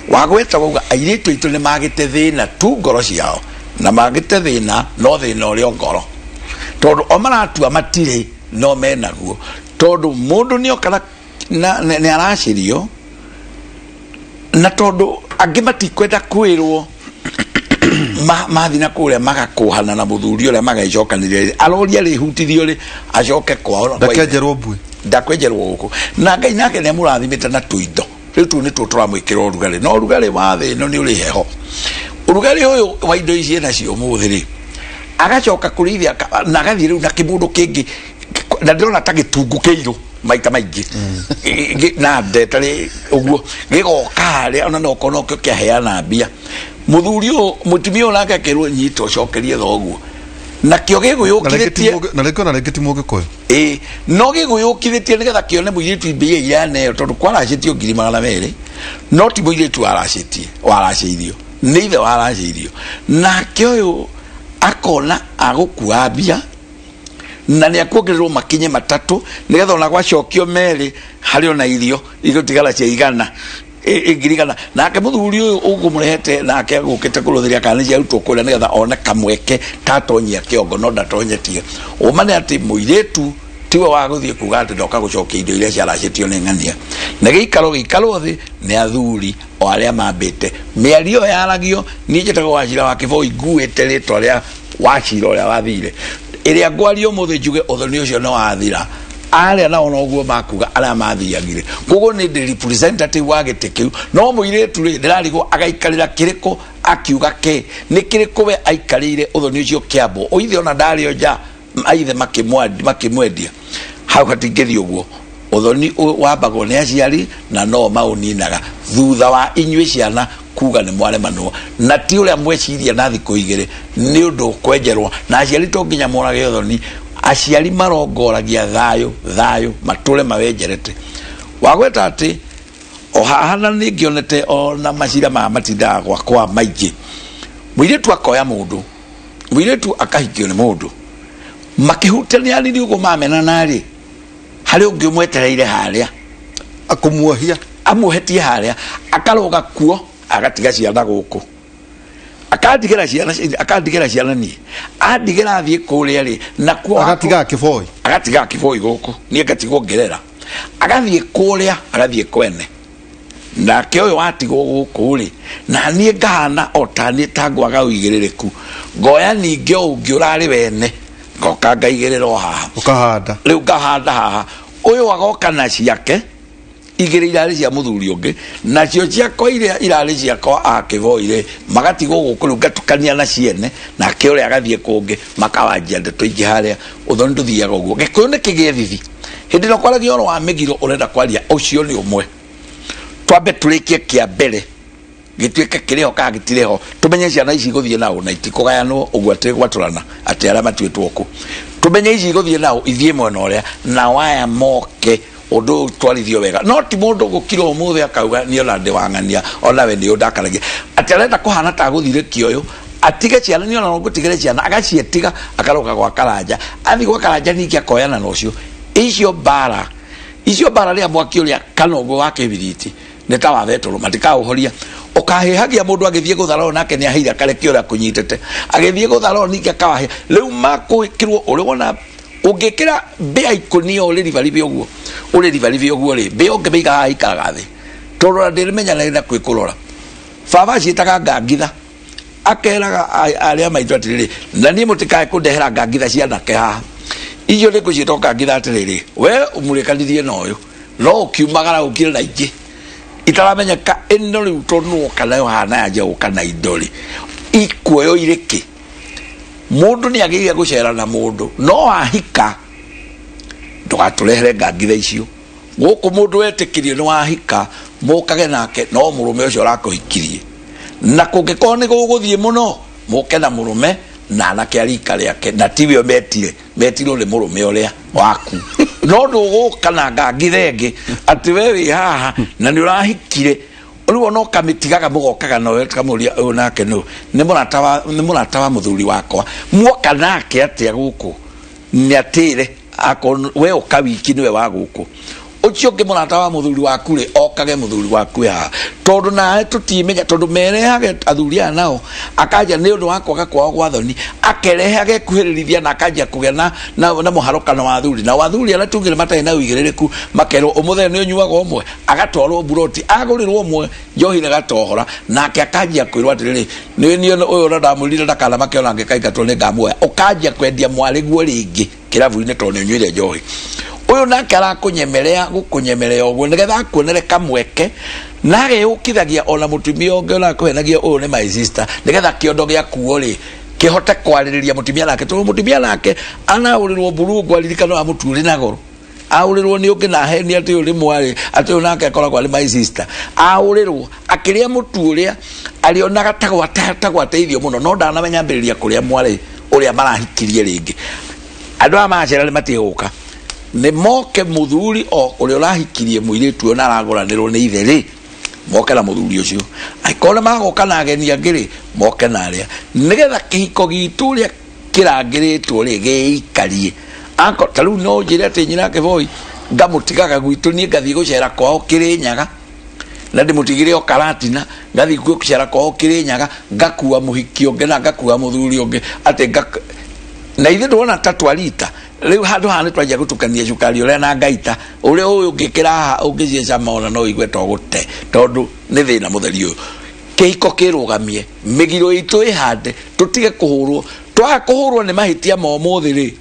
wagweta wauga airĩtu aitũ nĩ magĩte thĩna tu ngoro ciao, na magĩte thĩna no thĩna ũrĩa o ngoro, tondũ o maratua matirĩ no menaguo, tondũ mũndũ nĩ oka nĩ aracĩrio, na tondũ angĩ matikwenda kwĩrwo mathiĩ na kũrĩa magakũhana na mũthuri ũrĩa magecokanĩria, aroria rĩhutithio rĩ acoke kwao kwa ithe. Ndakĩenjerwo mbui. Ndakwenjerwo gũkũ, na Ngai nake nĩ amũrathimĩte na tũindo rĩu tũu nĩtuo tũramwĩkĩra ũrugarĩ, no ũrugarĩ wa thĩ ĩno nĩ ũrĩ heho. Ũrugarĩ ũyũ wa indo ici enacio ũmũthĩ rĩ, agacoka kũrĩithia na agathiĩ rĩu na kĩmũndũ kĩngĩ, na ndĩrona ta gĩtungu kĩirũ maita maingĩ na ndetarĩ ũguo gĩgoka harĩa, ona no korwo nokĩo kĩaheana mbia. Mũthuri ũyũ, mũtumia ũyũ nake akĩrwo, "Nyita ũcokerie thoguo," nakĩo gĩgũyũkithĩtie. Na rĩngĩ ona rĩngĩ ti mũgĩkũyũ. Ĩ no gĩgũyũkithĩtie nĩgetha kĩone mũirĩtu mbia iria aneo, tondũ kwaracĩtio 200,000, no ti mũirĩtu waracĩtie, waracĩirio nĩ ithe waracĩirio. Nake ũyũ akona agũkua mbia. Na nĩ akuongererwo makinye 3 nĩgetha ona gwacokio merĩ harĩ ona irio igũtigara cia igana ingirigana. Nake mũthuri ũyũ ũkũmũrehete nake gũkĩte kũrũthĩria kana nĩ ciarutwo kũrĩa nĩgetha one kamweke tatonyia kĩongo no ndatonyetie. Ũma nĩ atĩ mũirĩtu tiwe wa gũthiĩ kuga atĩ ndoka gũcokia indo iria ciaracĩtio nĩ ng'ania. Na gĩikaro gĩikarwo thĩ nĩ athuri o arĩa mambĩte mĩario yaragio. Niĩ njĩtagwo Wachira wa Kĩboi, nguĩte rĩtwa rĩa Wachira ũrĩa wathire, ĩrĩa ngwaria ũmũthĩ njuge ũthoni ũcio nĩ wathira. Arĩa nao noguo makuga arĩa mathiagire. Koguo nĩ ndĩ representative wa gĩtĩ kĩu. No mũirĩtu rĩ, ndĩrarigwo agaikarĩra kĩrĩkũ akiuga kĩ nĩ kĩrĩkũ we aikarĩire ũthoni ũcio kĩambo ũithe ona ndarĩ nja aithe makĩmwendia. Hau hatingĩthiĩ ũguo. Ũthoni wambagwo nĩ aciari na no maũninaga thutha wa inyuĩ ciana kuga nĩ mwaremanwo, na ti ũrĩa mweciria na thikũ igĩrĩ nĩ ũndũ kwenjerwo. Na aciari to nginya morage ũthoni, aciari marongoragia thayũ thayũ matũre mawenjerete. Wagweta atĩ o haha na nĩ ngĩonete ona macira maya matindaga gwakwa maingĩ. Mũirĩtu akoya mũndũ, mũirĩtu akahikio nĩ mũndũ, makĩhutania nini ũguo mamenana rĩ, harĩ ũngĩ ũmwetereire harĩa akũmuohia amuohetie harĩa, akarũga kuo agatiga ciana gũkũ, akandigĩra ciana, akandigĩra ciana niĩ, andigĩra athiĩ kũrĩa rĩ, na kuo agatiga Kĩboi, agatiga Kĩboi gũkũ, niĩ ngatigwo ngerera, agathiĩ kũrĩa, agathiĩ kwene. Nake ũyũ watigwo gũkũ rĩ, na niĩ ngahana o ta niĩ ta ngwaga ũigĩrĩrĩku, ngoya ningĩ o ũngĩ ũrarĩ wene, ngoka ngaigĩrĩra o haha, ũkahanda rĩu ngahanda haha. Ũyũ agoka na ciake igĩrĩ irarĩ cia mũthuri ũngĩ, nacio ciakwa iria irarĩ ciakwa a Kĩboi rĩ, magatigwo gũkũ rĩu ngatukania na ciene, nake ũrĩa agathiĩ kũngĩ, makawanjia ndeto ingĩ harĩa. Ũthoni ndũthiaga ũguo. Gĩkũyũ nĩ kĩgĩe thithi. Hĩndĩ ĩrĩa ũkwaragia ũhoro wa mĩgiro ũrenda kwaria ũcio nĩ ũmwe. Twambe tũrĩkie kĩa mbere gĩtuĩke kĩrĩ ho kana gĩtirĩ ho, tũmenye ciana ici igũthiĩ nao na itikũgayanwo ũguo atĩ gwatũrana atĩ arĩa matuĩtwo kũ, tũmenye ici igũthiĩ nao ithiĩ mwena ũrĩa, na waya moke ũndũ twarithio wega. No ti mũndũ gũkira ũmũthĩ akauga niĩ ona ndĩ wang'ania ona we nĩ ũndakaragia, atĩ arenda kũhana ta gũthirĩkia ũyũ atige ciana, niĩ ona no ngũtigĩre ciana, agacietiga akarũga gwa Karanja, athiĩ gwa Karanja ningĩ akoyana na ũcio. Icio mbara icio mbara rĩa mwaki ũrĩa kana ũguo wa kĩbiriti nĩ ta wa betũrũ, matikaũhoria. Ũkahĩhagia mũndũ agĩthiĩ gũthara nake nĩ aheire akarekio ũrĩa akũnyitĩte, agĩthiĩ gũthara ningĩ akawahĩa. Rĩu makũĩkĩrwo ũrĩ wona ũngĩkĩra mbĩa ikũnia ũrĩribaribe ũguo, ũrĩribaribe ũguo rĩ, mbĩa ũngĩmĩiga haha ikaraga thĩ, tondũ ona ndĩrĩmenya na kwĩkũrora. Baba ciĩtaga ngangitha, akeraga arĩa maitũ atĩrĩrĩ, na niĩ mũtikae kũndehera ngangitha cia anake haha, icio nĩ ngũciĩta ngangitha atĩrĩrĩ, we ũmũrĩkanithie na ũyũ, no ũkiumagara ũkire na ingĩ itaramenyeka ĩno rĩu tondũ nĩwoka nayo haha na yanjia gũka na indo rĩ, ikuoyo irĩ kĩ? Mũndũ nĩ agĩrĩire gũcera na mũndũ, no ahika ndũgatũrehere ngangitha icio gũkũ. Mũndũ wetĩkirie nĩ wahika mũkage nake, no mũrũme ũcio ũrakũhikirie, na kũngĩkorwo nĩ gũgũthiĩ mũno mũke na mũrũme na anake a rika rĩake, na tiwe metire, metirwo nĩ mũrũme ũrĩa waku. No ndũgũka na ngangitha ĩngĩ atĩ we wĩ haha na nĩ ũrahikire, rĩu ona ũkamĩtigaga mũgokaga nawe ũkamũria ũyũ nake nũ, nĩ mũrata wa mũthuri wakwa, muoka nake atĩa gũkũ? Nĩ atĩre akorwo we ũka wiki nĩwe wa gũkũ, ũcio ũngĩ mũrata wa mũthuri waku rĩ, okage mũthuri waku haha, tondũ nawe tũtimenya, tondũ merehage athuri aya nao akanja nĩ ũndũ wa kwaga kwao gwa thoni, akerehe agekuhĩrĩrithia na akanjia kũgĩa na mũharũkano wa athuri, na athuri arĩa tugire matarĩ na ũigĩrĩrĩku makerwo ũmũthenya nĩ ũnyuaga ũmwe, agatwarwo mburoti, agũrĩrwo ũmwe njohi na gatohora, nake akanjia kwĩrwo atĩrĩrĩ, nĩ niĩ ũyũ ũrĩa ndamwĩrire ndakanamake ona angĩkaingatwo nĩ ngamuoya, ũkanjia kwendia mwarĩguo rĩngĩ kĩrabu-inĩ tondũ nĩ ũnyuire njohi. Ũyũ nake arakũnyemerea gũkũnyemerea ũguo nĩgetha akuonere kamweke, na ageyũkithagia ona mũtumia ũngĩ ona akũhenagia ũyũ nĩ my sister, nĩgetha kĩondo gĩakuo rĩ kĩhote kwarĩrĩria mũtumia nake, tondũ mũtumia nake anaũrĩrwo mburungu aririkano wa mũtu ũrĩ na goro, aũrĩrwo nĩ ũngĩ na aheni atĩ ũyũ nĩ mwarĩ, atĩ ũyũ nake akoragwo arĩ my sister, aũrĩrwo akĩrĩa mũtu ũrĩa arĩonaga ta gwateithio mũno, no ndanamenya ambĩrĩria kũrĩa mwarĩ ũrĩa marahikirie rĩngĩ. Andũ aya macera nĩ matige gũka, nĩ moke mũthuri o ũrĩa ũrahikirie mũirĩtu ũyũ na aragũranĩrwo nĩ ithe rĩ, moke na mũthuri ũcio, angĩkorwo nĩ magoka na ageni angĩ rĩ, moke na arĩa, nĩgetha kĩhiko gitũ ũrĩa kĩrangĩrĩtwo rĩ gĩikarie. Ako ta rĩu no njĩre atĩ nyina Kĩboi ngamũtigaga gwitũ niĩ ngathiĩ gũcera kwao Kĩrĩnyaga na ndĩmũtigire o Karatina, ngathiĩ gũcera kwao Kĩrĩnyaga, ngakua mũhiki ũngĩ na ngakua mũthuri ũngĩ atĩ na ithuĩ ndĩrona ta twarita rĩu handũ haha nĩ twanjia gũtukania cukari ũrĩa na ngaita ũrĩa ũyũ ũngĩkĩra haha ũngĩciĩcama ona no ũigue to gũte tondũ nĩ thĩna mũtheri ũyũ. Kĩhiko kĩrũgamie, mĩgiro itũ ĩhande, tũtige kũhũrwo. Twaga kũhũrwo nĩ mahĩtia ma ũmũthĩ rĩ,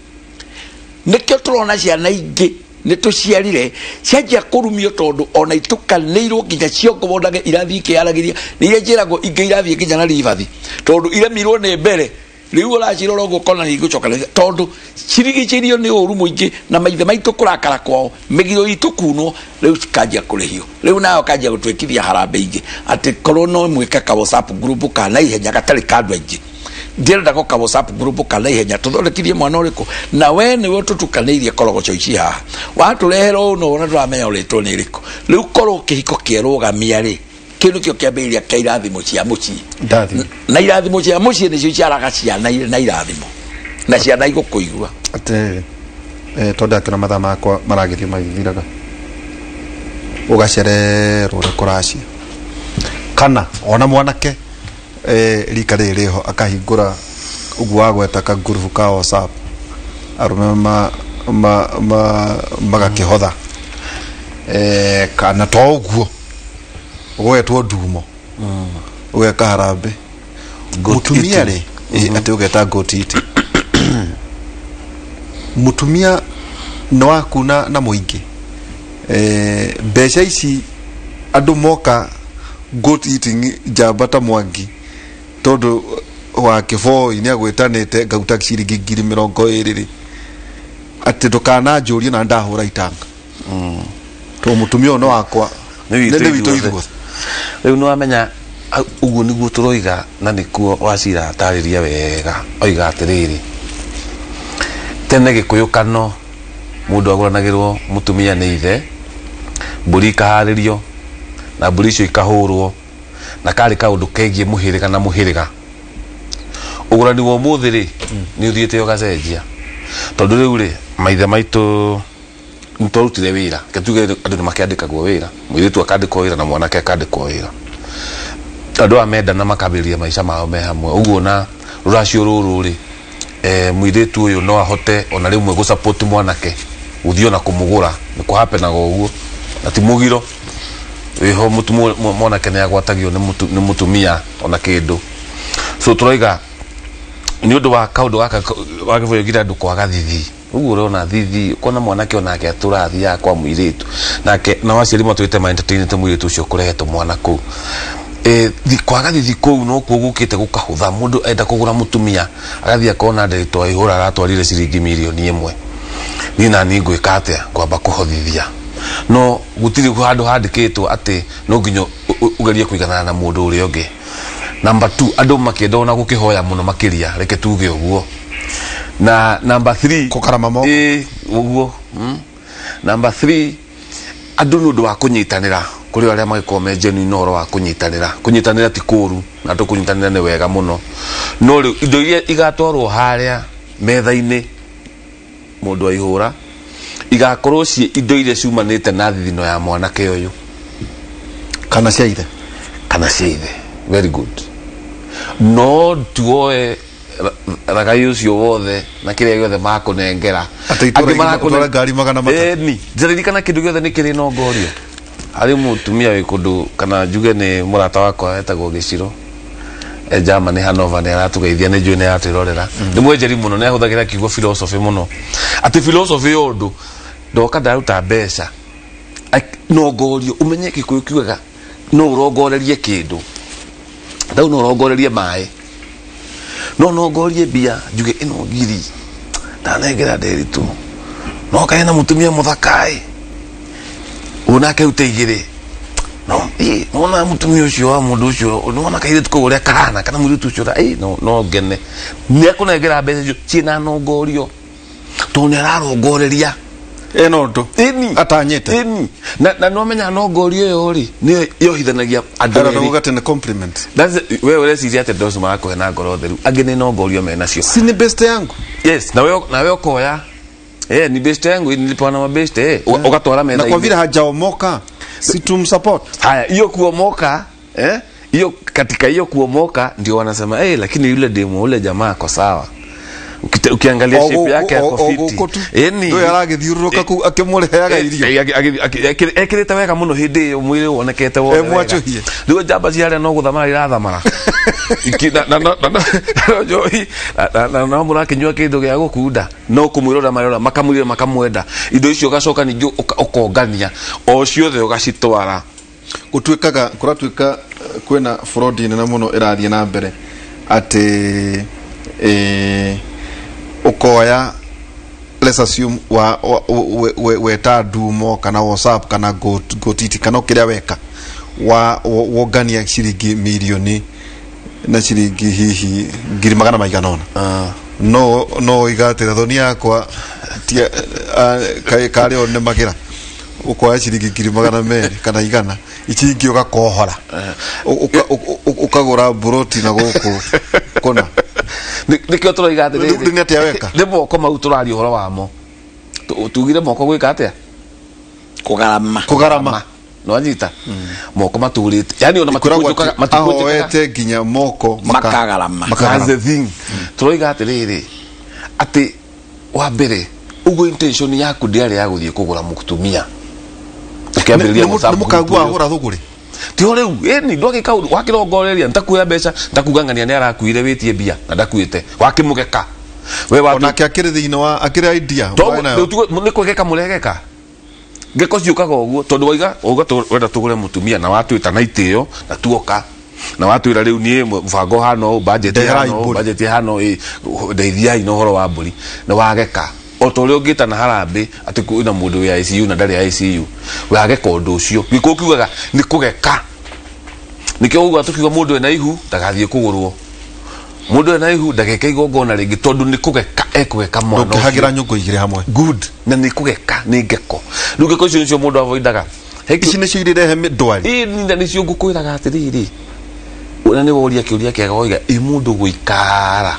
nĩkĩo tũrona ciana ingĩ nĩ tũciarire cianjia kũrumio tondũ ona itukanĩirwo nginya ciongo wonage irathiĩ ikĩyaragĩria nĩ iria njĩragwo ingĩ irathiĩ nginya na ribathi tondũ iremirwo nĩ mbere. Rĩu ũracirora ũguo ũkona nĩ igũcoka tondũ cirigicĩirio nĩ ũru mũingĩ na maithe maitũ kũrakara kwao, mĩgiro itũ kunwo, rĩu cikanjia kũrĩhio. Rĩu nayo kanjia gũtwĩkithia harambee ingĩ atĩ korwo no mwĩke ka WhatsApp group ka naihenya gatarĩ ka andũ aingĩ. Ndĩrenda go ka WhatsApp group ka naihenya tũthondekithie mwana ũrĩkũ na we nĩwe ũtũtukanĩirie korogoco ici haha watũrehera ũũ no wona ndũramenya ũrĩtwo nĩ ĩrĩkũ. Rĩu korwo kĩhiko kĩerũgamia rĩ, kĩu nĩkĩo kĩambĩrĩria kĩa irathimo cia mũciĩ. Na irathimo cia mũciĩ nĩcio iciaraga ciana na irathimo na ciana igũkũigua. Atĩrĩrĩ, tondũ akĩona mathaa makwa maragĩthiĩ magĩthiraga, ũgacererwo ũrĩa kũracia kana ona mwanake rika rĩrĩ rĩho akahingũra ũguo wagweta ka ngurubu ka WhatsApp arũme magakĩhotha kana to ũguo ũgwetwo ndumo ũgeka harambĩ mũtumia rĩ atĩ ũgeta goat eating. Mũtumia nĩ waku na mũingĩ mbeca ici andũ moka goat eating njamba ta Mwangi tondũ wa Kĩboi nĩ agwĩtanĩte ngauta ciringi 20,000 rĩ atĩ ndũkananjũrie na ndahũra itanga tondũ mũtumia ũyũ nĩ wakwa nĩ nĩ witũ ithuothe. Rĩu nĩ wamenya ũguo nĩguo tũroiga na nĩkuo Wacira atarĩria wega oiga atĩrĩrĩ tene Gĩkũyũ kano mũndũ agũranagĩrwo mũtumia nĩ ithe, mbũri ikaharĩrio na mbũri icio ikahũrwo na karĩ kaũndũ kegiĩ mũhĩrĩga na mũhĩrĩga. Ũgũrani wa ũmũthĩ rĩ nĩ ũthiĩte ũgacenjia tondũ rĩu rĩ maithe maitũ nĩ twarutire wĩra, reke tuge andũ nĩ makĩandĩkagwo wĩra, mũirĩtu akandĩkwo wĩra na mwanake akandĩkwo wĩra, andũ aya mendana makambĩrĩria maica mao me hamwe ũguo. Na rũracio rũrũ rĩ mũirĩtu ũyũ no ahote ona rĩmwe gũ support mwanake gũthiĩ ona kũmũgũra nĩ kũhapenaga ũguo na ti mũgiro wĩho mwanake nĩ agwatagio nĩ mũtumia ona kĩndũ. So tũroiga nĩ ũndũ wa kaũndũ gaka wa Kĩboi oigire andũ kwaga thithi ũguo ũrona thithi ũkona mwanake onake atũra athiaga kwa mũirĩtu nake nao aciari matũrĩte ma entertainĩte mũirĩtu ũcio kũrehe mwana kũu kwaga thithi kũu nokuo gũkĩte gũkahũtha. Mũndũ enda kũgũra mũtumia agathiĩ akona ndĩrĩtwa ihũra aratwarire ciringi 1,000,000 niĩ na niĩ ngwĩka atĩa ngwamba kũhothithia no gũtirĩ handũ handĩkĩtwo atĩ no nginya ũgerie kũiganana na mũndũ ũrĩa ũngĩ. Number 2 andũ makĩenda ona gũkĩhoya mũno makĩria reke tuge ũguo. Na number 3 Kũkarama moko. Ũguo. Number 3 andũ nĩ ũndũ wa kũnyitanĩra kũrĩ arĩa magĩkorwo me genuine ũhoro wa kũnyitanĩra. Kũnyitanĩra ti kũũru na andũ kũnyitanĩra nĩ wega mũno, no rĩu indo iria igatwarwo harĩa metha-inĩ mũndũ aihũra igakorwo ciĩ indo iria ciumanĩte na thithino ya mwanake ũyũ kana cia ithe kana cia ithe. Very good. No tuoe ragai ũcio wothe na kĩrĩa gĩothe makũnengera. Atĩ itũra ũtware ngari 300. Ĩni njaririkana kĩndũ gĩothe nĩ kĩrĩ nongorio harĩ mũtumia wĩ kũndũ kana njuge nĩ mũrata wakwa etagwo Gĩciro e Germany Hanover nĩ aratũgeithia nĩ njũĩ nĩ aratwĩrorera nĩ mwenjeri mũno nĩ ahũthagĩra kiugo philosophy mũno atĩ philosophy ya ũndũ ndoka ndaruta mbeca nongorio ũmenye Gĩkũyũ kiugaga no ũrongorerie kĩndũ rĩu no ũrongorerie maĩ no nongorie mbia njuge ĩno ngiri ndanengera Nderitu no kaĩ na mũtumia mũthakaĩ ũnake rute igĩrĩ no nona mũtumia ũcio wa mũndũ ũcio nona kairĩtu kau ũrĩa kahana kana mũirĩtu ũcio no no ngene nĩ akũnengera mbeca icio ciĩna nongorio tondũ nĩ ararongoreria ĩno ũndũ ĩni atanyĩte ĩni na no menya nongorio ĩyo rĩ nĩyo yohithanagia andũ Ara erĩ. ndauga atĩ nĩ compliment. We ũreciria atĩ andũ acio marakũhe na ngoro theru angĩ nĩ nongorio menacio. Si ni best yangu. Yes, nawe nawe ũkoya Ni best yangu nilipewa na mabeste ugatwara metha. Na kwa vile hajaomoka si tumsupport. Haya, hiyo kuomoka hiyo katika hiyo kuomoka ndio wanasema lakini yule demo ule jamaa kwa sawa. Ukiangalia shape yake yako fiti. Ndio aragithiururuka ku akimureheaga irio. Ekirite wega muno hindi iyo mwiri wonekete wothe. Mwachuhie. Riu njamba cia aria no guthamara irathamara. Na na murakinyua kindu gia gukunda no kumwirora marora makamwira makamwenda indo icio ugacoka ningi ukongania o ciothe ugacitwara. Gutuikaga kuratuika kwina fraud nene muno irathie na mbere ati ukoya let's assume wa weta dumo kana WhatsApp kana gotiti kana kiria weka wa wongania ciringi milioni na ciringi hihi ngiri magana maigana ona no igatira thoni yakwa kari o nemagira ukoya ciringi ngiri magana meri kana igana ici ingĩ ũgakohora ukagura buroti na guku kona nikio tũroiga atĩrĩrĩ nĩ atĩa weka nĩ moko mau tũraria ũhoro wamo tugire moko gwĩka atĩa kũgarama nĩwanyita moko maturĩte yani ona matikũnjũkaga ahoete nginya moko makagarama. That's the thing. Tũroiga atĩrĩrĩ atĩ wa mbere ũguo intention yaku ndĩarĩ ya gũthiĩ kũgũra mũtumia ũkĩambĩrĩria mũkagua ahũra thũgũrĩ ti o rĩu ĩni ndwagĩka ũndũ wakĩrongoreria ntakuoya mbeca ntakuga ng'ania nĩ arakuire wĩtie mbia na ndakuĩte wakĩmũgeka we wa onake akĩrĩ thĩinĩ wa akĩrĩ idea nĩ kwegeka mũregeka ngeko ciũkaga ũguo tondũ waiga uga wenda tũgũre mũtumia na watwĩta na itĩo na tuoka na watwĩra rĩu niĩ mũbango hana ũũ budget hana ũũ budget hana ũũ ndeithiai na ũhoro wa mbũri na wageka o ta ũrĩa ũngĩta na harambĩ atĩ kwĩna mũndũ wĩ ICU na ndarĩ ICU wageka ũndũ ũcio gĩkũyũ kiugaga nĩ kũgeka nĩkĩo uga tũkiuga mũndũ ena ihu ndagathiĩ kũgũrwo mũndũ ena ihu ndageke igongona rĩngĩ tondũ nĩ kũgeka ekũgeka mwana ũcio ndũngĩhagĩra nyũngũ igĩrĩ hamwe good na nĩ kũgeka nĩ ngeko rĩu ngeko icio nĩcio mũndũ avoidaga ici nĩcio irehe ndwari ĩ na nĩcio ngũkwĩraga atĩrĩrĩ na nĩ woria kĩũria kĩega woiga ĩ mũndũ gũikara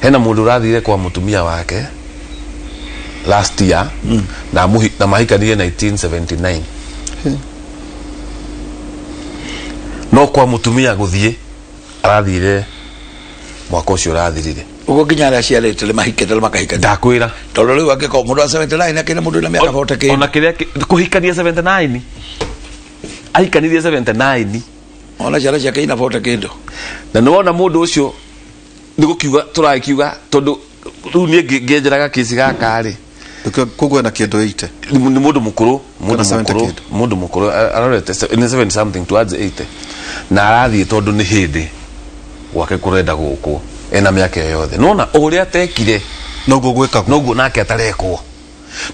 hena mũndũ ũrathire kwa mũtumia wake last year na na mahikanirie 1979 no kwa mutumia guthie arathire mwaka ucio urathirire uguo nginya aria aciarĩte nĩ mahikĩte nĩ makahikania ndakwĩra tondũ rĩu angĩkorwo mũndũ wa 79 akĩrĩ mũndũ wĩna mĩaka 40 kĩndũ ona kĩrĩa kũhikania 79 ahikanirie 79 ona ciana ciake ina 40 kĩndũ na nĩwona mũndũ ũcio nĩ gũkiuga tũrakiuga tondũ rĩu niĩ ngĩenjeraga kĩci gaka rĩ koguo na kĩndũ 80 nĩ mũndũ mũkũrũ mũndũ mũkũrũ arorete nĩ 70 something towards 80 na arathiĩ tondũ nĩ hĩndĩ gwake kũrenda gũkwo ena mĩaka ĩyo yothe nona ũrĩa atekire noguo gwĩkagwo noguo nake atarekwo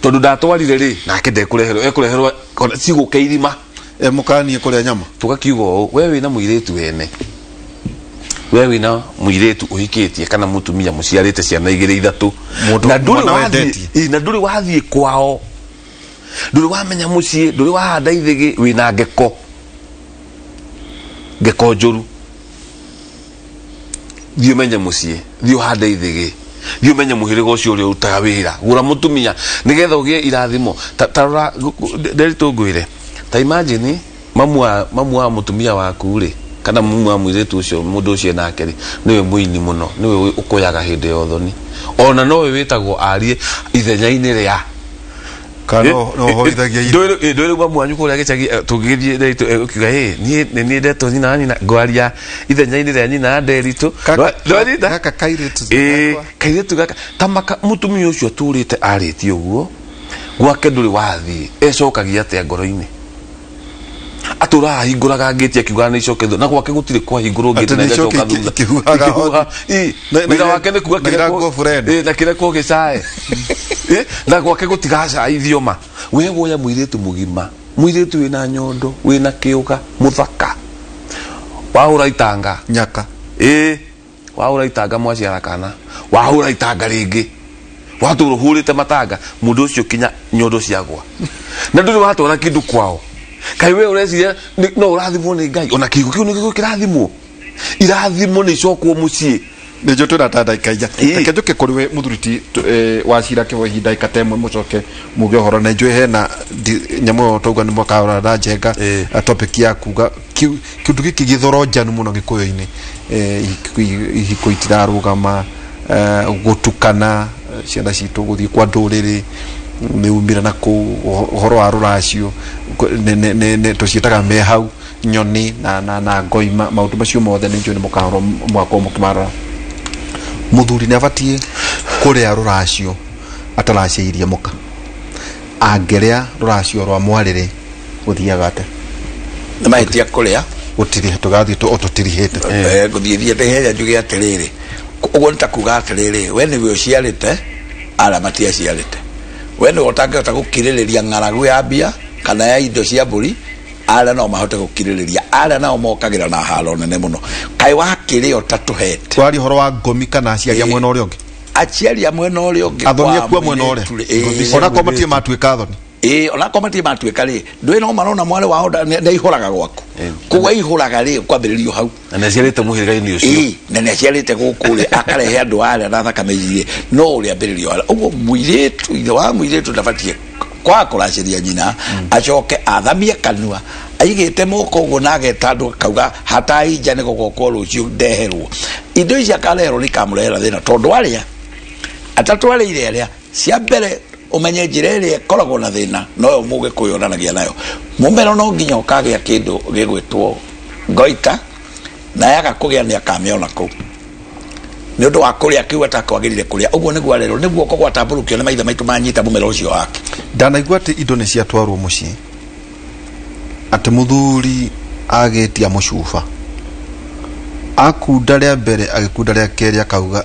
tondũ ndatwarire rĩ nake ndekũreherwo ekũreherwo cigũke irima mũkanie kũrĩa nyama tũgakiuga ũũ we wĩna mũirĩtu wene we wĩna mũirĩtu ũhikĩtie kana mũtumia mũciarĩte ciana igĩrĩ ithatũ na ndũrĩ wathiĩ kwao ndũrĩ wamenya mũciĩ ndũrĩ wahanda ithĩgĩ wĩna ngeko ngeko njũru thiĩ ũmenye mũciĩ thiĩ ũhande ithĩgĩ thiĩ ũmenye mũhĩrĩga ũcio ũrĩa ũrutaga wĩra gũra mũtumia nĩgetha ũgĩe irathimo ta rora Nderitu ngwĩre ta imagine mamu wa mũtumia waku rĩ kana mamu wa mũirĩtu ũcio mũndũ ũcio nake rĩ nĩwe mũini mũno nĩwe ũkũyaga hĩndĩ ya ũthoni ona nowe wĩtagwo arie ithenya-inĩ rĩa kana no hoithagia ndwĩrĩ mamu wanyu kũrĩa gĩcagi tũngĩgĩthiĩ Nderitu ũkiuga ĩ niĩ nĩ niĩ ndetwo nyina wa nyina ngwaria ithenya-inĩ rĩa nyina wa Nderitu ndwanyita gaka kairĩtu ĩ kairĩtu gaka ta maka mũtumia ũcio atũrĩte arĩtie ũguo gwake ndũrĩ wathiĩ ecokagia atĩa ngoro-inĩ atũraga hingũraga ngĩti akiugaga nĩ icoke thutha na gwake gũtirĩ kwahingũrwo ngĩti na igacoka thutha wĩra wake nĩ kuga na kĩrekwo gĩcae na gwake gũtigacaithio ma we woya mũirĩtu mũgima mũirĩtu wĩna nyondo wĩna kĩũga mũthaka wahũra itanga nyaka ĩ wahũra itanga mwaciara kana wahũra itanga rĩngĩ watũra ũhũrĩte matanga mũndũ ũcio kinya nyondo ciagwa na ndũrĩ watwara kĩndũ kwao kai we ureciria no ũrathimwo nĩ Ngai ona kĩhigo kĩu nĩkĩo kĩrathimwo irathimo nĩ icokwo mũciĩ Nä njå twä na ta ndagä inya reke njå ke kå rä we må thuri ti wa cira kä bo ihinda ndagä ta ĩmwe må coke muge å horo na njå hena nyamå ä yo twauga nä mwakarora na njenga topic ya kuga kä ndå gä kä gä thoronjanu må no gä kå yå-inä ihiko itirarå gå tukana ciana citå gå thiä kwa ndå rä rä nä umire na kå å horo wa rå racio tå ciätaga me hau nyoni na ngoima maå ndå macio mothe nä njå nä må kahoro mwakorwo må kä marora må thuri nä abatiä kå rä a rå racio ataracĩirie mũka angĩrĩa rũracio rwa mwarĩrĩ gũthiaga atĩa nä mahätia kå rä a gũtirĩ tũgathiĩ tũtirihĩte ngå thiä thiä te henya njuge atä rä rä å guo nä ta kuga atä rä rä we nä we å ciarä te arĩa matiaciarä te we nä we å tangä hota gå kirä rä ria ng'aragu ya mbia kana ya indo cia mbũri arĩa no mahote gå kirä rä ria arĩa nao mokagä ra na haro nene må no kaä wakä rä o ta tå hete waria ũhoro wa ngomi kana aciari a mwena ũrĩa ũngĩ aciari a mwena ũrĩa ũngĩ athoni kwa aku a mwena ũrĩa mũirĩtu rĩ, onakorwo matirĩ matuĩka athoni ĩĩ onakorwo matirĩ matuĩka rĩ ndũĩ no marona mwarĩ wao nĩ aihũraga gwaku koguo aihũraga rĩ kwambĩrĩrio hau na nä aciarä te må hä rä ga-inä å cio ĩĩ na nĩ aciarĩte gũkũ rĩ akarehe andũ arĩa na thakame irie no ũrĩa ambĩrĩrio harĩa ũguo mũirĩtu ithe wa mũirĩtu ndabatiĩ kwaga kũracĩria nyina acoke athamie kanua aigĩte moko ũguo na ageta andũ akauga hatai nja nĩ gũgokwo rũciũ ndeherwo indo ici akareherwo nĩ ikamũrehera thĩna tondũ arĩa atatwarĩire arĩa cia mbere ũmenye njĩra ĩrĩa ĩkoragwo na thĩna noyo mũgĩkũyũ onanagia nayo mũmero no nginya ũkagĩa kĩndũ gĩgwĩtwo ngoita na yaga kũgĩa nĩ akamĩona kũu nĩ ũndũ wa kũrĩa kĩu atakwagĩrĩire kũrĩa ũguo nĩguo arerwo nĩguo kũgwatambũrũkio nĩ maithe maitũ manyita mũmero ũcio wake ndanaigua atĩ indo nĩ ciatwarwo mũciĩ atĩ mũthuri agĩtia mũcuba akunda rĩa mbere agĩkunda rĩa kerĩ akauga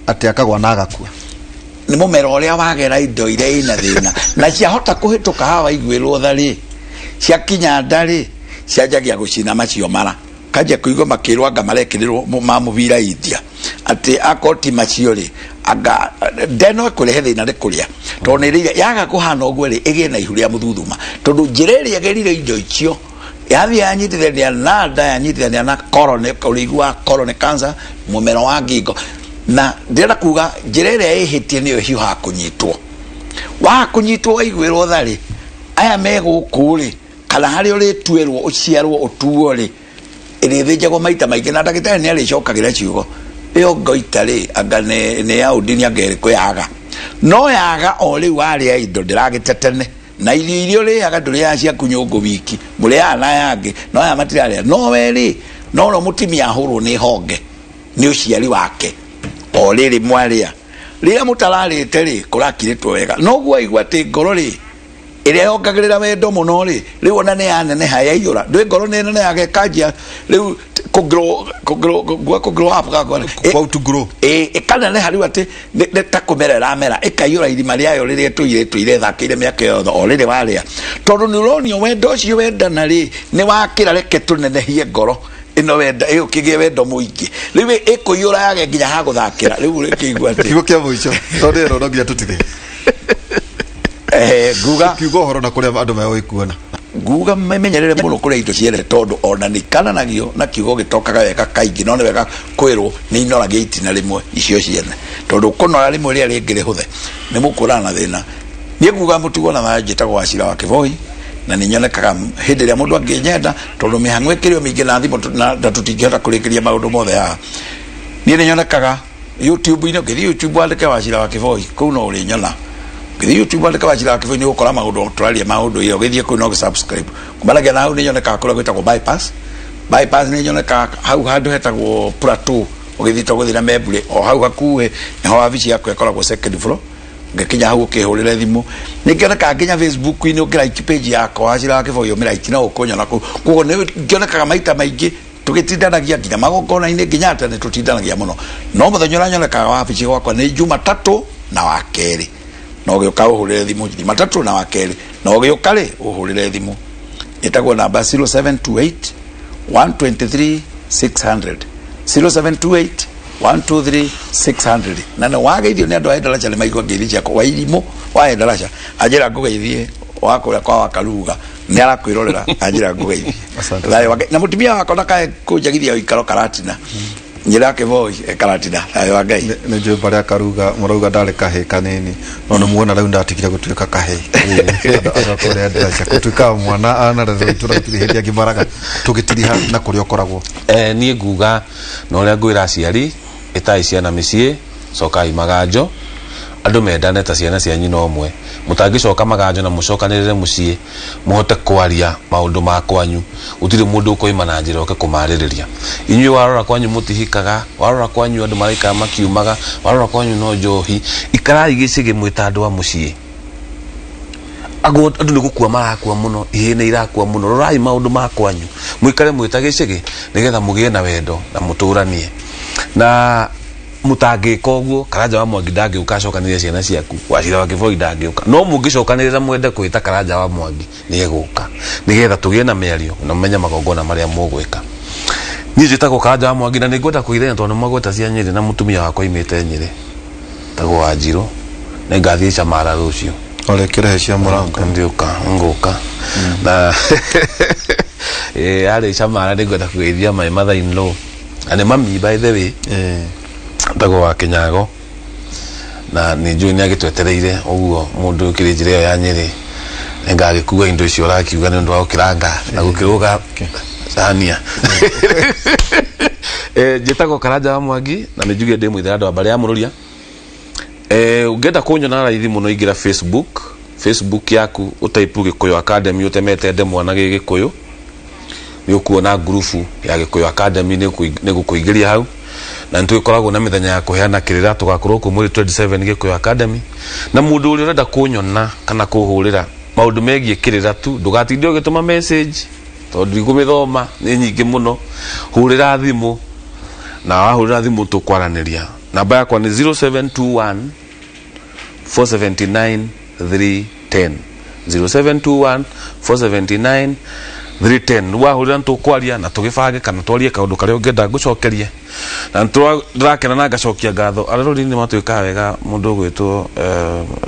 atĩ akagwa na agakua nĩ mũmero ũrĩa wagera indo iria ina thĩna na ciahota kũhĩtũka haha waiguĩrwo tha rĩ ciakinya nda rĩ cianjagia gũcina macio mara kanjia kũigua makĩrwo anga marekĩrĩrwo ma mũbira India atĩ akorwo ti macio rĩ anga nde no ĩkũrehe thĩna nĩ kũrĩa tondũ nĩ ĩrĩire yaga kũhana ũguo rĩ ĩgĩe na ihu rĩa mũthuthuma tondũ njĩra ĩrĩa ĩgerire indo icio yathiĩ yanyitithania na nda yanyitithania na colon ũrĩigu wa colon cancer mũmero wa ngingo na ndĩrenda kuga njĩra ĩrĩa ĩhĩtie nĩyo ĩhiũhaga kũnyitwo waga kũnyitwo waiguĩrwo tha rĩ aya me gũkũ rĩ kana harĩa ũrĩtuĩrwo ũciarwo ũtuo rĩ ĩrĩthĩnjagwo maita maingĩ na ndagĩtarĩ nĩ arĩcokagĩra ciugo ĩyo ngoita rĩ anga nĩ ya ũndini anga ĩrĩkũ yaga no yaga o rĩu warĩa indo ndĩragĩte tene na irio iria ũrĩaga ndũrĩaga ciaku nyũngũ wiki mũrĩaga na yangĩ no aya matirarĩa no we rĩ no no mũtumia ahũrwo nĩ honge nĩ ũciari wake o rĩrĩ mwarĩa rĩrĩa mũtararĩte rĩ kũrakirĩtwo wega noguo aigua atĩ ngoro rĩ ĩrĩa yongagĩrĩra wendo mũno rĩ rĩu ona nĩ yaneneha yaiyũra ndwĩ ngoro nĩ nenehaga ĩkanjia rĩu kũ grow up How to grow. Ĩkaneneha rĩu atĩ nĩ ta kũmera ĩramera ĩkaiyũra irima rĩayo rĩrĩa ĩtũire ĩtũire ĩthakĩire mĩaka yothe o rĩrĩ warĩa tondũ nĩ ũronio wendo ũcio wendana rĩ nĩ wakĩra reke tũnenehie ngoro ĩno wenda ĩyo kĩgĩe wendo mũingĩ rĩu ĩkũiyũra yage nginya ha gũthakĩra rĩu rĩkĩigua atĩ Kiugo kĩa mũico tondũ ĩno no nginya tũtirĩ nguga kiugo ũhoro na kũrĩa andũ megũgĩkuona nguga memenyerere mũno kũrĩa indo ciene tondũ ona nĩ ikananagio na kiugo gĩtokaga wega kaingĩ no nĩ wega kwĩrwo nĩ inoragia itina rĩmwe icio ciene tondũ kũnora rĩmwe rĩrĩa rĩngĩ rĩhũthe nĩ mũkũrana na thĩna niĩ nguga mũtugo na njĩtagwo Wachira wa Kĩboi na nĩ nyonekaga hĩndĩ ĩrĩa mũndũ angĩnyenda tondũ mĩhang'o ĩkĩrĩ o mĩingĩ na thimũ na tũtingĩhota kũrĩkĩria maũndũ mothe haha niĩ nĩ nyonekaga YouTube-inĩ ũngĩthiĩ YouTube wandĩke Wachira wa Kĩboi kũu no ũrĩnyona ũngĩthiĩ YouTube wandĩke Wachira wa Kĩboi nĩ ũgũkora maũndũ tũraria maũndũ ĩyo ũgĩthiĩ kũu no ũgĩ-subscribe kumanagia na hau nĩ nyonekaga kũrĩa gwĩtagwo bypass bypass nĩ nyonekaga hau handũ hetagwo plateau ũgĩthiĩ to gũthiĩ na Membure o hau hakuhĩ nĩho wabici yakwa ĩkoragwo second floor ngĩkinya hau ũkĩhũrĩre thimũ nĩ ngĩonekaga nginya Facebook-inĩ ũngĩ-like page yakwa Wachira wa Kĩboi ũmĩ-like no ũkũnyona kũu koguo nĩ ngĩonekaga maita maingĩ tũgĩtindanagia nginya magongona-inĩ nginya tene tũtindanagia mũno no mũthenya ũrĩa nyonekaga wabici gwakwa nĩ Jumatatũ na wa kerĩ na ũgĩũka ũhũrĩre thimũ Jumatatũ na wa kerĩ na ũgĩũka rĩ ũhũrĩre thimũ ĩtagwo namba 0728 123 600 0728 123 600 na nĩ wageithio nĩ andũ a Endaraca nĩ maigua ngeithi ciakwa Wairimũ wa Endaraca anjĩra ngũgeithie wa kũrĩa kwa Wakaruga nĩ arakwĩrorera anjĩra ngũgeithie Asante. Thayũ wake na mũtumia wakwa ndakae kũnjagithia ũikaro Karatina Nyira Kĩboi ekaratina thayũ wa Ngai. Nĩ njũĩ barĩa karuga mũrauga ndarĩ kahĩ kanini no nĩ muona rĩu ndatigire gũtuĩka kahĩ kũrĩa ndĩracia gũtuĩka mwana anarerwo itũra gũtirĩ hĩndĩ angĩmaraga tũgĩtiriha na kũrĩa ũkoragwo. Niĩ nguga na ũrĩa ngwĩra aciari ĩtai ciana mĩciĩ cokai maganjo andũ mendane ta ciana cia nyina ũmwe mũtangĩcoka maganjo na mũcokanĩrĩre mũciĩ mũhote kwaria maũndũ ma kwanyu gũtirĩ mũndũ ũkoima na njĩra oke kũmarĩrĩria inyuĩ warora kwanyu mũtihikaga warora kwanyu andũ maraikara makiumaga warora kwanyu no njohi ikarai gĩcĩgĩ mwĩ ta andũ a mũciĩ andũ nĩ gũkua marakua mũno ihĩĩ nĩ irakua mũno rorai maũndũ ma kwanyu mũikare mwĩ ta gĩcĩgĩ nĩgetha mũgĩe na wendo na mũtũranie na mutangĩka ũguo Karanja wa Mwangi ndangĩũka acokanĩrĩre ciana ciaku Wachira wa Kĩboi ndangĩũka no mũngĩcokanĩrĩra mwende kwĩta Karanja wa Mwangi nĩegũka nĩgetha tũgĩe na mĩario na mũmenye magongona marĩa mũgwĩka. Niĩ njĩtagwo Karanja wa Mwangi na nĩngwenda kũithenya tondũ nĩmwagweta cia Nyĩrĩ na mũtumia wakwa aimĩte Nyĩrĩ tagwo Wanjirũ na ngathiĩ Camara rũciũ ũrĩkĩrehe cia mũrango ndiũka ngũka na arĩ Camara nĩngwenda kũgeithia my mother in law na nĩ mami by the way tagwo wa Kinyago na nĩ njũĩ nĩ agĩtwetereire ũguo mũndũ ũkĩrĩ njĩra ĩyo ya Nyĩrĩ nĩngagĩkua indo icio ũrakiuga nĩ ũndũ wa gũkĩranga na gũkĩrũga thania. Njĩtagwo Karanja wa Mwangi na nĩ njuge ndĩ mũithĩra andũ a mbarĩ ya Mũrũria. Ũngĩenda kũnyona raithi mũno ingĩra Facebook yaku ũtaipu Gĩkũyũ Academy ũtemete ndemwa na Gĩkũyũ nĩ ũkuona ngurubu ya Gĩkũyũ Academy nĩ gũkũingĩria hau na nĩtũgĩkoragwo na mĩthenya ya kũheana kĩrĩra tũgakorwo kũu mweri 27 Gĩkũyũ Academy na mũndũ ũrĩa ũrenda kũnyona kana kũhũrĩra maũndũ megiĩ kĩrĩra tu ndũgatinde ũgĩtũma message tondũ ndigũmĩthoma nĩ nyingĩ mũno hũrĩra thimũ na wahũrĩra thimũ tũkwaranĩria namba yakwa nĩ 0721 479 310 0721 479 310 wahũrĩra nĩtũkwaria na tũgĩbange kana twarie kaũndũ karĩa ũngĩenda ngũcokerie na ndĩrakena na ngacokia ngatho arorori nĩ matuĩkaga wega mũndũ ũgwĩtwo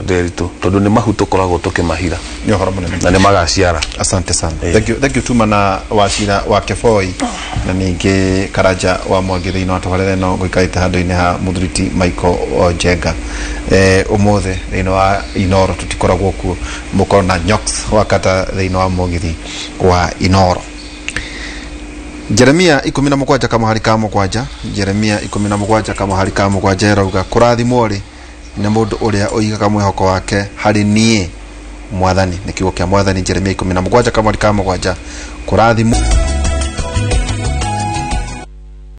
Nderitu tondũ nĩ mahu tũkoragwo tũkĩmahira nĩ ũhoro mũnene na nĩ magaciara. Asante sana. Thank you Tuma na Wachira wa Kĩboi na ningĩ Karanja wa Mwangi thĩinĩ wa tabarĩra ĩno gũikarĩte handũ-inĩ ha Mũthuriti Michael Njenga. Ũmũthĩ thĩinĩ wa Inoro tũtikoragwo kuo mũkorwo na Nyox wakata thĩinĩ wa mũgithi wa Inoro. Jeremia 17 kamũhari ka 7 Jeremia 17 kamũhari ka 7 ĩrauga kũrathimwo rĩ nĩ mũndũ ũrĩa ũigaga mwĩhoko wake harĩ niĩ mwathani. Nĩ kiugo kĩa mwathani Jeremia 17 kamũhari ka 7 kũrathimwo.